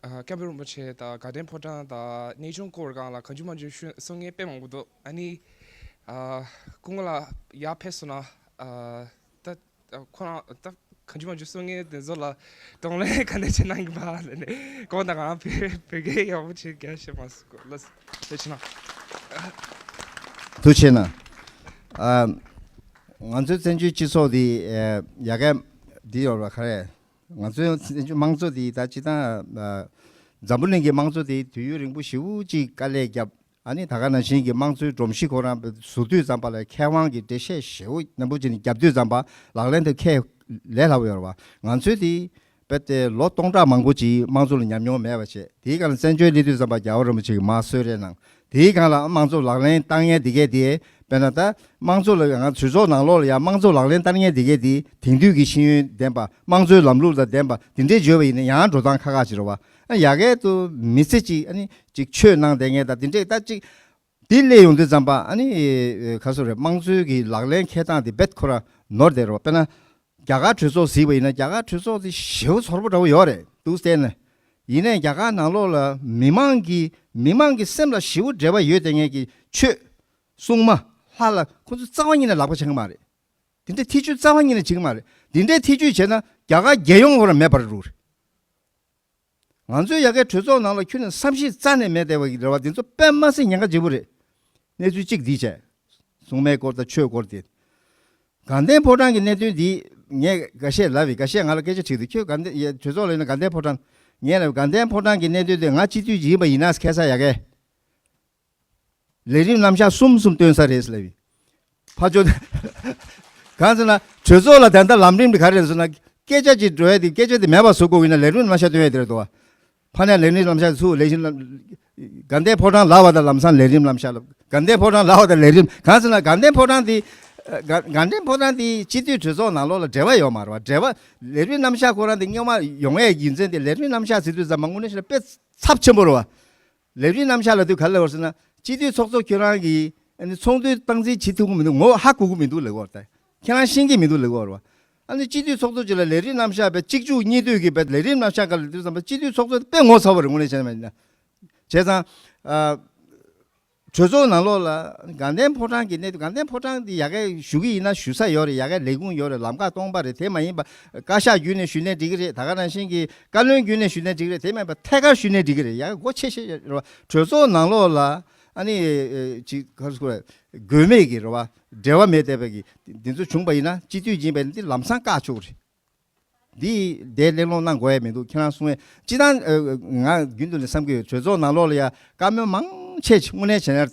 སྐྱབས་མགོན་རིན་པོ་ཆེ་དང་དགའ་ལྡན་ཕོ་བྲང་དང་གནས་ཆུང་སྐོར་སྒང་ལ་གང་བྱུང་མང་བྱུང་ཞུ་གསུང་མཁན་དཔེ་མང་པོ་འདུག་ཨ་ནི་ཨ། སྐུ་ངོ་ལགས་ཡར་ཕེབས་སོང་ན་ཨ། ད་ཁོ་རང་ད་གང་བྱུང་མང་བྱུང་གསུང་མཁན་དེ་ཚོ་ལ་གདོང་ལེན་ག་འདྲ་བྱེད་གནང་གི་པ་ལབ་ནས་ཁོང་དང་ང་བོད་བོད་སྐད་ཡག་པོ་བྱེད་རྒྱ་བཤད་མ་སོང་གོ་ལ་ལ་ཕྱིན་ན། ཐུགས་རྗེ་གནང་། ཨ། ང་ཚོའི་བཙན་བྱོལ་སྤྱི་ཚོགས་འདི་ཨ། ཡ་གི་འདི་ཡོད་ར་ག་རེ། ང་ཚོའི་བཙན་བྱོལ་དམངས་གཙོ་འདི་ད་སྤྱི་བཏང་ཨ། འཛམ་བུ་གླིང་གི་དམངས་གཙོ་འདི་དུས་ཡུན་རིང་པོ་ཞེ་པོ་ཅིག་དཀའ་ལས་བརྒྱབ། ཨ་ནི་ད་ག་ནང་བཞིན་གྱི་དམངས་གཙོའི་སྒྲོམ་གཞི་ཁོ་རང་བཟོ་དུས་ཙམ་པ་ལ་མཁས་དབང་གི་འགྲེལ་བཤད་ཞེ་པོ་རྣོན་པོ་ཅིག་ནས་རྒྱབ་དུས་ཙམ་པ་ལག་ལེན་དུ་འཁེལ་ལས་སླ་པོ་ཡོད་རེད་བ། ང་ཚོའི་དེ་དཔེ་དེ་ལོ་སྟོང་ཕྲག་མང་པོ་ཅིག་དམངས་གཙོ་ལ་ཉམས་མྱོང་མེད་པ་བྱས། དེའི་སྒང་ལ་བཙན་བྱོལ་སླེབས་དུས་ཙམ་པ་རྒྱལ་བ་རིན་པོ་ཆེ་གིས་མར་གསོལ་རས་གནང་། དེའི་སྒང་ལ་དམངས་གཙོ་ལག་ལེན་བསྟར་མཁན་དེ་གས་དེ་དཔེར་ན་ད་དམངས་གཙོ་ལ་ང་གྲོས་ཚོགས་ནང་ལོགས་ལ་ཡང་དམངས་གཙོ་ལག་ལེན་བསྟར་མཁན་དེ་གས་དེ་དེང་དུས་ཀྱི་ཤེས་ཡོན་ལྡན་པ་དམངས་གཙོའི་ལམ་ལུགས་དང་ལྡན་པ་དེ་འདྲས་བརྗོད་པ་ཡིན་ན་ཡང་འགྲོ་སྟངས་ཁག་ཁག་ཅིག་རེད་བ། ཡ་གི་དུ་མི་ཚེ་གཅིག་ཨ་ནི་གཅིག་ཆོས་གནང་བསྡད་མཁན་དང་དེ་འདྲས་ད་གཅིག་དེ་སླེབས་ཡོང་དུས་ཙམ་པ་ཨ་ནི་ག་སོ་རེད། དམངས་གཙོའི་གི་ལག་ལེན་འཁེལ་སྟངས་དེ་རྦད་ཁོ་རང་ནོར་བསྡད་རེད་བ། དཔེར་ན་རྒྱ་གར་གྲོས་ཚོགས་གཟིགས་པ་ཡིན་ན་རྒྱ་གར་གྲོས་ཚོགས་དེ་ཞེ་པོ་ཚོར་པོ་འདྲ་བོ་ཡོད་རེད་འདུག་བལྟས་ན། ཡིན་ནའི་རྒྱ་གར་ནང་ལོགས་ལ་མི་མང་གི་མི་མང་གི་སེམས་ལ་ཞེ་པོ་འབྲེལ་བ་ཡོད་བསྡད་མཁན་གྱི་ཆོས་སྲུང་མ་ལྷ་ལ་ཁོ་ཚོ་རྩ་བ་ཉིད་ནས་ལག་པ་འཆང་གི་མ་རེད། དེ་འདྲའི་ཐེ་བྱུས་རྩ་བ་ཉིད་ནས་བྱེད་ཀྱི་མ་རེད། དེ་འདྲའི་ཐེ་བྱུས་བྱས་ན་རྒྱ་གར་རྒྱལ་ཡོངས་ཁོ་རང་མེད་པར་འགྲོ་གི་རེད། ང་ཚོའི་ཡ་གའི་གྲོས་ཚོགས་ནང་ལ་ཁྱོན་ནས་བསམ་ཤེས་རྩ་ནས་མེད་བསྡད་པ་ཡིན་རེད་བ། དེ་ཚོ་དཔེ་མ་སྲིད་ཉེན་ཁ་ལྗིད་པོ་རེད། གནས་ཚུལ་གཅིག་འདི་བྱས། སྲུང་མའི་སྐོར་དང་ཆོས་སྐོར་དེ། དགའ་ལྡན་ཕོ་བྲང་གི་གནད་དོན་འདི་ངས་འགའ་ཤས་ལབ་པས། འགའ་ཤས་ང་ལ་སྐད་ཆ་དྲིས་འདུག་ཁྱོད་དགའ་ལྡན་ཡ་གྲོས་ཚོགས་ལ་ཡིན་ན་དགའ་ལྡན་ཕོ་བྲང་། ངས་ལབ་པས་དགའ་ལྡན་ཕོ་བྲང་གི་གནད་དོན་དེ་ང་སྤྱི་འཐུས་ཡིན་པ་ཡིན་ན་ཁ་སང་ཡ་གའི། ལས་རིམ་རྣམ་གཞག་གསུམ་གསུམ་བཏོན་ས་རེད་ལབ་ཡིན། ཕར་ཕྱོགས་གང་ཟེར་ན་གྲོས་ཚོགས་ལ་ད་ལྟ་ལམ་རིམ་དེ་ག་རེ་རེད་ཟེར་ན་སྐད་ཆ་ཅིག་འགྲོ་ཡ་དེ་སྐད་ཆ་དེ་མེད་པ་བཟོ་དགོས་ཡིན་ན་ལས་རིམ་རྣམ་གཞག་བཏོན་ཡ་དེ་རེད་དོ། ཕར་ནས་ལས་རིམ་རྣམ་གཞག་ཚུར་ལས་རིམ་རྣམ་དགའ་ལྡན་ཕོ་བྲང་ལབ་པ་དང་ལམ་སང་ལས་རིམ་རྣམ་གཞག་ལབ། དགའ་ལྡན་ཕོ་བྲང་ལབ་པ་དང་ལས་རིམ་གང་ཟེར་ན་དགའ་ལྡན་ཕོ་བྲང་དེ་དགའ་དགའ་ལྡན་ཕོ་བྲང་དེ་སྤྱི་འཐུས་གྲོས་ཚོགས་ནང་ལོགས་ལ་འབྲེལ་བ་ཡོད་མ་རེད་བ། འབྲེལ་བ་ལས་རིམ་རྣམ་གཞག་ཁོ་རང་དེ་སྔོན་མ་ཡོང་ཡའི་རྒྱུ་མཚན་དེ་ལས་རིམ་རྣམ་གཞག་ཟེར་དུས་ཙམ་པ་དངོས་གནས་བྱས་ན་དཔེ་ཚབས་ཆེན་པོ་རེད་བ། ལས་རིམ་རྣམ་གཞག་ལབ་དུས་ག་རེ་ལབ་དགོས་ཟེར་ན། སྤྱི་འཐུས་ཚོགས་གཙོ་ཁྱོད་རང་གིས་ཨ་ནི་ཚོགས་འདུའི་སྟངས་འཛིན་བྱེད་ཐུབ་ཀྱི་མི་འདུག་ངོ་ཧ་གོ་གི་མི་འདུག་ལབ་དགོས་རེད་ད། ཁྱེད་རང་ཤེས་ཀྱི་མི་འདུག་ལབ་དགོས་རེད་བ། ཨ་ནི་སྤྱི་འཐུས་ཚོགས་གཙོ་ཅིག་ལ་ལས་རིམ་རྣམ་གཞག་བས་གཅིག་མཇུག་གཉིས་མཐུད་ཀྱི་བས་ལས་རིམ་རྣམ་གཞག་ག་ལ་དུས་ཙམ་པ་སྤྱི་འཐུས་ཚོགས་གཙོ་དཔེ་ངོ་ཚ་བ་རེད་དངོས་གནས་བྱས་ན་མ་ཡིན་ན། བྱས་ཙང་། ཨ། གྲོས་ཚོགས་ནང་ལོགས་ལ་དགའ་ལྡན་ཕོ་བྲང་གི་གནད་དོན་དགའ་ལྡན་ཕོ་བྲང་འདི་ཡ་གའི་ཞུ་གི་ཡིན་ན་ཞུ་ས་ཡོད་རེད། ཡ་གའི་ལས་ཁུངས་ཡོད་རེད། ལམ་ཁ་སྟོང་པ་རེད། དེ་མ་ཡིན་པ་བཀའ་ཤག་བརྒྱུད་ནས་ཞུས་ན་འགྲིག་གི་རེད། ད་ག་ནང་བཞིན་གྱི་བཀའ་བློན་བརྒྱུད་ནས་ཞུས་ན་འགྲིག་གི་རེད། དེ་མ་ཡིན་པ་ཐད་ཀར་ཞུས་ན་འགྲིག་གི་རེད། ཡ་གའི་སྒོ་ཕྱེ་ཕྱེ་རེད་བ། གྲོས་ཚོགས་ནང་ལོགས་ལ་ཨ་ནི་ཅིག་ག་རེ་ཟེར་དགོས་རེད། དགོས་མེད་ཀྱི་རེད་བ། འབྲེལ་བ་མེད་བསྡད་པའི་གི་འདི་ཚོ་བྱུང་པ་ཡིན་ན་སྤྱི་འཐུས་ཡིན་པའི་འདི་ལམ་སང་བཀག་ཆོག་གི་རེད། འདི་འདའི་གླེང་སློང་གནང་དགོས་ཡ་མི་འདུག་ཁྱེད་རང་གསུང་ཡ་སྤྱི་བཏང་ང་རྒྱུན་དུ་ནས་བསམ་གྱི་ཡོད། གྲོས་ཚོགས་ནང་ལོགས་ལ་ཡ་བཀའ་མོལ་མང་ཆེ་ཅིག་དངོས་གནས་བྱས་ན་ད་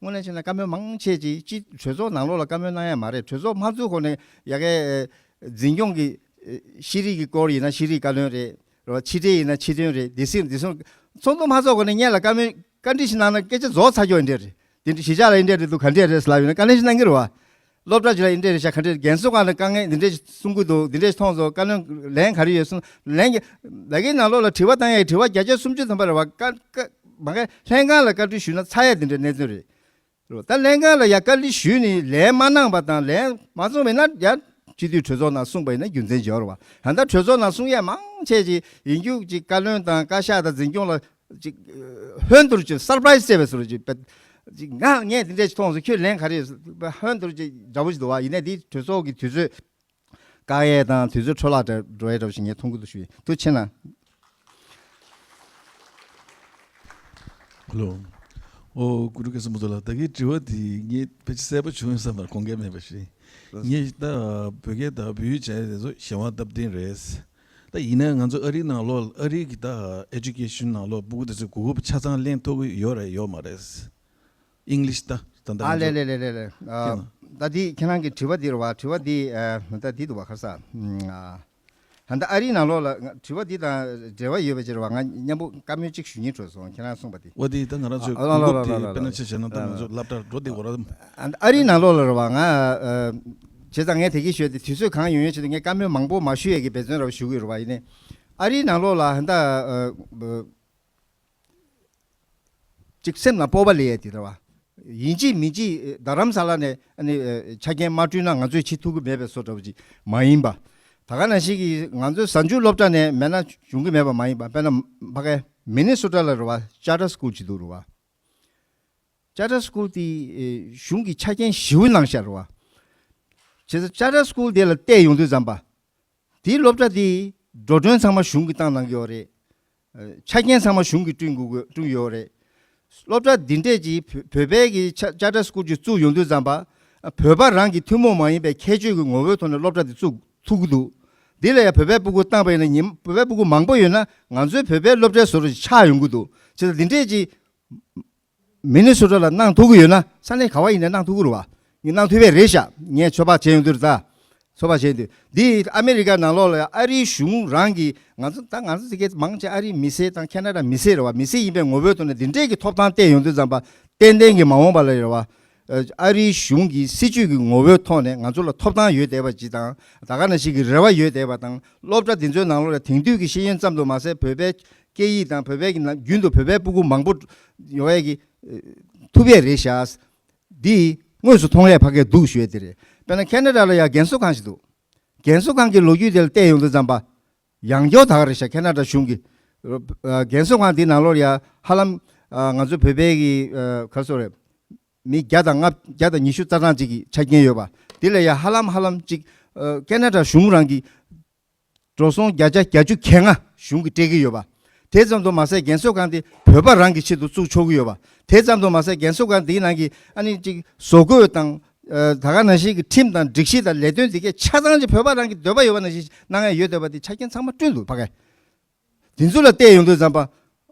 དངོས་གནས་བྱས་ན་བཀའ་མོལ་མང་ཆེ་ཅིག་སྤྱི་གྲོས་ཚོགས་ནང་ལོགས་ལ་བཀའ་མོལ་གནང་ཡ་མ་རེད། གྲོས་ཚོགས་མ་ཚུགས་གོང་ནས་ཡ་གའི་འཛིན་སྐྱོང་གི་ཤེས་རིག་གི་སྐོར་ཡིན་ན་ཤེས་རིག་བཀའ་བློན་རེད། རེད་བ། ཕྱི་དྲིལ་ཡིན་ན་ཕྱི་དོན་རེད། སྡེ་སྲིད་སྡེ་སྲིད་ ཚོགས་འདུ་མ་ཚོགས་གོང་ནས་ངེད་ལ་བཀའ་མོལ་བཀའ་འདྲི་ཞིག་གནང་ན་སྐད་ཆ་རྫོགས་ཚར་ཀྱོག་ཡིན་འདྲ་རེད། དེ་འདྲ་གཞིས་ཆགས་ལ་ཡིན་འདྲ་རེད་འདུག་ག་འདྲ་རེད་ཟེར་ལབ་ཡོད་ན་བཀའ་ལན་ཞིག་གནང་གི་རེད་བ། སློབ་གྲྭ་ཅིག་ལ་ཡིན་འདྲ་རེད་ཤག་ག་འདྲ་རེད། རྒན་གསོ་ཁང་ལ་དཀའ་ངལ་འདི་འདྲ་ཞིག་གསུང་གི་འདུག་འདི་འདྲ་ཞིག་མཐོང་སོང་། བཀའ་ལན་ལན་ག་རེ་ཡོད་གསུང་། ལན་གྱི་ལ་གའི་ནང་ལོགས་ལ་དྲི་བ་བཏང་ཡའི་དྲི་བ་བརྒྱ་ཆ་སུམ་ཅུ་ཐམ་པ་རེད་བ། ཀ་ཀ་མ་ག་ལྷན་ཁང་ལ་བཀའ་འཁྲོལ་ཞུས་ན་ཚར་ཡ་དེ་འདྲའི་གནད་དོན་རེད། རེད་བ། ད་ལྷན་ཁང་ལ་ཡ་བཀའ་འདྲི་ཞུས་ནས་ལན་མ་གནང་པ་དང་ལན་མ་གསུངས་པ་ཡིན་ན་ཡ་སྤྱི་འཐུས་གྲོས་ཚོགས་ནང་གསུངས་པ་ཡིན་ན་རྒྱུ་མཚན་ཅིག་ཡོད་རེད་བ། ད་ལྟ་གྲོས་ཚོགས་ནང་གསུང་ཡས་མང་ཆེ་ཅིག་ཡིན་རྒྱུ་ཅིག་བཀའ་བློན་དང་བཀའ་ཤག་དང་འཛིན་སྐྱོང་ལ་ཅིག་ཧོན་དུར་ཅིག་སར་པ་རའི་སི་བྱས་པའི་བཟོ་འདྲ་ཅིག་པ་ཅིག་ང་ངས་དེ་འདྲས་ཅིག་མཐོང་སོང་། ཁྱོད་ལན་ག་རེ་ཧོན་དུར་ཅིག་འདྲ་པོ་ཞིག་འདུག་བ། ཡིན་ནའི་དེ་གྲོས་ཚོགས་ཀྱི་དུས་ཚོད་བཀག་ཡས་དང་དུས་ཚོད་འཕྲོ་བརླག་འགྲོ་ཡས་འདྲ་པོ་ཞིག་ངས་མཐོང་གི་འདུག་ཞུ་ཡིན། ཐུགས་རྗེ་ཆེ་གནང་། ལོ། ཨོ་གུ་རུ་སྐལ་བཟང་མ་ཚོ་ལགས། ད་གིན་དྲི་བ་དེ་ངས་ཕལ་ཆེར་གསལ་པོ་བྱུང་ཡོད་བསམ་པར་དགོངས་འགལ་མེད་པ་ཞིག་ངས་ད་བོད་སྐད་དང་བོད་ཡིག་སྦྱང་ཡས་དེ་ཚོ་གཞན་དབང་སྟབས་བདེ་རེད། ད་ཡིན་ན་ང་ཚོ་ཨ་རིའི་ནང་ལོགས་ཨ་རིའི་གི་ད་ཨེ་ཌུ་ཀེ་ཤན་ནང་ལོགས་སྤུ་གུ་དེ་ཚོས་གོ་སྐབས་ཆ་ཚང་ལེན་ཐུབ་ཀྱི་ཡོད་རེད་ཡོད་མ་རེད། ཨིང་ལིཤ་ད་ད་ད་ཨ་ང་ལེ་ཚོ་ལེ་ལེ་ལེ་ལེ། ཨ། ཁྱེད་ལ། ད་འདི་ཁྱེད་རང་གི་དྲི་བ་འདི་རེད་བ། དྲི་བ་འདི་ཨ་ད་འདི་འདུག་བ། ག་རེ་ཟ། ཨ། ད་ལྟ་ཨ་རིའི་ནང་ལོགས་ལ་ང་དྲི་བ་འདི་དང་འབྲེལ་བ་ཡོད་པ་ཅིག་རེད་བ། ང་མཉམ་པོ་བཀའ་མོལ་གཅིག་ཞུ་སྙིང་བྲོ་སོང་། ཁྱེད་རང་གསུངས་པ་འདི། འོ་དེ་ད་ང་རང་ཚོའི་ཨ་གོ་སྐབས་དེ་དཔེར་ན་ཆ་བཞག་ན་ད་ང་ཚོ་སློབ་གྲྭར་འགྲོ་བསྡད་དགོས་ར། ཨ་རིའི་ནང་ལོགས་ལ་རེད་བ། ང་ཨ་བྱས་ཙང་ངས་དེ་གི་ཞུས་ཏེ་དུས་ཚོད་གང་ཡོང་ཡོང་ཆེད་དུ་ངས་བཀའ་མོལ་མང་པོ་མ་ཞུ་ཡས་ཀྱི་འབད་བརྩོན་རེ་བ་ཞུ་གི་ཡོད་རེད་བ། ཡིན་ནའི་ཨ་རིའི་ནང་ལོགས་ལ་ད་ལྟ་ཨ། ཅིག་སེམས་ལ་སྤོབས་པ་སླེབས་ཡས་དེ་འདྲ་བ། ཡིན་གཅིག་མིན་གཅིག་རྡ་རམ་ས་ལ་ནས་ཨ་ནི་ཆ་རྐྱེན་མ་བསྐྲུན་ན་ང་ཚོས་བྱེད་ཐུབ་ཀྱི་མེད་པའི་བཟོ་འདྲ་བ་ཅིག་མ་ཡིན་པ། ད་ག་ནང་བཞིན་གྱི་ང་ཚོའི་གཟའ་མཇུག་སློབ་གྲྭ་ནས་མེད་ན་བྱུང་གི་མེད་པ་མ་ཡིན་པ། དཔེར་ན་ཕ་གའི་མི་ནི་སོ་ཊ་ལ་རེད་བ། ཅར་ཊར་སི་ཀུལ་ཅིག་འདུག་རེད་བ། ཅར་ཊར་སི་ཀུལ་དེ་གཞུང་གི་ཆ་རྐྱེན་ཞེ་པོ་གནང་ཤག་རེད་བ། བྱས་ཙང་ཅར་ཊར་སི་ཀུལ་དེ་ལ་བལྟས་ཡོང་དུས་ཙམ་པ། དེའི་སློབ་གྲྭ་དེའི་འགྲོ་གྲོན་ཚང་མ་གཞུང་གིས་བཏང་གནང་གི་ཡོད་རེད། ཨ། ཆ་རྐྱེན་ཚང་མ་གཞུང་གིས་བསྐྲུན་དགོས་བསྐྲུན་ཡོད་རེད། སློབ་གྲྭ་འདི་འདྲས་ཀྱིས་བོད་བོད་པའི་གི་ཅར་ཅར་ཊར་སི་ཀུལ་ཅིག་བཙུགས་ཡོང་དུས་ཙམ་པ། ཨ། བོད་པ་རང་གི་ཐུན་མོང་མ་ཡིན་པའི་ཁྱད་ཆོས་ཀྱི་ངོ་བོའི་ཐོག་ནས་སློབ་གྲྭ་འདི་བཙུགས་ཐུབ་ཀྱི་འདུག་འདི་ལ་ཡང་བོད་པའི་སྤུ་གུ་བཏང་པ་ཡིན་ན་ཉིན་བོད་པའི་སྤུ་གུ་མང་པོ་ཡོད་ན་ང་ཚོའི་བོད་པའི་སློབ་གྲྭའི་བཟོ་འདྲ་ཅིག་ཆགས་ཡོང་གི་འདུག་བྱས་ཙང་འདི་འདྲས་ཀྱིས། མི་ནི་སོ་ཊ་ལ་གནང་ཐུབ་ཀྱི་ཡོད་ན་ས་གནས་ག་བ་ཡིན་ནའི་གནང་ཐུབ་ཀྱི་རེད་བ། ངས་གནང་ཐུབ་པས་རེད་ཤག་ངས་ཚོད་དཔག་བྱས་ཡོང་དུས་རེད་ད། ཚོད་དཔག་བྱས་ཡོང་དུས་འདི་ཨ་མི་རི་ཀ་ནང་ལོགས་ལ་ཨ་རིའི་གཞུང་རང་གིས་ང་ཚོ་ད་ང་ཚོ་ཚིག་གི་མང་ཆེ་ཨ་རིའི་མི་སེར་དང་ཁེ་ན་ཌ་མི་སེར་རེད་བ། མི་སེར་ཡིན་པའི་ངོ་བོའི་ཐོག་ནས་འདི་འདྲས་ཀྱི་ཐོབ་ཐང་སྟེར་ཡོང་དུས་ཙམ་པ་ཏན་ཏན་གྱི་མ་འོངས་པ་ལ་རེད་བ། ཨ་རིའི་གཞུང་གི་སྲིད་ཇུས་ཀྱི་ངོ་བོའི་ཐོག་ནས་ང་ཚོ་ལ་ཐོབ་ཐང་ཡོད་བསྡད་པ་ཅིག་དང་ད་ག་ནང་བཞིན་གྱི་རེ་བ་ཡོད་བསྡད་པ་དང་སློབ་གྲྭ་འདི་ཚོའི་ནང་ལོགས་ལ་དེང་དུས་ཀྱི་ཤེས་ཡོན་ཙམ་དུ་མ་ཟད་བོད་པའི་སྐད་ཡིག་དང་བོད་པའི་གི་ནང་རྒྱུན་དུ་བོད་པའི་སྤུ་གུ་མང་པོ་ཡོང་ཡས་ཀྱི་ཐུབ་ཡས་རེད་ཤག་འདི་དངོས་སུ་མཐོང་ཡས་ཕ་གིར་འདུག་ཞུ་ཡས་དེ་རེད། དཔེར་ན་ཁེ་ན་ཌ་ལ་ཡང་རྒན་གསོ་ཁང་ཞིག་འདུག་རྒན་གསོ་ཁང་གི་ལོ་རྒྱུས་དེ་ལ་བལྟས་ཡོང་དུས་ཙམ་པ། ཡང་སྐྱར་ད་ག་རེད་ཤག་ཁེ་ན་ཌ་གཞུང་གི་རྒན་གསོ་ཁང་འདི་ནང་ལོགས་ཡ་ཧ་ལམ་ང་ཚོ་བོད་པའི་གི་ག་རེ་ཟེར་དགོས་རེད། མི་བརྒྱ་དང་ལྔ་བརྒྱ་དང་ཉི་ཤུ་རྩ་གྲངས་ཅིག་གི་ཆ་རྐྱེན་ཡོད་པ། དེ་ལ་ཡ་ཧ་ལམ་ཧ་ལམ་ཅིག་ཨ་ཁེ་ན་ཌ་གཞུང་རང་གི་འགྲོ་སོང་བརྒྱ་ཆ་བརྒྱད་ཅུ་གྱ་ལྔ་གཞུང་གིས་སྤྲད་ཀྱི་ཡོད་པ། དེ་ཙམ་དུ་མ་ཟད་རྒན་གསོ་ཁང་དེ་བོད་པ་རང་གི་ཆེད་དུ་བཙུགས་ཆོག་གི་ཡོད་པ། དེ་ཙམ་དུ་མ་ཟད་རྒན་གསོ་ཁང་དེའི་ནང་གི་ཨ་ནི་ཅིག་བཟོ་བཀོད་དང་ཨ་ད་ག་ནང་བཞིན་གྱི་ཁྲིམས་དང་སྒྲིག་གཞི་དང་ལས་དོན་དེ་གས་ཆ་ཚང་ཅིག་བོད་པ་རང་གི་འདོད་པ་ཡོད་པ་ནང་བཞིན་གནང་ཡ་ཡོད་བསྡད་པ་དེ་ཆ་རྐྱེན་ཚང་མ་བསྐྲུན་འདུག་ཕ་གིར། དེ་ཚོ་ལ་བལྟས་ཡོང་དུས་ཙམ་པ།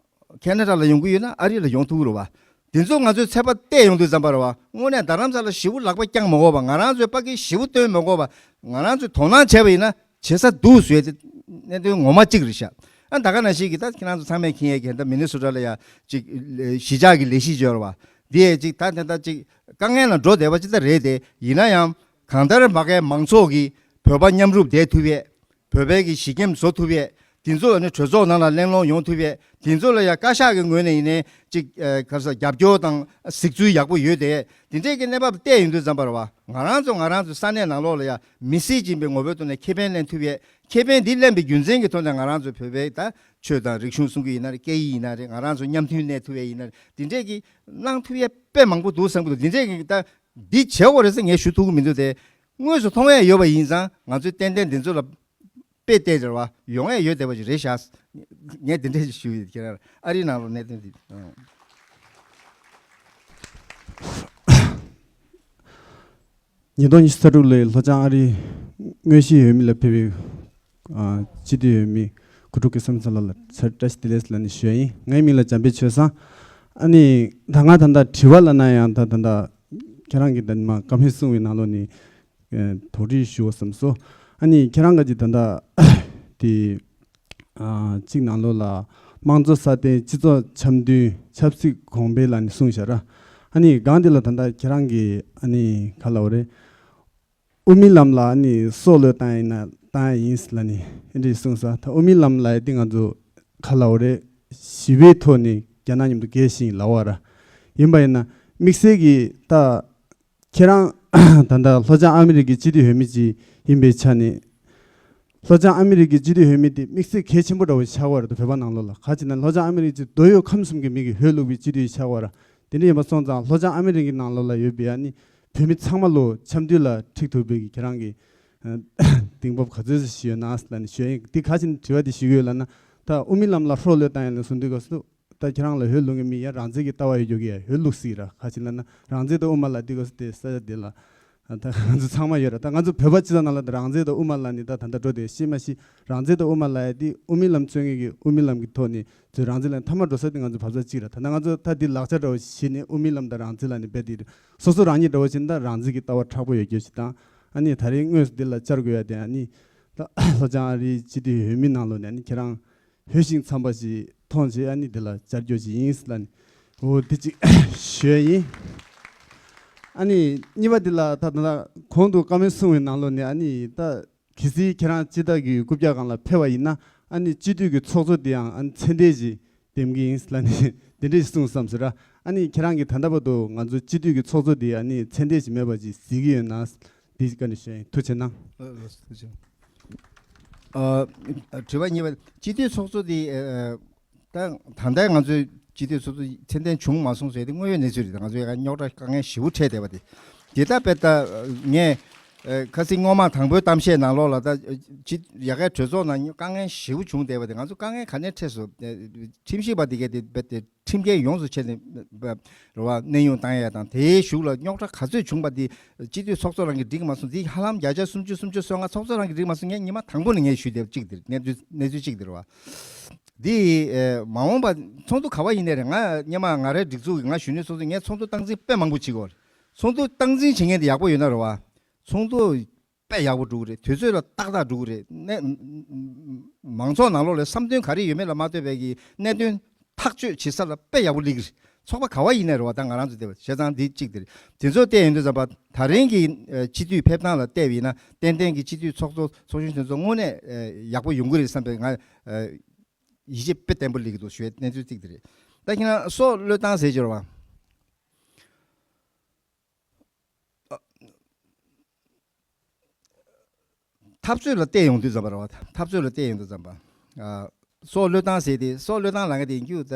ཁེ་ན་ཌ་ལ་ཡོང་གི་ཡོད་ན་ཨ་རི་ལ་ཡོང་ཐུབ་ཀྱི་རེད་བ། དེ་ཚོ་ང་ཚོའི་ཚད་པ་བལྟས་ཡོང་དུས་ཙམ་པ་རེད་བ། དངོས་གནས་རྡ་རམ་ས་ལ་ཞེ་པོ་ལག་པ་བརྐྱང་མ་དགོས་པ། ང་རང་ཚོའི་ཕ་གིར་ཞེ་པོ་བཏོན་མ་དགོས་པ། ང་རང་ཚོས་དོ་སྣང་བྱས་པ་ཡིན་ན་བྱེད་ས་འདུག་ཟེར་ཏེ་གནད་དོན་ངོ་མ་གཅིག་རེད་ཤག་ཨ་ད་ག་ནང་བཞིན་གྱི་ད་ཁྱེད་རང་ཚོ་ཚང་མས་མཁྱེན་ཡས་ཀྱི་ད་མི་ནི་སོ་ཊ་ལ་ཡ་ཅིག་གཞིས་ཆགས་ཀྱི་ལས་གཞི་ཅིག་ཡོད་རེད་བ། དེ་ཡས་ཅིག་ད་དེ་ད་ཅིག་དཀའ་ངལ་ལ་འགྲོ་བསྡད་པ་ཅིག་ད་རེད་དེ། ཡིན་ན་ཡང་གང་ལྟར་མ་གའི་མང་ཚོགས་ཀྱིས་བོད་པ་མཉམ་རུབ་བསྡད་ཐུབ་ཡས། བོད་པའི་གི་གཞིས་ཁྱིམ་བཟོ་ཐུབ་ཡས། དེ་ཚོ་ནི་གྲོས་ཚོགས་ནང་ལ་གླེང་སློང་ཡོང་ཐུབ་ཡས། དེ་ཚོ་ལ་ཡང་བཀའ་ཤག་གི་ངོས་ནས་ཡིན་ནའི་ཅིག་ཨ་ག་རེ་ཟེར་རྒྱབ་སྐྱོར་དང་གཟིགས་ཚུལ་ཡག་པོ་ཡོད་དེ། དེ་འདྲས་ཀྱི་གནས་བབ་བལྟས་ཡོང་དུས་ཙམ་པ་རེད་བ། ང་རང་ཚོ་ང་རང་ཚོའི་ས་གནས་ནང་ལོགས་ལ་ཡང་མི་སེར་ཡིན་པའི་ངོ་བོའི་ཐོག་ནས་ཁེ་ཕན་ལེན་ཐུབ་ཡས། ཁེ་ཕན་འདི་ལེན་པའི་རྒྱུ་མཚན་གྱི་ཐོག་ནས་ང་རང་ཚོ་བོད་པའི་ད་ཆོས་དང་རིག་གཞུང་སྲུང་གི་ཡིན་ན་རེད། སྐད་ཡིག་ཡིན་ན་རེད། ང་རང་ཚོ་མཉམ་མཐུན་གནས་ཐུབ་ཡས་ཡིན་ན་རེད། དེ་འདྲས་ཀྱི་གནང་ཐུབ་ཡས་དཔེ་མང་པོ་འདུག་བསམ་གྱི་འདུག་དེ་འདྲས་ཀྱི་ད་འདི་བྱེད་དགོས་རེད་ཟེར་ངས་ཞུ་ཐུབ་ཀྱི་མི་འདུག་སྟེ། དངོས་སུ་མཐོང་ཡས་ཡོད་པ་ཡིན་ཙང་ང་ཚོས་ཏན་ཏན་འདི་ཚོ་ལ་དཔེ་བལྟས་རེད་བ། ཡོང་ཡས་ཡོད་བསྡད་པ་ཞིག་རེད་ཤག་ངས་འདི་འདྲས་ཞིག་ཞུ་ཡོད། ཁྱེད་རང་ཨ་རིའི་ནང་ལ་གནད་དོན་འདི། ཨང་། ཉིས་སྟོང་ཉི་ཤུ་རྩ་དྲུག་ལོའི་ལྷོ་བྱང་ཨ་རིའི་དངོས་གཞིའི་འོས་མི་ལ་ཕེབས་པའི་ཨ་སྤྱི་འཐུས་འོས་མི་གུ་ཊུ་ཀེ་སམ་ས་ལ་ལ་ཚར་བཀྲ་ཤིས་བདེ་ལེགས་ལབ་ནས་ཞུ་ཡ་ཡིན། ངའི་མིང་ལ་འཇམ་དཔལ་ཆོས་བཟང་། ཨ་ནི་ད་ང་ད་ལྟ་དྲི་བ་ལབ་ན་ཡང་ད་ད་ལྟ་ཁྱེད་རང་གིས་ད་ནི་མ་བཀའ་མོལ་གསུངས་པའི་ནང་ལོགས་ནས་ཨ་དོགས་འདྲི་ཞུ་བ་བསམ་སོང་། ཨ་ནི་ཁྱེད་རང་ག་ཅིག་ད་ལྟ་དེ་ཨ་གཅིག་ནང་ལོགས་ལ་ དམངས་གཙོ་སྲ་བརྟན་སྤྱི་ཚོགས་འཆམ་མཐུན་ཆབ་སྲིད་གོང་འཕེལ་ལབ་ནས་གསུངས་བཞག་ར། ཨ་ནི་སྒང་འདི་ལ་ད་ལྟ་ཁྱེད་རང་གིས་ཨ་ནི་ག་ལབ་དགོས་རེད། དབུ་མའི་ལམ་ལ་ཨ་ནི་སྲོག་བློས་བཏང་ཡིན་ན་བཏང་ཡ་ཡིན་ལབ་ནས་ཨེ་འདྲས་གསུངས་ས། ད་དབུ་མའི་ལམ་ལབ་ཡ་འདི་ང་ཚོ་ག་ལབ་དགོས་རེད། ཞི་བའི་ཐོག་ནས་རྒྱ་ནག་མཉམ་དུ་རྒྱལ་ཞིང་ལབ་པ་ར། ཡིན་པ་ཡིན་ན་དམིགས་བསལ་གྱི་ད་ཁྱེད་རང་ད་ལྟ་ལྷོ་བྱང་ཨ་མི་རི་ཀའི་སྤྱི་འཐུས་འོས་མི་ཅིག་ཡིན་པའི་ཆ་ནས། ལྷོ་བྱང་ཨ་མི་རི་ཀའི་སྤྱི་འཐུས་འོས་མི་དེ་དམིགས་བསལ་གལ་ཆེན་པོ་འདྲ་བོ་ཆགས་པ་རེད་འདུག་བོད་པ་ནང་ལོགས་ལ། ག་ཅི་ན་ལྷོ་བྱང་ཨ་མི་རི་ཀ་ཅིག་འདོད་ཡོད་ཁམས་གསུམ་གྱི་མི་གིས་འོས་བླུགས་པའི་སྤྱི་འཐུས་ཆགས་པ་ར། དེ་འདྲ་ཡིན་པ་སོང་ཙང་ལྷོ་བྱང་ཨ་མི་རི་ཀའི་ནང་ལོགས་ལ་ཡོད་པའི་ཨ་ནི་བོད་མི་ཚང་མ་ལོ་འཆམ་མཐུན་ལ་འཁྲིད་ཐུབ་པའི་གི་ཁྱེད་རང་གི་གདེང་སྤོབས་ག་ཚོད་ཞིག་ཡོད་ན་ལབ་ནས་ཞུ་ཡ་ཡིན། འདི་ག་ཅི་ན་དྲི་བ་འདི་ཞུ་གི་ཡོད་ལབ་ན། ད་དབུ་མའི་ལམ་ལ་སྲོག་བློས་བཏང་ཡ་ལ་གསུངས་དུས་སྐབས་སུ། ད་ཁྱེད་རང་ལ་འོས་བླུག་མཁན་མི་ཡང་རང་བཙན་གྱི་ལྟ་བ་ཡོད་རྒྱུ་གི་ཡང་འོས་བླུག་སྲིད་ར། ག་ཅི་ལབ་ན་རང་བཙན་དང་དབུ་མ་ལ་འདི་ག་སུ་དེ་ས་ཆ་དེ་ལ་ད་ང་ཚོ་ཚང་མ་ཡོད་ར། ད་ང་ཚོ་བོད་པ་སྤྱི་ཚོགས་ནང་ལ་ད་རང་བཙན་དང་དབུ་མ་ལ་ནི་ད་ད་ལྟ་འགྲོ་དེ་ཤེས་མ་ཤེས། རང་བཙན་དང་དབུ་མ་ལ་ཡ་འདི་དབུ་མའི་ལམ་རྩོད་མཁན་གྱི་དབུ་མའི་ལམ་གྱི་ཐོག་ནས་ཚོས་རང་བཙན་ལ་མཐའ་མ་འགྲོ་ས་དེ་ང་ཚོ་བབ་ས་གཅིག་ར། ད་ལྟ་ང་ཚོ་ད་འདི་ལག་ཆ་འདྲ་བོ་བྱས་ནས་དབུ་མའི་ལམ་དང་རང་བཙན་ལ་ནི་རྦད་དེ་སོ་སོ་རང་ཉིད་འདྲ་བོ་བྱས་ན་ད་རང་བཙན་གྱི་ལྟ་བ་མཁྲེགས་པོ་ཡོད་རྒྱུ་ཞིག་དང་། ཨ་ནི་ད་རེས་དངོས་སུ་འདི་ལ་བཅར་དགོས་ཡ་དེ་ཨ་ནི་ད་ལྷོ་བྱང་ཨ་རིའི་སྤྱི་འཐུས་འོས་མི་ནང་ལོགས་ནས་ཨ་ནི་ཁྱེད་རང་འོས་ཤིང་འཚམས་པ་ཞིག་མཐོང་བྱས་ཨ་ནི་འདི་ལ་བཅར་རྒྱུ་ཞིག་ཡིན་ལབ་ནས་འོ་འདི་ཅིག་ཞུ་ཡ་ཡིན། ཨ་ནི་གཉིས་པ་འདི་ལ་ད་ད་ལྟ་གོང་དུ་བཀའ་མོལ་གསུངས་པའི་ནང་ལོགས་ནས་ཨ་ནི་ད་གལ་སྲིད་ཁྱེད་རང་སྤྱི་བདག་གི་རྐུབ་བཀྱག་སྒང་ལ་ཕེབས་པ་ཡིན་ན་ཨ་ནི་སྤྱི་འཐུས་ཀྱི་ཚོགས་གཙོ་དེའང་ཨ་ནི་མཚན་ལྡན་ཞིག་འདེམས་ཀྱི་ཡིན་ལབ་ནས་དེ་འདྲས་ཞིག་གསུངས་བསམ་ཟེར་ར། ཨ་ནི་ཁྱེད་རང་གིས་ད་ལྟ་བར་དུ་ང་ཚོ་སྤྱི་འཐུས་ཀྱི་ཚོགས་གཙོ་དེ་ཨ་ནི་མཚན་ལྡན་ཞིག་མེད་པ་ཅིག་གཟིགས་ཀྱི་ཡོད་ན་འདི་བཀའ་འདྲི་ཞུ་ཡིན། ཐུགས་རྗེ་གནང་། ཨ་ཐུགས་རྗེ་གནང་། ཨ་དྲི་བ་གཉིས་པ། སྤྱི་འཐུས་ཚོགས་གཙོ་དེ་ཨ་ད་ད་ལྟ་ང་ཚོའི་སྤྱི་འཐུས་ཚོགས་གཙོ་མཚན་ལྡན་བྱུང་མ་སོང་ཟེར་དེ་དངོས་ཡོད་གནས་ཚུལ་རེད། ང་ཚོའི་རྙོག་དྲ་དཀའ་ངལ་ཞེ་པོ་འཕྲད་བསྡད་པ་དེ། དེ་ལྟ་བས་ད་ངས་ཨ་ཁ་སང་སྔོན་མ་དང་པོའི་གཏམ་བཤད་ནང་ལོགས་ལ་ད་སྤྱི་ཡ་གའི་གྲོས་ཚོགས་ནང་དཀའ་ངལ་ཞེ་པོ་བྱུང་བསྡད་པ་དེ་ང་ཚོ་དཀའ་ངལ་ག་ནས་འཕྲད་སོང་། ཁྲིམས་ཞིབ་པ་དེ་གས་དེ་རྦད་དེ་ཁྲིམས་འགལ་ཡོངས་སུ་ཕྱེ་ནས་རེད་བ། གནས་དབྱུང་བཏང་ཡས་དང་དེའི་གཞུག་ལ་རྙོག་དྲ་ག་ཚོད་བྱུང་པ་དེ་སྤྱི་འཐུས་ཚོགས་གཙོ་རང་གིས་འགྲིག་མ་སོང་། དེ་ཧ་ལམ་བརྒྱ་ཆ་སུམ་ཅུ་སུམ་ཅུ་སོ་ལྔ་ཚོགས་གཙོ་རང་གིས་འགྲིག་མ་སོང་། ངས་ཉི་མ་དང་པོ་ནས་ངས་ཞུས་བསྡད་གཅིག་དེ་རེད། གནས་ཚུལ་གནས་ཚུལ་གཅིག་དེ་རེད་བ། འདི་ཨེ་མ་འོངས་པ་ཚོགས་འདུ་ག་བ་ཡིན་ནའི་རེད། ང་སྔོན་མ་ང་རའི་སྒྲིག་འཛུགས་ཀྱི་ང་གཞོན་ནུའི་ཚོགས་འདུ་ངས་ཚོགས་འདུ་སྟངས་འཛིན་དཔེ་མང་པོ་བྱེད་ཀྱི་ཡོད་རེད། ཚོགས་འདུ་སྟངས་འཛིན་བྱེད་མཁན་དེ་ཡག་པོ་ཡོད་ན་རེད་བ། ཚོགས་འདུ་དཔེ་ཡག་པོ་འགྲོ་གི་རེད། དུས་ཚོད་ལ་ཏག་ཏག་འགྲོ་གི་རེད། ནས་མང་ཚོགས་ནང་ལོགས་ལ་བསམ་དོན་ག་རེ་ཡོད་མེད་ལ་མ་ལྟོས་པའི་གི་གནད་དོན་ཐག་གཅོད་བྱེད་ས་ལ་དཔེ་ཡག་པོ་སླེབས་ཀྱི་རེད། ཚོགས་པ་ག་བ་ཡིན་ནའི་རེད་བ། ད་ང་རང་ཚོ་བལྟས་པ་བྱས་ཙང་འདི་གཅིག་དེ་རེད། དེ་ཚོ་བལྟས་ཡོང་དུས་ཙམ་པ་ད་རིང་གི་ཨ་སྤྱི་འཐུས་ཕེབས་སྟངས་ལ་བལྟས་པ་ཡིན་ན་ཏན་ཏན་གྱི་སྤྱི་འཐུས་ཚོགས་གཙོ་ཚོགས་གཞོན་དེ་ཚོ་དངོས་གནས་ཨ་ཡག་པོ་ཡོང་གི་རེད་བསམ་པའི་ང་ཨ་ཡིད་ཆེས་དཔེ་བརྟན་པོ་སླེབས་ཀྱི་འདུག་ཞུ་བའི་གནས་ཚུལ་གཅིག་དེ་རེད། ད་ཁྱེད་རང་སྲོག་བློས་བཏང་ཟེར་གྱི་རེད་བ། འཐབ་རྩོད་ལ་བལྟས་ཡོང་དུས་ཙམ་པ་རེད་བ། འཐབ་རྩོད་ལ་བལྟས་ཡོང་དུས་ཙམ་པ། ཨ་སྲོག་བློས་བཏང་ཟེར་ཏེ་སྲོག་བློས་བཏང་ལབ་མཁན་དེ་ཡིན་རྒྱུ་ད་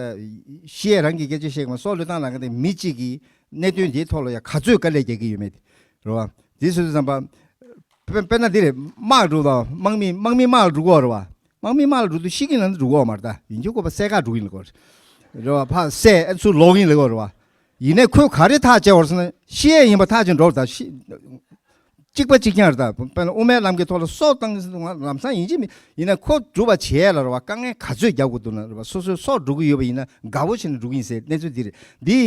བཤད་རང་གི་སྐད་ཆ་བཤད་གི་མ། སྲོག་བློས་བཏང་ལབ་མཁན་དེ་མི་གཅིག་གིས་གནད་དོན་དེའི་ཐོག་ལ་ཡང་ག་ཚོད་དཀའ་ལས་རྒྱག་གི་ཡོད་མེད་དེ་རེད་བ། དེ་སོང་དུས་ཙམ་པ་དཔེ་དཔེར་ན་འདི་རེད། དམག་འགྲོ་དང་དམག་མི་དམག་མི་དམག་ལ་འགྲོ་གི་ཡོད་རེད་བ། དམག་མི་དམག་ལ་འགྲོ་དུས་ཤི་གིན་ལ་འགྲོ་གི་ཡོད་མ་རེད། ད་ཡིན་རྒྱུ་ཁོ་པ་བསད་ག་འགྲོ་གིན་ལ་གོ་རེད་བ། ཕར་བསད་ཨ་ཚུར་ལོག་གིན་ལ་གོ་རེད་བ། ཡིན་ནའི་ཁོས་ག་རེ་ཐག་བཅད་བར་སོང་ན་ཤི་ཡས་ཡིན་པ་ཐག་བཅད་འགྲོ་བ། ད་ཤི་གཅིག་པ་གཅིག་རྐྱང་རེད། ད་དཔེར་ན་དབུ་མའི་ལམ་གྱི་ཐོག་ལ་སྲོག་བཏང་ཟིན་ང་ལམ་སང་ཡིན་གཅིག་མིན་ཡིན་ན་ཁོ་སྒྲུབ་པ་བྱེད་ཡས་ལ་རེད་བ། དཀའ་ངལ་ག་ཚོད་རྒྱག་དགོས་འདུག་ན་རེད་བ། སོ་སོའི་སྲོག་འགྲོ་གི་ཡོད་པ་ཡིན་ན་དགའ་བོ་བྱས་ནས་འགྲོ་གི་ཡིན་ཟེར་གནས་ཚུལ་འདི་རེད། འདི་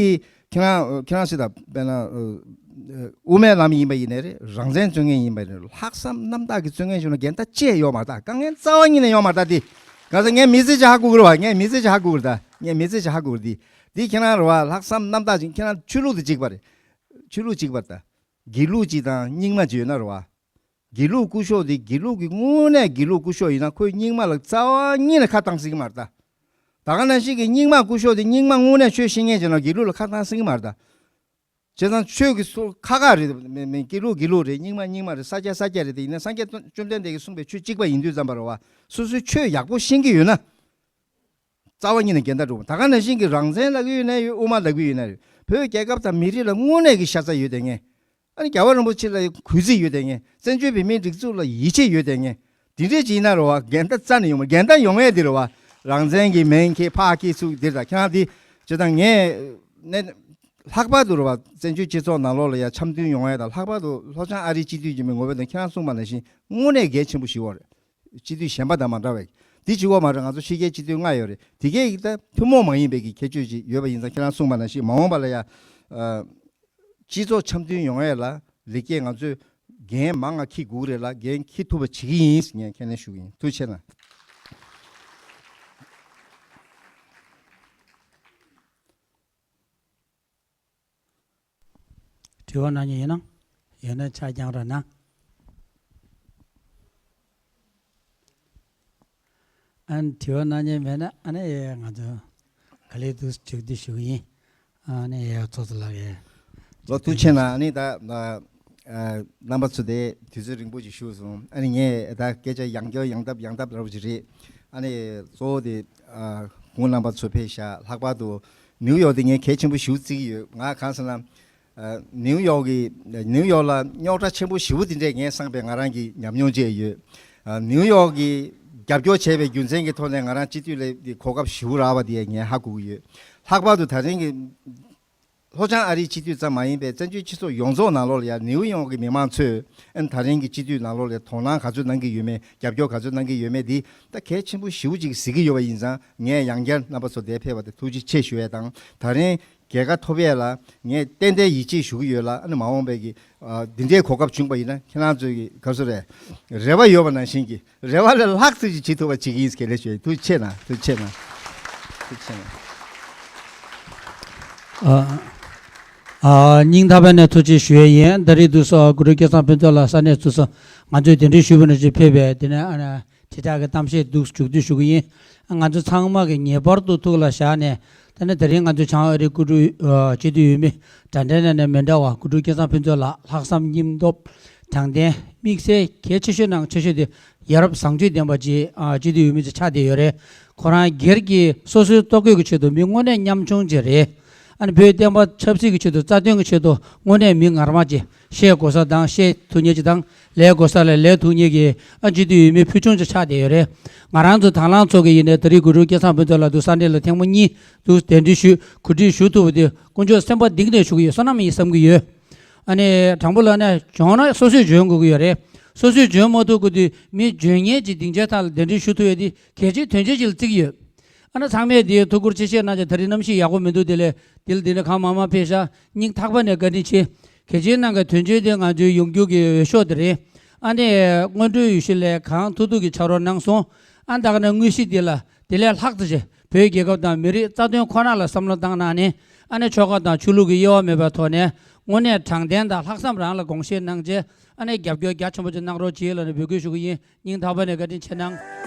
ཁྱེད་རང་ཁྱེད་རང་སྲིད་ད་དཔེར་ན་དབུ་མའི་ལམ་ཡིན་པ་ཡིན་ནའི་རེད། རང་བཙན་རྩོད་མཁན་ཡིན་པ་ཡིན་ནའི་རེད། ལྷག་བསམ་རྣམ་དག་གིས་རྩོད་མཁན་བྱུང་ན་འགལ་ཟླ་ཅི་ཡང་ཡོད་མ་རེད། ད་དཀའ་ངལ་རྩ་བ་ཉིད་ནས་ཡོད་མ་རེད། ད་འདི་ག་ས་ངས་མི་ཚེ་ཅིག་ཧ་གོ་གི་རེད་བ། ངས་མི་ཚེ་ཅིག་ཧ་གོ་གི་རེད། ད་ངས་མི་ཚེ་ཅིག་ཧ་གོ་གི་རེད། འདི་འདི་ཁྱེད་རང་རེད་བ། ལྷག་བསམ་རྣམ་དག་ཅིག་ཁྱེད་རང་ཆོས་ལུགས་དེ་གཅིག་པ་རེད། ཆོས་ལུགས་གཅིག་པ་རེད། ད་དགེ་ལུགས་གཅིག་དང་རྙིང་མ་གཅིག་ཡོད་ན་རེད་བ། དགེ་ལུགས་སྐུ་ཞབས་དེ་དགེ་ལུགས་ཀྱི་དངོས་གནས་དགེ་ལུགས་སྐུ་ཞབས་ཡིན་ན་ཁོས་རྙིང་མ་ལ་རྩ་བ་ཉིད་ནས་ཁ་བཏང་སྲིད་ཀྱི་མ་རེད་ད། ད་ག་ནང་བཞིན་གྱི་རྙིང་མ་སྐུ་ཞབས་དེ་རྙིང་མ་དངོས་གནས་ཆོས་ཤེས་མཁན་ཅིག་ན་དགེ་ལུགས་ལ་ཁ་བཏང་སྲིད་ཀྱི་མ་རེད་ད། བྱས་ཙང་ཆོས་ཀྱི་སྲོལ་ཁག་ཁག་རེད། མི་མི་དགེ་ལུགས་དགེ་ལུགས་རེད། རྙིང་མ་རྙིང་མ་རེད། ས་སྐྱ་ས་སྐྱ་རེད། དེ་ཡིན་ན་སངས་རྒྱས་བཅོམ་ལྡན་འདས་ཀྱིས་གསུངས་པའི་ཆོས་གཅིག་པ་ཡིན་དུས་ཙམ་པ་རེད་བ། སོ་སོའི་ཆོས་ཡག་པོ་ཤེས་ཀྱི་ཡོད་ན། རྩ་བ་ཉིད་ནས་འགལ་ཟླ་འགྲོ། ད་ག་ནང་བཞིན་གྱི་རང་བཙན་ལབ་ཀྱི་ཡོད་ན་ཡོད། དབུ་མ་ལབ་ཀྱི་ཡོད་ན་ཡོད། བོད་རྒྱལ་ཁབ་དང་མི་རིགས་ལ་དངོས་གནས་ཀྱི་ཤ་ཚ་ཡོད་དེ་ངས། ཨ་ནི་རྒྱལ་བ་རིན་པོ་ཆེ་ལ་གུས་བརྩི་ཡོད་དེ་ངས། བཙན་བྱོལ་བོད་མིའི་སྒྲིག་འཛུགས་ལ་ཡིད་ཆེས་ཡོད་དེ་ངས། དེ་འདྲས་ཅིག་ཡིན་ན་རེད་བ། འགལ་ཟླ་རྩ་ནས་ཡོང་མ། འགལ་ཟླ་ཡོང་ཡས་དེ་རེད་བ། རང་བཙན་གྱི་མིང་ཁྱེར་ཕར་སྐྱེལ་ཚུལ་འདིར་དང་ཁྱེད་རང་འདི་བྱེད་སྟངས་ངས་ནས་ལྷག་པར་དུ་རེད་བ། བཙན་བྱོལ་སྤྱི་ཚོགས་ནང་ལོགས་ལ་ཡ་འཆམ་མཐུན་ཡོང་ཡས་དང་། ལྷག་པར་དུ་ལྷོ་བྱང་ཨ་རིའི་སྤྱི་འཐུས་ཀྱི་མི་ངོ་བོ་དང་ཁྱེད་རང་གསུངས་པ་ནང་བཞིན་དངོས་གནས་གལ་ཆེན་པོ་ཞིག་ཡོད་རེད། སྤྱི་འཐུས་གཞན་པ་དང་མ་འདྲ་བའི་འདི་གཅིག་པོ་མ་རེད། ང་ཚོ་ཕྱི་རྒྱལ་སྤྱི་འཐུས་ལྔ་ཡོད་རེད། དེ་གའི་ད་ཐུན་མོང་མ་ཡིན་པའི་གི་ཁྱད་ཆོས་ཅིག་ཡོད་པ་ཡིན་ཙང་ཁྱེད་རང་གསུངས་པ་ནང་བཞིན་མ་འོངས་པ་ལ་ཡ་ཨ་སྤྱི་ཚོགས་འཆམ་མཐུན་ཡོང་ཡས་ལ་ལེགས་སྐྱེས་ང་ཚོས་འགན་མང་ང་འཁྱེར་དགོས་རེད་ལ། འགན་འཁྱེར་ཐུབ་པ་བྱེད་ཀྱི་ཡིན་ཟེར་ངས་ཁས་ལེན་ཞུ་གི་ཡིན། ཐུགས་རྗེ་ཆེ་གནང་། དྲི་བ་གནང་མཁན་ཡིན་ན། ཡོད་ན་ཕྱག་བརྐྱངས་རོགས་གནང་། ཨ་ནི་དྲི་བ་གནང་མཁན་མེད་ན་ཨ་ནི་ང་ཚོ་ག་ལེར་འདུག་མཇུག་བསྡུ་ཞུ་གི་ཡིན། ཨ་ནི་ཚོགས་གཙོ་ལགས་ཀྱིས། ལོ་ཐུགས་ཆེ་གནང་། ཨ་ནི་ད་ཨ་རྣམ་པ་ཚོ་དེ་དུས་ཚོད་རིང་པོ་ཅིག་བཞུགས་སོང་། ཨ་ནི་ངས་ད་སྐད་ཆ་ཡང་བསྐྱར་ཡང་ལྡབ་ཡང་ལྡབ་ལབ་ཀྱི་རེད། ཨ་ནི་གཙོ་བོ་དེ་ཨ་ཁོང་རྣམ་པ་ཚོ་ཕེབས་ཤག། ལྷག་པར་དུ་ནིའུ་ཡོག་དེ་ངས་གལ་ཆེན་པོ་ཞེ་པོ་བརྩི་གི་ཡོད། ང་གང་ཟེར་ན། ཨ་ནིའུ་ཡོག་གི་ནིའུ་ཡོག་ལ་རྙོག་དྲ་ཆེན་པོ་ཞེ་པོ་དེ་འདྲས་ངས་བསགས་པའི་ང་རང་གི་ཉམས་མྱོང་བཅས་ཡོད། ཨ་ནིའུ་ཡོག་གི་རྒྱབ་སྐྱོར་བྱས་པའི་རྒྱུ་མཚན་གྱི་ཐོག་ནས་ང་རང་སྤྱི་འཐུས་ལ་གོ་སྐབས་ཞེ་པོ་རག་པ་དེ་ངས་ཧ་གོ་གི་ཡོད། ལྷག་པར་དུ་ད་རིང་གི་ལྷོ་བྱང་ཨ་རིའི་སྤྱི་འཐུས་ཙམ་མ་ཡིན་པའི་བཙན་བྱོལ་སྤྱི་ཚོགས་ཡོངས་རྫོགས་ནང་ལོགས་ལ་ཡང་ནིའུ་ཡོག་གི་མི་མང་ཚོས་ཨ་ནི་ད་རིང་གི་སྤྱི་འཐུས་ནང་ལོགས་ལ་དོ་སྣང་ག་ཚོད་གནང་གི་ཡོད་མེད། རྒྱབ་སྐྱོར་ག་ཚོད་གནང་གི་ཡོད་མེད་འདི་ད་གལ་ཆེན་པོ་ཞེ་པོ་ཅིག་གཟིགས་ཀྱི་ཡོད་པ་ཡིན་ཙང་། ངས་ཡང་བསྐྱར་རྣམ་པ་ཚོ་འདིར་ཕེབས་པ་དེ་ཐུགས་རྗེ་ཆེ་ཞུ་ཡས་དང་། ད་རིང་རྒྱལ་ཁ་ཐོབ་ཡས་ལ་ངས་ཏན་ཏན་ཡིད་ཆེས་ཞུ་གི་ཡོད་ལ། ཨ་ནི་མ་འོངས་པའི་གི་ཨ་འདི་འདྲའི་གོ་སྐབས་བྱུང་པ་ཡིན་ན་ཁྱེད་རང་ཚོའི་གི་ག་རེ་ཟེར་རེད། རེ་བ་ཡོད་པ་ནང་བཞིན་གྱི་རེ་བ་ལས་ལྷག་ཙམ་ཅིག་བྱེད་ཐུབ་པ་བྱེད་ཀྱི་ཡིན། གལ་ལེ་ཞུ་ཡས། ཐུགས་རྗེ་ཆེ་གནང་། ཐུགས་རྗེ་ཆེ་གནང་། ཐུགས་རྗེ་ཆེ་གནང་། ཨ་ཨ་སྙིང་ཐག་པ་ནས་ཐུགས་རྗེ་ཆེ་ཞུ་ཡས་ཡིན། ད་རེས་དུས་སུ་སྐུ་ཞབས་སྐལ་བཟང་ཕུན་ཚོགས་ལགས་ས་གནས་ཚུར་སོང་། ང་ཚོས་གདན་འདྲེན་ཞུས་པ་ནང་བཞིན་ཕེབས་པའི་དེ་ནས་ཨ་ནི་དྲིལ་བསྒྲགས་ཀྱི་གཏམ་བཤད་འདུག་མཇུག་བསྡུ་ཞུ་གི་ཡིན། ང་ཚོ་ཚང་མ་གིས་ངེས་པར་དུ་ཐུགས་ལ་བཞག་ནས། ད་ནི་དེ་རིང་ང་ཚོ་བྱང་ཨ་རིའི་སྐུ་འཁྲུངས་ཨ་སྤྱི་འཐུས་འོས་མི་འདྲ་འདྲ་ནས་ནས་མི་འདྲ་བ། སྐུ་ཞབས་སྐལ་བཟང་ཕུན་ཚོགས་ལགས་ལྷག་བསམ་སྙིང་སྟོབས། དྲང་བདེན། དམིགས་བསལ་གལ་ཆེ་ཤོས་ནང་ཆེ་ཤོས་དེ་ཡ་རབས་བཟང་སྤྱོད་ལྡན་པ་ཅིག་ཨ་སྤྱི་འཐུས་འོས་མི་ཅིག་ཆགས་བསྡད་ཡོད་རེད། ཁོ་རང་སྒེར་གྱི་སོ་སོའི་ལྟོ་གོས་ཀྱི་ཆེད་དུ་མི་དངོས་གནས་ཉམ་ཆུང་ཅིག་རེད། ཨ་ནི་བོད་བསྟན་པ་ཆབ་སྲིད་ཀྱི་ཆེད་དུ་རྩ་དོན་གྱི་ཆེད་དུ་དངོས་གནས་མི་ངར་མ་ཅིག་བཤད་དགོས་ས་དང་བཤད་ཐུབ་མཁན་ཅིག་དང་། ལས་དགོས་ས་ལ་ལས་ཐུབ་མཁན་གྱི་ཨ་སྤྱི་འཐུས་འོས་མི་ཕུལ་བྱུང་ཅིག་ཆགས་བསྡད་ཡོད་རེད། ང་རང་ཚོ་དང་བླངས་ཚོགས་ཀྱི་ཡིན་ནའི་ད་རེས་སྐུ་ཞབས་སྐལ་བཟང་ཕུན་ཚོགས་ལགས་འདུག་ས་གནས་ལ་ཐེངས་མ་གཉིས་འདུག་གདན་འདྲེན་ཞུས། གོ་སྒྲིག་ཞུ་ཐུབ་པ་དེ་དཀོན་མཆོག་སེམས་པ་གཏིང་ནས་ཞུ་གི་ཡོད། བསོད་ནམས་ཡིན་བསམ་གྱི་ཡོད། ཨ་ནི་དྲང་པོ་ལབ་ན་འབྱོར་ན་སོ་སོས་འབྱོན་དགོས་ཀྱི་ཡོད་རེད། སོ་སོས་འབྱོན་མ་ཐུབ་དགོས་དུས་མི་འབྱོན་མཁན་གྱི་སྡིངས་ཆའི་ཐག་ལ་གདན་འདྲེན་ཞུ་ཐུབ་ཡས་དེ་གལ་ཆེའི་དོན་ཆེན་ཞིག་ལ་བརྩི་གི་ཡོད། ཨ་ནི་ཚང་མས་དེའི་ཐུགས་ཁུར་ཆེ་བཞེས་གནང་བྱས། ད་རེས་གནམ་གཤིས་ཡག་པོ་མི་འདུག་དེ་ལས་དེ་ལ་དེ་འདྲ་གང་མང་མང་ཕེབས་ཤག། སྙིང་ཐག་པ་ནས་བཀའ་དྲིན་ཆེ། གལ་ཆེའི་ནང་གི་དོན་ཆེན་དེ་ང་ཚོའི་ཡོང་རྒྱུ་གི་འོས་ཤོག་དེ་རེད། ཨ་ནི་སྔོན་འགྲོའི་འོས་ཤོག་ལ་གང་ཐུབ་ཐུབ་ཀྱི་ཕྱག་རོགས་གནང་སོང་། ཨ་ད་ག་ནས་དངོས་གཞི་འདི་ལ་དེ་ལས་ལྷག་ཙམ་ཞིག་བོད་རྒྱལ་ཁབ་དང་མི་རིགས་རྩ་དོན་ཁོ་ན་ལ་བསམ་བློ་བཏང་གནང་ནས། ཨ་ནི་ཆོལ་ཁ་དང་ཆོས་ལུགས་ཀྱི་དབྱེ་བ་མེད་པའི་ཐོག་ནས་དངོས་གནས་དྲང་བདེན་དང་ལྷག་བསམ་རང་ལ་དགོངས་བཞེས་གནང་བྱས། ཨ་ནི་རྒྱབ་སྐྱོར་རྒྱ་ཆེན་པོ་ཅིག་གནང་རོགས་གྱིས་ལབ་ནས་འབོད་སྐུལ་ཞུ་གི་ཡིན། སྙིང་ཐག་པ་ནས་བཀའ་དྲིན་ཆེ་གནང་།